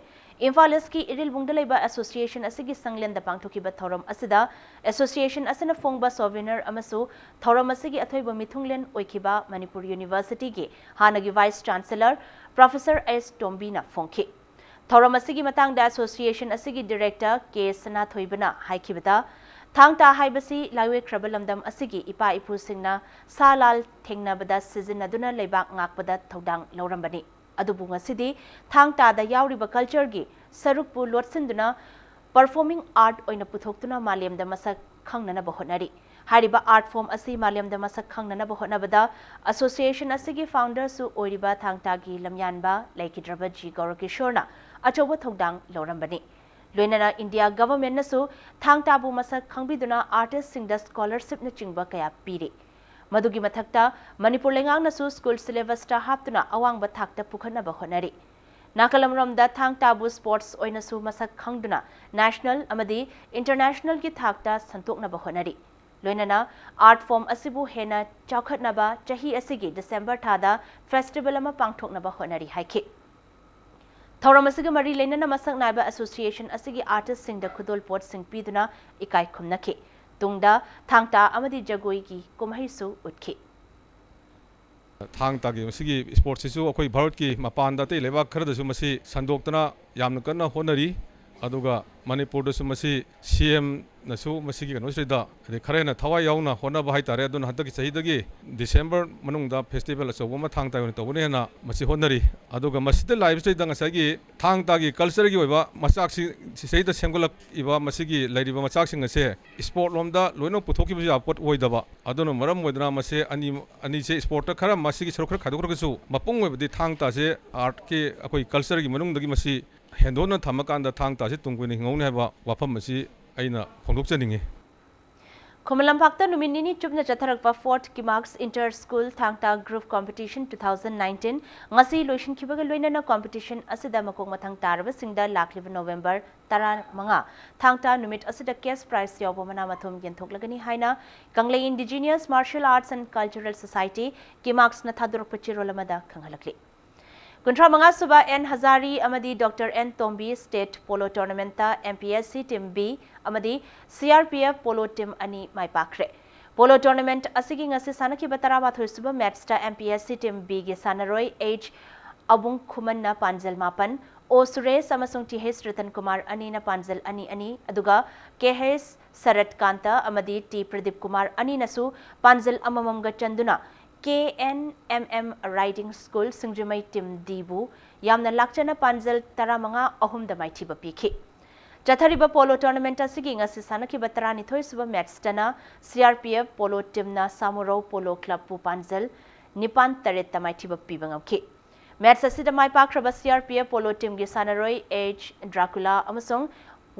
ꯏꯝꯐꯥꯜ ꯏꯁꯀꯤ ꯏꯔꯤꯜꯕꯨꯡꯗ ꯂꯩꯕ association ꯑꯁꯤꯒꯤ ꯁꯪꯂꯦꯟꯗ ꯄꯥꯡꯊꯣꯛꯈꯤꯕ ꯊꯧꯔꯝ ꯑꯁꯤꯗ association ꯑꯁꯤꯅ ꯐꯣꯡꯕ souvenir ꯑꯃꯁꯨ ꯊꯧꯔꯝ ꯑꯁꯤꯒꯤ ꯑꯊꯣꯏꯕ ꯃꯤꯊꯨꯡꯂꯦꯟ ꯑꯣꯏꯈꯤꯕ ꯃꯅꯤꯄꯨꯔ Universityꯒꯤ ꯍꯥꯟꯅꯒꯤ Vice Chancellor Professor ꯑꯦꯁ ꯇꯣꯝꯕꯤꯅ ꯐꯣꯡꯈꯤ꯫ ꯊꯧꯔꯝ ꯑꯁꯤꯒꯤ ꯃꯇꯥꯡꯗ association ꯑꯁꯤꯒꯤ director ꯀꯦ ꯁꯅꯥꯊꯣꯏꯕꯅ ꯍꯥꯏꯈꯤꯕꯗ, ꯊꯥꯡ ꯇꯥ ꯍꯥꯏꯕꯁꯤ ꯂꯥꯏꯑꯣꯏꯈ꯭ꯔꯕ ꯂꯝꯗꯝ ꯑꯁꯤꯒꯤ ꯏꯄꯥ ꯏꯄꯨꯁꯤꯡꯅ ꯁꯥ ꯂꯥꯜ ꯊꯦꯡꯅꯕꯗ ꯁꯤꯖꯤꯟꯅꯗꯨꯅ ꯂꯩꯕꯥꯛ ꯉꯥꯛꯄꯗ ꯊꯧꯗꯥꯡ ꯂꯧꯔꯝꯕꯅꯤ꯫ ꯑꯗꯨꯕꯨ ꯉꯁꯤꯗꯤ ꯊꯥꯡ ꯇꯥꯗ ꯌꯥꯎꯔꯤꯕ cultureꯒꯤ ꯁꯔꯨꯛꯄꯨ ꯂꯣꯠꯁꯤꯟꯗꯨꯅ performing art ꯑꯣꯏꯅ ꯄꯨꯊꯣꯛꯇꯨꯅ ꯃꯥꯂꯦꯝꯗ ꯃꯁꯛ ꯈꯪꯅꯅꯕ ꯍꯣꯠꯅꯔꯤ꯫ ꯍꯥꯏꯔꯤꯕ art form ꯑꯁꯤ ꯃꯥꯂꯦꯝꯗ ꯃꯁꯛ ꯈꯪꯅꯅꯕ ꯍꯣꯠꯅꯕꯗ association ꯑꯁꯤꯒꯤ founderꯁꯨ ꯑꯣꯏꯔꯤꯕ ꯊꯥꯡ ꯇꯥꯒꯤ ꯂꯝꯌꯥꯟꯕ ꯂꯩꯈꯤꯗ꯭ꯔꯕ ꯖꯤ ꯒꯧꯔꯀꯤꯁꯣꯔꯅ ꯑꯆꯧꯕ ꯊꯧꯗꯥꯡ ꯂꯧꯔꯝꯕꯅꯤ꯫ ꯂꯣꯏꯅꯅ India governmentꯅꯁꯨ ꯊꯥꯡ ꯇꯥꯕꯨ ꯃꯁꯛ ꯈꯪꯕꯤꯗꯨꯅ artistꯁꯤꯡꯗ scholarshipꯅꯆꯤꯡꯕ ꯀꯌꯥ ꯄꯤꯔꯤ꯫ ꯃꯗꯨꯒꯤ ꯃꯊꯛꯇ ꯃꯅꯤꯄꯨꯔ ꯂꯩꯉꯥꯛꯅꯁꯨ school syllabusꯇ ꯍꯥꯞꯇꯨꯅ ꯑꯋꯥꯡꯕ ꯊꯥꯛꯇ ꯄꯨꯈꯠꯅꯕ ꯍꯣꯠꯅꯔꯤ꯫ ꯅꯥꯀꯜ ꯑꯃꯔꯣꯝꯗ ꯊꯥꯡ ꯇꯥꯕꯨ ꯁ꯭ꯄꯣꯔꯠꯁ ꯑꯣꯏꯅꯁꯨ ꯃꯁꯛ ꯈꯪꯗꯨꯅ ꯅꯦꯁꯅꯦꯜ ꯑꯃꯗꯤ ꯏꯟꯇꯔꯅꯦꯁꯅꯦꯜꯒꯤ ꯊꯥꯛꯇ ꯁꯟꯗꯣꯛꯅꯕ ꯍꯣꯠꯅꯔꯤ꯫ ꯂꯣꯏꯅꯅ ꯑꯥꯔꯠ ꯐꯣꯔꯝ ꯑꯁꯤꯕꯨ ꯍꯦꯟꯅ ꯆꯥꯎꯈꯠꯅꯕ ꯆꯍꯤ ꯑꯁꯤꯒꯤ ꯗꯤꯁꯦꯝꯕꯔ ꯊꯥꯗ ꯐꯦꯁꯇꯤꯚꯦꯜ ꯑꯃ ꯄꯥꯡꯊꯣꯛꯅꯕ ꯍꯣꯠꯅꯔꯤ ꯍꯥꯏꯈꯤ꯫ ꯊꯧꯔꯝ ꯑꯁꯤꯒ ꯃꯔꯤ ꯂꯩꯅꯅ ꯃꯁꯛ ꯅꯥꯏꯕ ꯑꯦꯁꯣꯁꯤꯌꯦꯁꯟ ꯑꯁꯤꯒꯤ ꯑꯥꯔꯇꯤꯁꯁꯤꯡꯗ ꯈꯨꯗꯣꯜ ꯄꯣꯠꯁꯤꯡ ꯄꯤꯗꯨꯅ ꯏꯀꯥꯏ ꯈꯨꯝꯅꯈꯤ꯫ ꯇꯨꯡꯗ ꯊꯥꯡ ꯇꯥ ꯑꯃꯗꯤ ꯖꯒꯣꯏꯒꯤ ꯀꯨꯝꯍꯩꯁꯨ ꯎꯠꯈꯤ꯫ ꯊꯥꯡ ꯇꯥꯒꯤ ꯃꯁꯤꯒꯤ ꯁ꯭ꯄꯣꯔꯠꯁꯤꯁꯨ ꯑꯩꯈꯣꯏ ꯚꯥꯔꯠꯀꯤ ꯃꯄꯥꯟꯗ ꯑꯇꯩ ꯂꯩꯕꯥꯛ ꯈꯔꯗꯁꯨ ꯃꯁꯤ ꯁꯟꯗꯣꯛꯇꯅ ꯌꯥꯝꯅ ꯀꯟꯅ ꯍꯣꯠꯅꯔꯤ꯫ ꯑꯗꯨꯒ ꯃꯅꯤꯄꯨꯔꯗꯁꯨ ꯃꯁꯤ ꯁꯤ ꯑꯦꯝꯅꯁꯨ ꯃꯁꯤꯒꯤ ꯀꯩꯅꯣꯁꯤꯗ ꯍꯥꯏꯗꯤ ꯈꯔ ꯍꯦꯟꯅ ꯊꯋꯥꯏ ꯌꯥꯎꯅ ꯍꯣꯠꯅꯕ ꯍꯥꯏꯇꯥꯔꯦ꯫ ꯑꯗꯨꯅ ꯍꯟꯗꯛꯀꯤ ꯆꯍꯤꯗꯒꯤ ꯗꯤꯁꯦꯝꯕꯔ ꯃꯅꯨꯡꯗ ꯐꯦꯁꯇꯤꯚꯦꯜ ꯑꯆꯧꯕ ꯑꯃ ꯊꯥꯡ ꯇꯥ ꯑꯣꯏꯅ ꯇꯧꯒꯅꯤ ꯍꯥꯏꯅ ꯃꯁꯤ ꯍꯣꯠꯅꯔꯤ꯫ ꯑꯗꯨꯒ ꯃꯁꯤꯗ ꯂꯥꯛꯏꯕꯁꯤꯗ ꯉꯁꯥꯏꯒꯤ ꯊꯥꯡ ꯇꯥꯒꯤ ꯀꯜꯆꯔꯒꯤ ꯑꯣꯏꯕ ꯃꯆꯥꯛꯁꯤ ꯁꯤꯗꯩꯗ ꯁꯦꯝꯒꯠꯂꯛꯏꯕ ꯃꯁꯤꯒꯤ ꯂꯩꯔꯤꯕ ꯃꯆꯥꯛꯁꯤꯡ ꯑꯁꯦ ꯁ꯭ꯄꯣꯔꯠ ꯂꯣꯝꯗ ꯂꯣꯏꯅ ꯄꯨꯊꯣꯛꯈꯤꯕꯁꯨ ꯌꯥꯕ ꯄꯣꯠ ꯑꯣꯏꯗꯕ꯫ ꯑꯗꯨꯅ ꯃꯔꯝ ꯑꯣꯏꯗꯅ ꯃꯁꯤ ꯑꯅꯤ ꯑꯅꯤꯁꯦ ꯁ꯭ꯄꯣꯔꯠꯇ ꯈꯔ ꯃꯁꯤꯒꯤ ꯁꯔꯨꯛ ꯈꯔ ꯈꯥꯏꯗꯣꯛꯈ꯭ꯔꯒꯁꯨ ꯃꯄꯨꯡ ꯑꯣꯏꯕꯗꯤ ꯊꯥꯡ ꯇꯥꯁꯦ ꯑꯥꯔꯠꯀꯤ ꯑꯩꯈꯣꯏ ꯀꯜꯆꯔꯒꯤ ꯃꯅꯨꯡꯗꯒꯤ ꯃꯁꯤ ꯍꯦꯟꯗꯣꯛꯅ ꯊꯝꯃꯀꯥꯟꯗ ꯊꯥꯡ ꯇꯥꯁꯦ ꯇꯨꯡ ꯀꯣꯏꯅ ꯍꯤꯡꯍꯧꯅꯤ ꯍꯥꯏꯕ ꯋꯥꯐꯝ ꯑꯁꯤ ꯑꯩꯅ ꯐꯣꯡꯗꯣꯛꯆꯅꯤꯡꯉꯤ꯫ ꯈꯨꯃꯟ ꯂꯝꯄꯥꯛꯇ ꯅꯨꯃꯤꯠ ꯅꯤꯅꯤ ꯆꯨꯞꯅ ꯆꯠꯊꯔꯛꯄ ꯐꯣꯔꯠ ꯀꯤꯃꯥꯛꯁ ꯏꯟꯇꯔ ꯁ꯭ꯀꯨꯜ ꯊꯥꯡ ꯇꯥ group competition two thousand nineteen ꯉꯁꯤ ꯂꯣꯏꯁꯤꯟꯈꯤꯕꯒ ꯂꯣꯏꯅꯅ ꯀꯣꯝꯄꯤꯇꯤꯁꯟ ꯑꯁꯤꯗ ꯃꯀꯣꯛ ꯃꯊꯪ ꯇꯥꯔꯕꯁꯤꯡꯗ ꯂꯥꯛꯂꯤꯕ ꯅꯣꯕꯦꯝꯕꯔ ꯇꯔꯥꯃꯉꯥ ꯊꯥꯡ ꯇꯥ ꯅꯨꯃꯤꯠ ꯑꯁꯤꯗ ꯀꯦꯁ ꯄ꯭ꯔꯥꯏꯖ ꯌꯥꯎꯕ ꯃꯅꯥ ꯃꯊꯨꯝ ꯌꯦꯟꯊꯣꯛꯂꯒꯅꯤ ꯍꯥꯏꯅ ꯀꯪꯂꯩ indigenous martial arts and cultural society, ꯀꯤꯃꯥꯛꯁꯅ ꯊꯥꯗꯣꯔꯛꯄ ꯆꯦꯔꯣꯜ ꯑꯃꯗ ꯈꯪꯍꯜꯂꯛꯂꯤ꯫ ꯀꯨꯟꯊ꯭ꯔꯥ ꯃꯉꯥ ꯁꯨꯕ ꯑꯦꯟ ꯍꯖꯥꯔꯤ ꯑꯃꯗꯤ doctor N Tombi state polo ꯇꯣꯔꯅꯥꯃꯦꯟꯠꯇ M P S C team B ꯑꯃꯗꯤ C R P F polo team ꯑꯅꯤ ꯃꯥꯏ ꯄꯥꯛꯈ꯭ꯔꯦ꯫ ꯄꯣꯂꯣ ꯇꯣꯔꯅꯥꯃꯦꯟꯠ ꯑꯁꯤꯒꯤ ꯉꯁꯤ ꯁꯥꯟꯅꯈꯤꯕ ꯇꯔꯥꯃꯥꯊꯣꯏ ꯁꯨꯕ ꯃꯦꯠꯁꯇ M P S C team ꯕꯤꯒꯤ ꯁꯥꯟꯅꯔꯣꯏ ꯑꯩꯆ ꯑꯕꯨꯡ ꯈꯨꯃꯟꯅ ꯄꯥꯟꯖꯜ ꯃꯥꯄꯟ, ꯑꯣ ꯁꯨꯔꯦꯁ ꯑꯃꯁꯨꯡ ꯇꯤ ꯍꯩꯆ ꯔꯇꯟ ꯀꯨꯃꯥꯔ ꯑꯅꯤꯅ ꯄꯥꯟꯖꯜ ꯑꯅꯤ ꯑꯅꯤ, ꯑꯗꯨꯒ ꯀꯦ ꯍꯩꯆ ꯁꯔꯠ ꯀꯥꯟꯇ ꯑꯃꯗꯤ ꯇꯤ ꯄ꯭ꯔꯗꯤꯞ ꯀꯨꯃꯥꯔ ꯑꯅꯤꯅꯁꯨ ꯄꯥꯟꯖꯜ ꯑꯃꯃꯝꯒ ꯆꯟꯗꯨꯅ K N M M riding school Singjamei team ꯗꯤꯕꯨ ꯌꯥꯝꯅ ꯂꯥꯛꯆꯅ ꯄꯥꯟꯖꯜ ꯇꯔꯥꯃꯉꯥ ꯑꯍꯨꯝꯗ ꯃꯥꯏꯊꯤꯕ ꯄꯤꯈꯤ꯫ ꯆꯠꯊꯔꯤꯕ ꯄꯣꯂꯣ ꯇꯣꯔꯅꯥꯃꯦꯟꯠ ꯑꯁꯤꯒꯤ ꯉꯁꯤ ꯁꯥꯟꯅꯈꯤꯕ ꯇꯔꯥꯅꯤꯊꯣꯏ ꯁꯨꯕ ꯃꯦꯠꯁꯇꯅ C R P F polo ꯇꯤꯝꯅ ꯁꯥꯃꯨꯔꯧ ꯄꯣꯂꯣ ꯀ꯭ꯂꯕꯄꯨ ꯄꯥꯟꯖꯜ ꯅꯤꯄꯥꯟ ꯇꯔꯦꯠꯇ ꯃꯥꯏꯊꯤꯕ ꯄꯤꯕ ꯉꯝꯈꯤ꯫ ꯃꯦꯠꯁ ꯑꯁꯤꯗ ꯃꯥꯏ ꯄꯥꯛꯈ꯭ꯔꯕ ꯁꯤ ꯑꯥꯔ ꯄꯤ ꯑꯦꯐ ꯄꯣꯂꯣ ꯇꯤꯝꯒꯤ ꯁꯥꯟꯅꯔꯣꯏ ꯑꯩꯆ ꯗ꯭ꯔꯥꯀꯨꯂꯥ ꯑꯃꯁꯨꯡ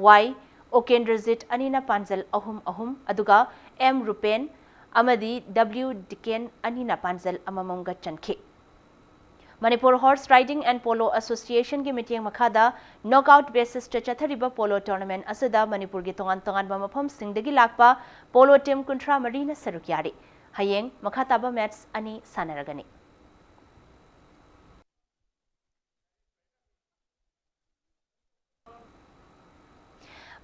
ꯋꯥꯏ ꯑꯣꯀꯦꯟꯗ꯭ꯔꯖꯤꯠ ꯑꯅꯤꯅ ꯄꯥꯟꯖꯜ ꯑꯍꯨꯝ ꯑꯍꯨꯝ, ꯑꯗꯨꯒ ꯑꯦꯝ ꯔꯨꯄꯦꯟ ꯑꯃꯗꯤ ꯗꯕ꯭ꯂꯤꯎ ꯗꯤꯀꯦꯟ ꯑꯅꯤꯅ ꯄꯥꯟꯖꯜ ꯑꯃꯃꯝꯒ ꯆꯟꯈꯤ꯫ Manipur Horse Riding and Polo Association ꯒꯤ ꯃꯤꯠꯌꯦꯡ ꯃꯈꯥꯗ knockout basis ꯇ ꯆꯠꯊꯔꯤꯕ polo tournament ꯑꯁꯤꯗ ꯃꯅꯤꯄꯨꯔꯒꯤ ꯇꯣꯉꯥꯟ ꯇꯣꯉꯥꯟꯕ ꯃꯐꯝꯁꯤꯡꯗꯒꯤ ꯂꯥꯛꯄ polo team ꯀꯨꯟꯊ꯭ꯔꯥ ꯃꯔꯤꯅ ꯁꯔꯨꯛ ꯌꯥꯔꯤ꯫ ꯍꯌꯦꯡ ꯃꯈꯥ ꯇꯥꯕ match ꯑꯅꯤ ꯁꯥꯟꯅꯔꯒꯅꯤ꯫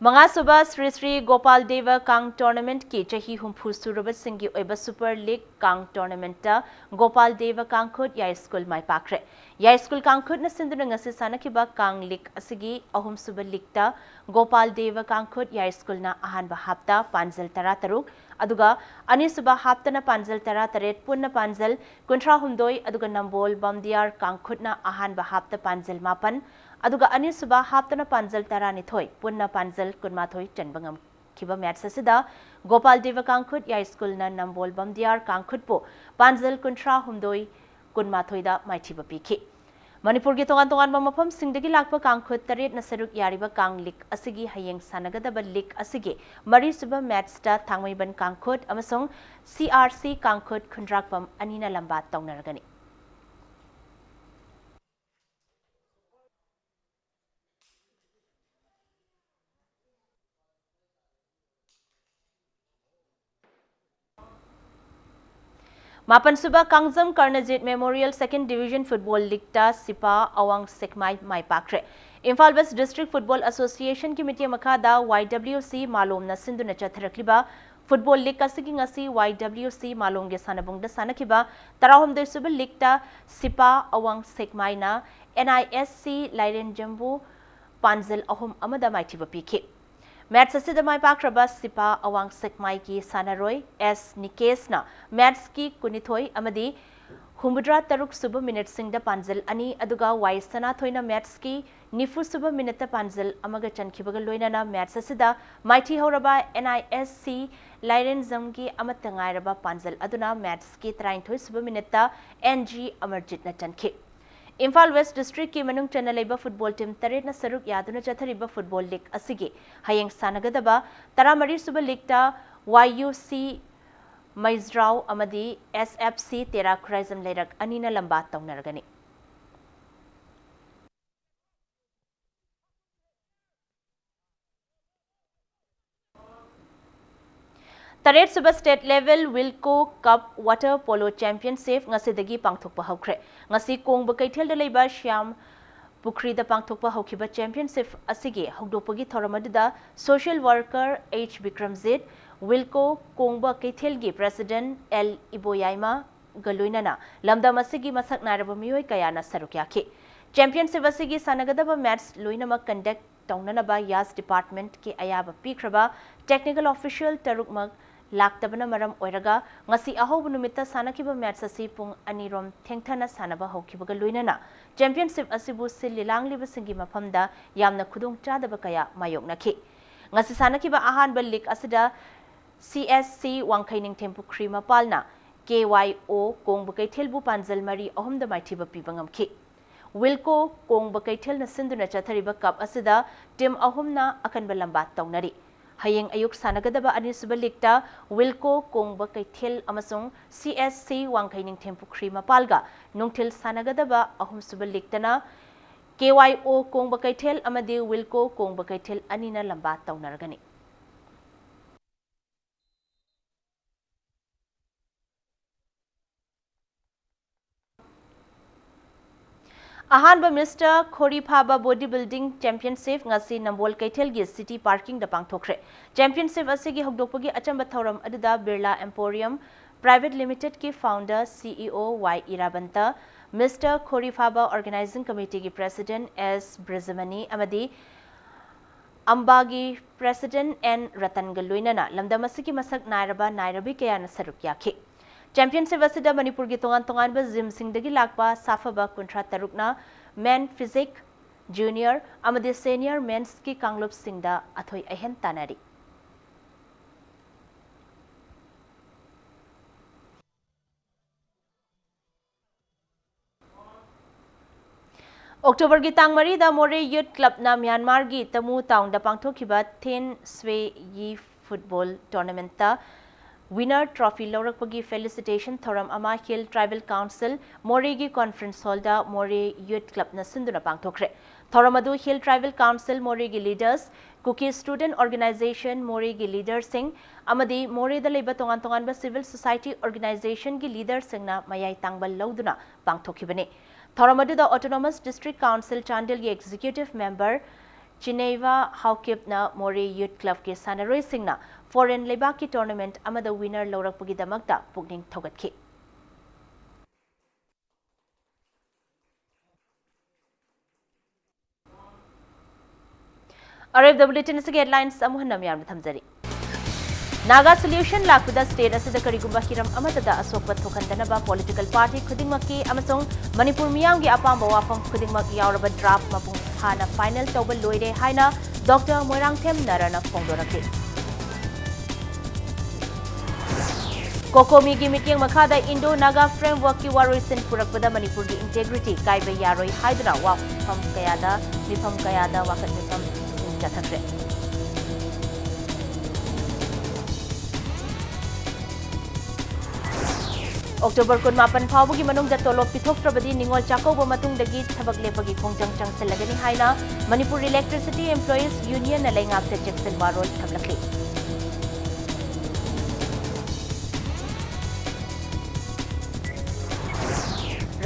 ꯃꯉꯥꯁꯨꯕ ꯁ꯭ꯔꯤ ꯁ꯭ꯔꯤ ꯒꯣꯄꯥꯜ ꯗꯦꯕ ꯀꯥꯡ tournament ꯀꯤ ꯆꯍꯤ ꯍꯨꯝꯐꯨ ꯁꯨꯔꯕꯁꯤꯡꯒꯤ ꯑꯣꯏꯕ Super League ꯀꯥꯡ tournament ꯇ ꯒꯣꯄꯥꯜ ꯗꯦꯕ ꯀꯥꯡꯈꯨꯠ ꯌꯥꯏꯁ꯭ꯀꯨꯜ ꯃꯥꯏ ꯄꯥꯛꯈ꯭ꯔꯦ꯫ ꯌꯥꯏꯁ꯭ꯀꯨꯜ ꯀꯥꯡꯈꯨꯠꯅ ꯁꯤꯟꯗꯨꯅ ꯉꯁꯤ ꯁꯥꯟꯅꯈꯤꯕ ꯀꯥꯡ league ꯑꯁꯤꯒꯤ ꯑꯍꯨꯝꯁꯨꯕ league ꯇ ꯒꯣꯄꯥꯜ ꯗꯦꯕ ꯀꯥꯡꯈꯨꯠ ꯌꯥꯏꯁ꯭ꯀꯨꯜꯅ ꯑꯍꯥꯟꯕ half ꯇ ꯄꯥꯟꯖꯜ ꯇꯔꯥꯇꯔꯨꯛ, ꯑꯗꯨꯒ ꯑꯅꯤꯁꯨꯕ half ꯇꯅ ꯄꯥꯟꯖꯜ ꯇꯔꯥꯇꯔꯦꯠ, ꯄꯨꯟꯅ ꯄꯥꯟꯖꯜ ꯀꯨꯟꯊ꯭ꯔꯥꯍꯨꯝꯗꯣꯏ, ꯑꯗꯨꯒ ꯅꯝꯕꯣꯜ ꯕꯝꯗꯤꯌꯥꯔ ꯀꯥꯡꯈꯨꯠꯅ ꯑꯍꯥꯟꯕ half ꯇ ꯄꯥꯟꯖꯜ ꯃꯥꯄꯟ, ꯑꯗꯨꯒ ꯑꯅꯤꯁꯨꯕ half ꯇꯅ ꯄꯥꯟꯖꯜ ꯇꯔꯥꯅꯤꯊꯣꯏ, ꯄꯨꯟꯅ ꯄꯥꯟꯖꯜ ꯀꯨꯟꯃꯥꯊꯣꯏ ꯆꯟꯕ ꯉꯝꯈꯤꯕ match ꯑꯁꯤꯗ ꯒꯣꯄꯥꯜ ꯗꯦꯕ ꯀꯥꯡꯈꯨꯠ ꯌꯥꯏꯁ꯭ꯀꯨꯜꯅ ꯅꯝꯕꯣꯜ ꯕꯝꯗꯤꯌꯥꯔ ꯀꯥꯡꯈꯨꯠꯄꯨ ꯄꯥꯟꯖꯜ ꯀꯨꯟꯊ꯭ꯔꯥꯍꯨꯝꯗꯣꯏ, ꯀꯨꯟꯃꯥꯊꯣꯏꯗ ꯃꯥꯏꯊꯤꯕ ꯄꯤꯈꯤ꯫ ꯃꯅꯤꯄꯨꯔꯒꯤ ꯇꯣꯉꯥꯟ ꯇꯣꯉꯥꯟꯕ ꯃꯐꯝꯁꯤꯡꯗꯒꯤ ꯂꯥꯛꯄ ꯀꯥꯡꯈꯨꯠ ꯇꯔꯦꯠꯅ ꯁꯔꯨꯛ ꯌꯥꯔꯤꯕ ꯀꯥꯡ league ꯑꯁꯤꯒꯤ ꯍꯌꯦꯡ ꯁꯥꯟꯅꯒꯗꯕ league ꯑꯁꯤꯒꯤ ꯃꯔꯤꯁꯨꯕ match ꯇ ꯊꯥꯡꯃꯩꯕꯟ ꯀꯥꯡꯈꯨꯠ ꯑꯃꯁꯨꯡ C R C ꯀꯥꯡꯈꯨꯠ ꯈꯨꯟꯗ꯭ꯔꯥꯛꯄꯝ ꯑꯅꯤꯅ ꯂꯝꯕꯥ ꯇꯧꯅꯔꯒꯅꯤ꯫ ꯃꯥꯄꯟꯁꯨꯕ ꯀꯥꯡꯖꯝ ꯀꯔꯅꯖꯤꯠ Memorial Second Division Football League ꯇ ꯁꯤꯄꯥ ꯑꯋꯥꯡ ꯁꯦꯛꯃꯥꯏ ꯃꯥꯏ ꯄꯥꯛꯈ꯭ꯔꯦ꯫ Imphal West District Football Association ꯒꯤ ꯃꯤꯠꯌꯦꯡ ꯃꯈꯥꯗ Y W C ꯃꯥꯂꯣꯝꯅ ꯁꯤꯟꯗꯨꯅ ꯆꯠꯊꯔꯛꯂꯤꯕ football league ꯑꯁꯤꯒꯤ ꯉꯁꯤ Y W C ꯃꯥꯂꯣꯝꯒꯤ ꯁꯥꯟꯅꯕꯨꯡꯗ ꯁꯥꯟꯅꯈꯤꯕ ꯇꯔꯥꯍꯨꯝꯗꯣꯏꯁꯨꯕ league ꯇ ꯁꯤꯄꯥ ꯑꯋꯥꯡ ꯁꯦꯛꯃꯥꯏꯅ N I S C ꯂꯥꯏꯔꯦꯟꯖꯝꯕꯨ ꯄꯥꯟꯖꯜ ꯑꯍꯨꯝ ꯑꯃꯗ ꯃꯥꯏꯊꯤꯕ ꯄꯤꯈꯤ꯫ Match ꯑꯁꯤꯗ ꯃꯥꯏ ꯄꯥꯛꯈ꯭ꯔꯕ ꯁꯤꯄꯥ ꯑꯋꯥꯡ ꯁꯦꯛꯃꯥꯏꯒꯤ ꯁꯥꯟꯅꯔꯣꯏ S ꯅꯤꯀꯦꯁꯅ match ꯀꯤ ꯀꯨꯟꯅꯤꯊꯣꯏ ꯑꯃꯗꯤ ꯍꯨꯝꯐꯨꯇꯔꯥ ꯇꯔꯨꯛ ꯁꯨꯕ minute ꯁꯤꯡꯗ ꯄꯥꯟꯖꯜ ꯑꯅꯤ, ꯑꯗꯨꯒ Y ꯁꯅꯥꯊꯣꯏꯅ match ꯀꯤ ꯅꯤꯐꯨ ꯁꯨꯕ minute ꯇ ꯄꯥꯟꯖꯜ ꯑꯃꯒ ꯆꯟꯈꯤꯕꯒ ꯂꯣꯏꯅꯅ match ꯑꯁꯤꯗ ꯃꯥꯏꯊꯤ ꯍꯧꯔꯕ N I S C ꯂꯥꯏꯔꯦꯟꯖꯝꯒꯤ ꯑꯃꯠꯇ ꯉꯥꯏꯔꯕ ꯄꯥꯟꯖꯜ ꯑꯗꯨꯅ match ꯀꯤ ꯇꯔꯥꯅꯤꯊꯣꯏ ꯁꯨꯕ minute ꯇ N G ꯑꯃꯔꯖꯤꯠꯅ ꯆꯟꯈꯤ꯫ Imphal West District ꯀꯤ ꯃꯅꯨꯡ ꯆꯟꯅ ꯂꯩꯕ football team ꯇꯔꯦꯠꯅ ꯁꯔꯨꯛ ꯌꯥꯗꯨꯅ ꯆꯠꯊꯔꯤꯕ football league ꯑꯁꯤꯒꯤ ꯍꯌꯦꯡ ꯁꯥꯟꯅꯒꯗꯕ ꯇꯔꯥꯃꯔꯤ ꯁꯨꯕ league ꯇ Y U C ꯃꯩꯖ꯭ꯔꯥꯎ ꯑꯃꯗꯤ S F C ꯇꯦꯔꯥ ꯈꯨꯔꯥꯏꯖꯝ ꯂꯩꯔꯛ ꯑꯅꯤꯅ ꯂꯝꯕꯥ ꯇꯧꯅꯔꯒꯅꯤ꯫ ꯇꯔꯦꯠꯁꯨꯕ State Level Wilco Cup Water Polo Championship ꯉꯁꯤꯗꯒꯤ ꯄꯥꯡꯊꯣꯛꯄ ꯍꯧꯈ꯭ꯔꯦ꯫ ꯉꯁꯤ ꯀꯣꯡꯕ ꯀꯩꯊꯦꯜꯗ ꯂꯩꯕ ꯁ꯭ꯌꯥꯝ ꯄꯨꯈ꯭ꯔꯤꯗ ꯄꯥꯡꯊꯣꯛꯄ ꯍꯧꯈꯤꯕ championship ꯑꯁꯤꯒꯤ ꯍꯧꯗꯣꯛꯄꯒꯤ ꯊꯧꯔꯝ ꯑꯗꯨꯗ social worker H Bikramjit, Wilco ꯀꯣꯡꯕ ꯀꯩꯊꯦꯜꯒꯤ president L ꯏꯕꯣꯌꯥꯏꯃꯒ ꯂꯣꯏꯅꯅ ꯂꯝꯗꯝ ꯑꯁꯤꯒꯤ ꯃꯁꯛ ꯅꯥꯏꯔꯕ ꯃꯤꯑꯣꯏ ꯀꯌꯥꯅ ꯁꯔꯨꯛ ꯌꯥꯈꯤ꯫ Championship ꯑꯁꯤꯒꯤ ꯁꯥꯟꯅꯒꯗꯕ match ꯂꯣꯏꯅꯃꯛ conduct ꯇꯧꯅꯅꯕ YAS department ꯀꯤ ꯑꯌꯥꯕ ꯄꯤꯈ꯭ꯔꯕ technical official ꯇꯔꯨꯛꯃꯛ ꯂꯥꯛꯇꯕꯅ ꯃꯔꯝ ꯑꯣꯏꯔꯒ ꯉꯁꯤ ꯑꯍꯧꯕ ꯅꯨꯃꯤꯠꯇ ꯁꯥꯟꯅꯈꯤꯕ match ꯑꯁꯤ ꯄꯨꯡ ꯑꯅꯤ ꯔꯣꯝ ꯊꯦꯡꯊꯅ ꯁꯥꯟꯅꯕ ꯍꯧꯈꯤꯕꯒ ꯂꯣꯏꯅꯅ championship ꯑꯁꯤꯕꯨ ꯁꯤꯜꯂꯤ ꯂꯥꯡꯂꯤꯕꯁꯤꯡꯒꯤ ꯃꯐꯝꯗ ꯌꯥꯝꯅ ꯈꯨꯗꯣꯡꯆꯥꯗꯕ ꯀꯌꯥ ꯃꯥꯌꯣꯛꯅꯈꯤ꯫ ꯉꯁꯤ ꯁꯥꯟꯅꯈꯤꯕ ꯑꯍꯥꯟꯕ league ꯑꯁꯤꯗ C S C ꯋꯥꯡꯈꯩ ꯅꯤꯡꯊꯦꯝ ꯄꯨꯈ꯭ꯔꯤ ꯃꯄꯥꯜꯅ K Y O ꯀꯣꯡꯕ ꯀꯩꯊꯦꯜꯕꯨ ꯄꯥꯟꯖꯜ ꯃꯔꯤ ꯑꯍꯨꯝꯗ ꯃꯥꯏꯊꯤꯕ ꯄꯤꯕ ꯉꯝꯈꯤ꯫ Wilco ꯀꯣꯡꯕ ꯀꯩꯊꯦꯜꯅ ꯁꯤꯟꯗꯨꯅ ꯆꯠꯊꯔꯤꯕ cup ꯑꯁꯤꯗ team ꯑꯍꯨꯝꯅ ꯑꯀꯟꯕ ꯂꯝꯕꯥ ꯇꯧꯅꯔꯤ꯫ ꯍꯌꯦꯡ ꯑꯌꯨꯛ ꯁꯥꯟꯅꯒꯗꯕ ꯑꯅꯤꯁꯨꯕ league ꯇ Wilco ꯀꯣꯡꯕ ꯀꯩꯊꯦꯜ ꯑꯃꯁꯨꯡ C S C ꯋꯥꯡꯈꯩ ꯅꯤꯡꯊꯦꯝ ꯄꯨꯈ꯭ꯔꯤ ꯃꯄꯥꯜꯒ, ꯅꯨꯡꯊꯤꯜ ꯁꯥꯟꯅꯒꯗꯕ ꯑꯍꯨꯝꯁꯨꯕ league ꯇꯅ K Y O ꯀꯣꯡꯕ ꯀꯩꯊꯦꯜ ꯑꯃꯗꯤ Wilco ꯀꯣꯡꯕ ꯀꯩꯊꯦꯜ ꯑꯅꯤꯅ ꯂꯝꯕꯥ ꯇꯧꯅꯔꯒꯅꯤ꯫ ꯑꯍꯥꯟꯕ Mister ꯈꯣꯔꯤꯐꯥꯕ Body Building Championship ꯉꯁꯤ ꯅꯝꯕꯣꯜ ꯀꯩꯊꯦꯜꯒꯤ City Parking ꯗ ꯄꯥꯡꯊꯣꯛꯈ꯭ꯔꯦ꯫ Championship ꯑꯁꯤꯒꯤ ꯍꯧꯗꯣꯛꯄꯒꯤ ꯑꯆꯝꯕ ꯊꯧꯔꯝ ꯑꯗꯨꯗ Birla Emporium Private Limited ꯀꯤ founder C E O Y ꯏꯔꯥꯕꯟꯇ, Mister ꯈꯣꯔꯤꯐꯥꯕ Organizing Committee ꯒꯤ president S ꯕ꯭ꯔꯖꯃꯅꯤ ꯑꯃꯗꯤ ꯑꯝꯕꯥꯒꯤ president N ꯔꯇꯟꯒ ꯂꯣꯏꯅꯅ ꯂꯝꯗꯝ ꯑꯁꯤꯒꯤ ꯃꯁꯛ ꯅꯥꯏꯔꯕ ꯅꯥꯏꯔꯕꯤ ꯀꯌꯥꯅ ꯁꯔꯨꯛ ꯌꯥꯈꯤ꯫ Championship ꯑꯁꯤꯗ ꯃꯅꯤꯄꯨꯔꯒꯤ ꯇꯣꯉꯥꯟ ꯇꯣꯉꯥꯟꯕ gym ꯁꯤꯡꯗꯒꯤ ꯂꯥꯛꯄ ꯁꯥꯐꯕ ꯀꯨꯟꯊ꯭ꯔꯥ ꯇꯔꯨꯛꯅ men physique, junior ꯑꯃꯗꯤ senior men's ꯀꯤ ꯀꯥꯡꯂꯨꯞꯁꯤꯡꯗ ꯑꯊꯣꯏ ꯑꯍꯦꯟ ꯇꯥꯟꯅꯔꯤ꯫ October ꯒꯤ ꯇꯥꯡ ꯃꯔꯤꯗ ꯃꯣꯔꯦ Youth Club ꯅ ꯃ꯭ꯌꯥꯟꯃꯥꯔꯒꯤ ꯇꯃꯨ town ꯗ ꯄꯥꯡꯊꯣꯛꯈꯤꯕ Thin Swe Yi Football Tournament ꯇ winner trophy ꯂꯧꯔꯛꯄꯒꯤ felicitation ꯊꯧꯔꯝ ꯑꯃ Hill Tribal Council ꯃꯣꯔꯦꯒꯤ conference hall ꯗ ꯃꯣꯔꯦ Youth Club ꯅ ꯁꯤꯟꯗꯨꯅ ꯄꯥꯡꯊꯣꯛꯈ꯭ꯔꯦ꯫ ꯊꯧꯔꯝ ꯑꯗꯨ Hill Tribal Council ꯃꯣꯔꯦꯒꯤ leaders, Kuki Student Organisation ꯃꯣꯔꯦꯒꯤ leaderꯁꯤꯡ ꯑꯃꯗꯤ ꯃꯣꯔꯦꯗ ꯂꯩꯕ ꯇꯣꯉꯥꯟ ꯇꯣꯉꯥꯟꯕ civil society organizationꯒꯤ leaderꯁꯤꯡꯅ ꯃꯌꯥꯏ ꯇꯥꯡꯕ ꯂꯧꯗꯨꯅ ꯄꯥꯡꯊꯣꯛꯈꯤꯕꯅꯤ꯫ ꯊꯧꯔꯝ ꯑꯗꯨꯗ Autonomous District Council ꯆꯥꯟꯗꯦꯜꯒꯤ executive member ꯆꯤꯅꯩꯕ ꯍꯥꯎꯀꯤꯞꯅ ꯃꯣꯔꯦ Youth Clubꯀꯤ ꯁꯥꯟꯅꯔꯣꯏꯁꯤꯡꯅ foreign ꯂꯩꯕꯥꯛꯀꯤ tournament ꯑꯃꯗ winner ꯂꯧꯔꯛꯄꯒꯤꯗꯃꯛꯇ ꯄꯨꯛꯅꯤꯡ ꯊꯧꯒꯠꯈꯤ꯫ ꯑꯔꯣꯏꯕꯗ bulletin ꯑꯁꯤꯒꯤ headlines ꯑꯃꯨꯛ ꯍꯟꯅ ꯃꯌꯥꯝꯗ ꯊꯝꯖꯔꯤ꯫ ꯅꯥꯒꯥ solution ꯂꯥꯛꯄꯗ state ꯑꯁꯤꯗ ꯀꯔꯤꯒꯨꯝꯕ ꯍꯤꯔꯝ ꯑꯃꯠꯇꯗ ꯑꯁꯣꯛꯄ ꯊꯣꯛꯍꯟꯗꯅꯕ political party ꯈꯨꯗꯤꯡꯃꯛꯀꯤ ꯑꯃꯁꯨꯡ ꯃꯅꯤꯄꯨꯔ ꯃꯤꯌꯥꯝꯒꯤ ꯑꯄꯥꯝꯕ ꯋꯥꯐꯝ ꯈꯨꯗꯤꯡꯃꯛ ꯌꯥꯎꯔꯕ draft ꯃꯄꯨꯡ ꯐꯥꯅ final ꯇꯧꯕ ꯂꯣꯏꯔꯦ ꯍꯥꯏꯅ Doctor ꯃꯣꯏꯔꯥꯡꯊꯦꯝ ꯅꯔꯥꯅ ꯐꯣꯡꯗꯣꯔꯛꯂꯤ꯫ ꯀꯣꯀꯣꯃꯤꯒꯤ ꯃꯤꯠꯌꯦꯡ ꯃꯈꯥꯗ Indo Naga Frameworkꯀꯤ ꯋꯥꯔꯣꯏꯁꯤꯟ ꯄꯨꯔꯛꯄꯗ ꯃꯅꯤꯄꯨꯔꯒꯤ integrity ꯀꯥꯏꯕ ꯌꯥꯔꯣꯏ ꯍꯥꯏꯗꯨꯅ ꯋꯥꯐꯝ ꯀꯌꯥꯗ, ꯃꯤꯐꯝ ꯀꯌꯥꯗ ꯋꯥꯀꯠ ꯃꯤꯐꯝ ꯆꯠꯊꯈ꯭ꯔꯦ꯫ October ꯀꯨꯟꯃꯥꯄꯟ ꯐꯥꯎꯕꯒꯤ ꯃꯅꯨꯡꯗ ꯇꯣꯂꯣꯞ ꯄꯤꯊꯣꯛꯇ꯭ꯔꯕꯗꯤ ꯅꯤꯉꯣꯜ ꯆꯥꯛꯀꯧꯕ ꯃꯇꯨꯡꯗꯒꯤ ꯊꯕꯛ ꯂꯦꯞꯄꯒꯤ ꯈꯣꯡꯖꯪ ꯆꯪꯁꯤꯜꯂꯒꯅꯤ ꯍꯥꯏꯅ ꯃꯅꯤꯄꯨꯔ Electricity Employees Unionꯅ ꯂꯩꯉꯥꯛꯇ ꯆꯦꯛꯁꯤꯟ ꯋꯥꯔꯣꯜ ꯊꯝꯂꯛꯂꯤ꯫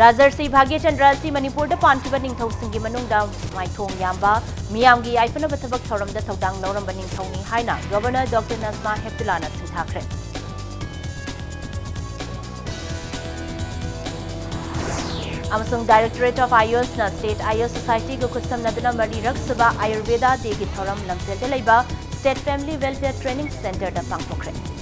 ꯔꯥꯖꯔꯁꯤ ꯚꯥꯒ꯭ꯌꯆꯟꯗ꯭ꯔ ꯑꯁꯤ ꯃꯅꯤꯄꯨꯔꯗ ꯄꯥꯟꯈꯤꯕ ꯅꯤꯡꯊꯧꯁꯤꯡꯒꯤ ꯃꯅꯨꯡꯗ ꯃꯥꯏꯊꯣꯡ ꯌꯥꯝꯕ, ꯃꯤꯌꯥꯝꯒꯤ ꯌꯥꯏꯐꯅꯕ ꯊꯕꯛ ꯊꯧꯔꯝꯗ ꯊꯧꯗꯥꯡ ꯂꯧꯔꯝꯕ ꯅꯤꯡꯊꯧꯅꯤ ꯍꯥꯏꯅ Governor Doctor Najma Heptullahꯅ ꯁꯤꯡꯊꯥꯈ꯭ꯔꯦ꯫ ꯑꯃꯁꯨꯡ Directorate of AYUSꯅ State AYUS Societyꯒ ꯈꯨꯠꯁꯝꯅꯗꯨꯅ ꯃꯔꯤꯔꯛ ꯁꯨꯕ Ayurveda Dayꯒꯤ ꯊꯧꯔꯝ ꯂꯝꯐꯦꯜꯗ ꯂꯩꯕ State Family Welfare Training Centreꯗ ꯄꯥꯡꯊꯣꯛꯈ꯭ꯔꯦ꯫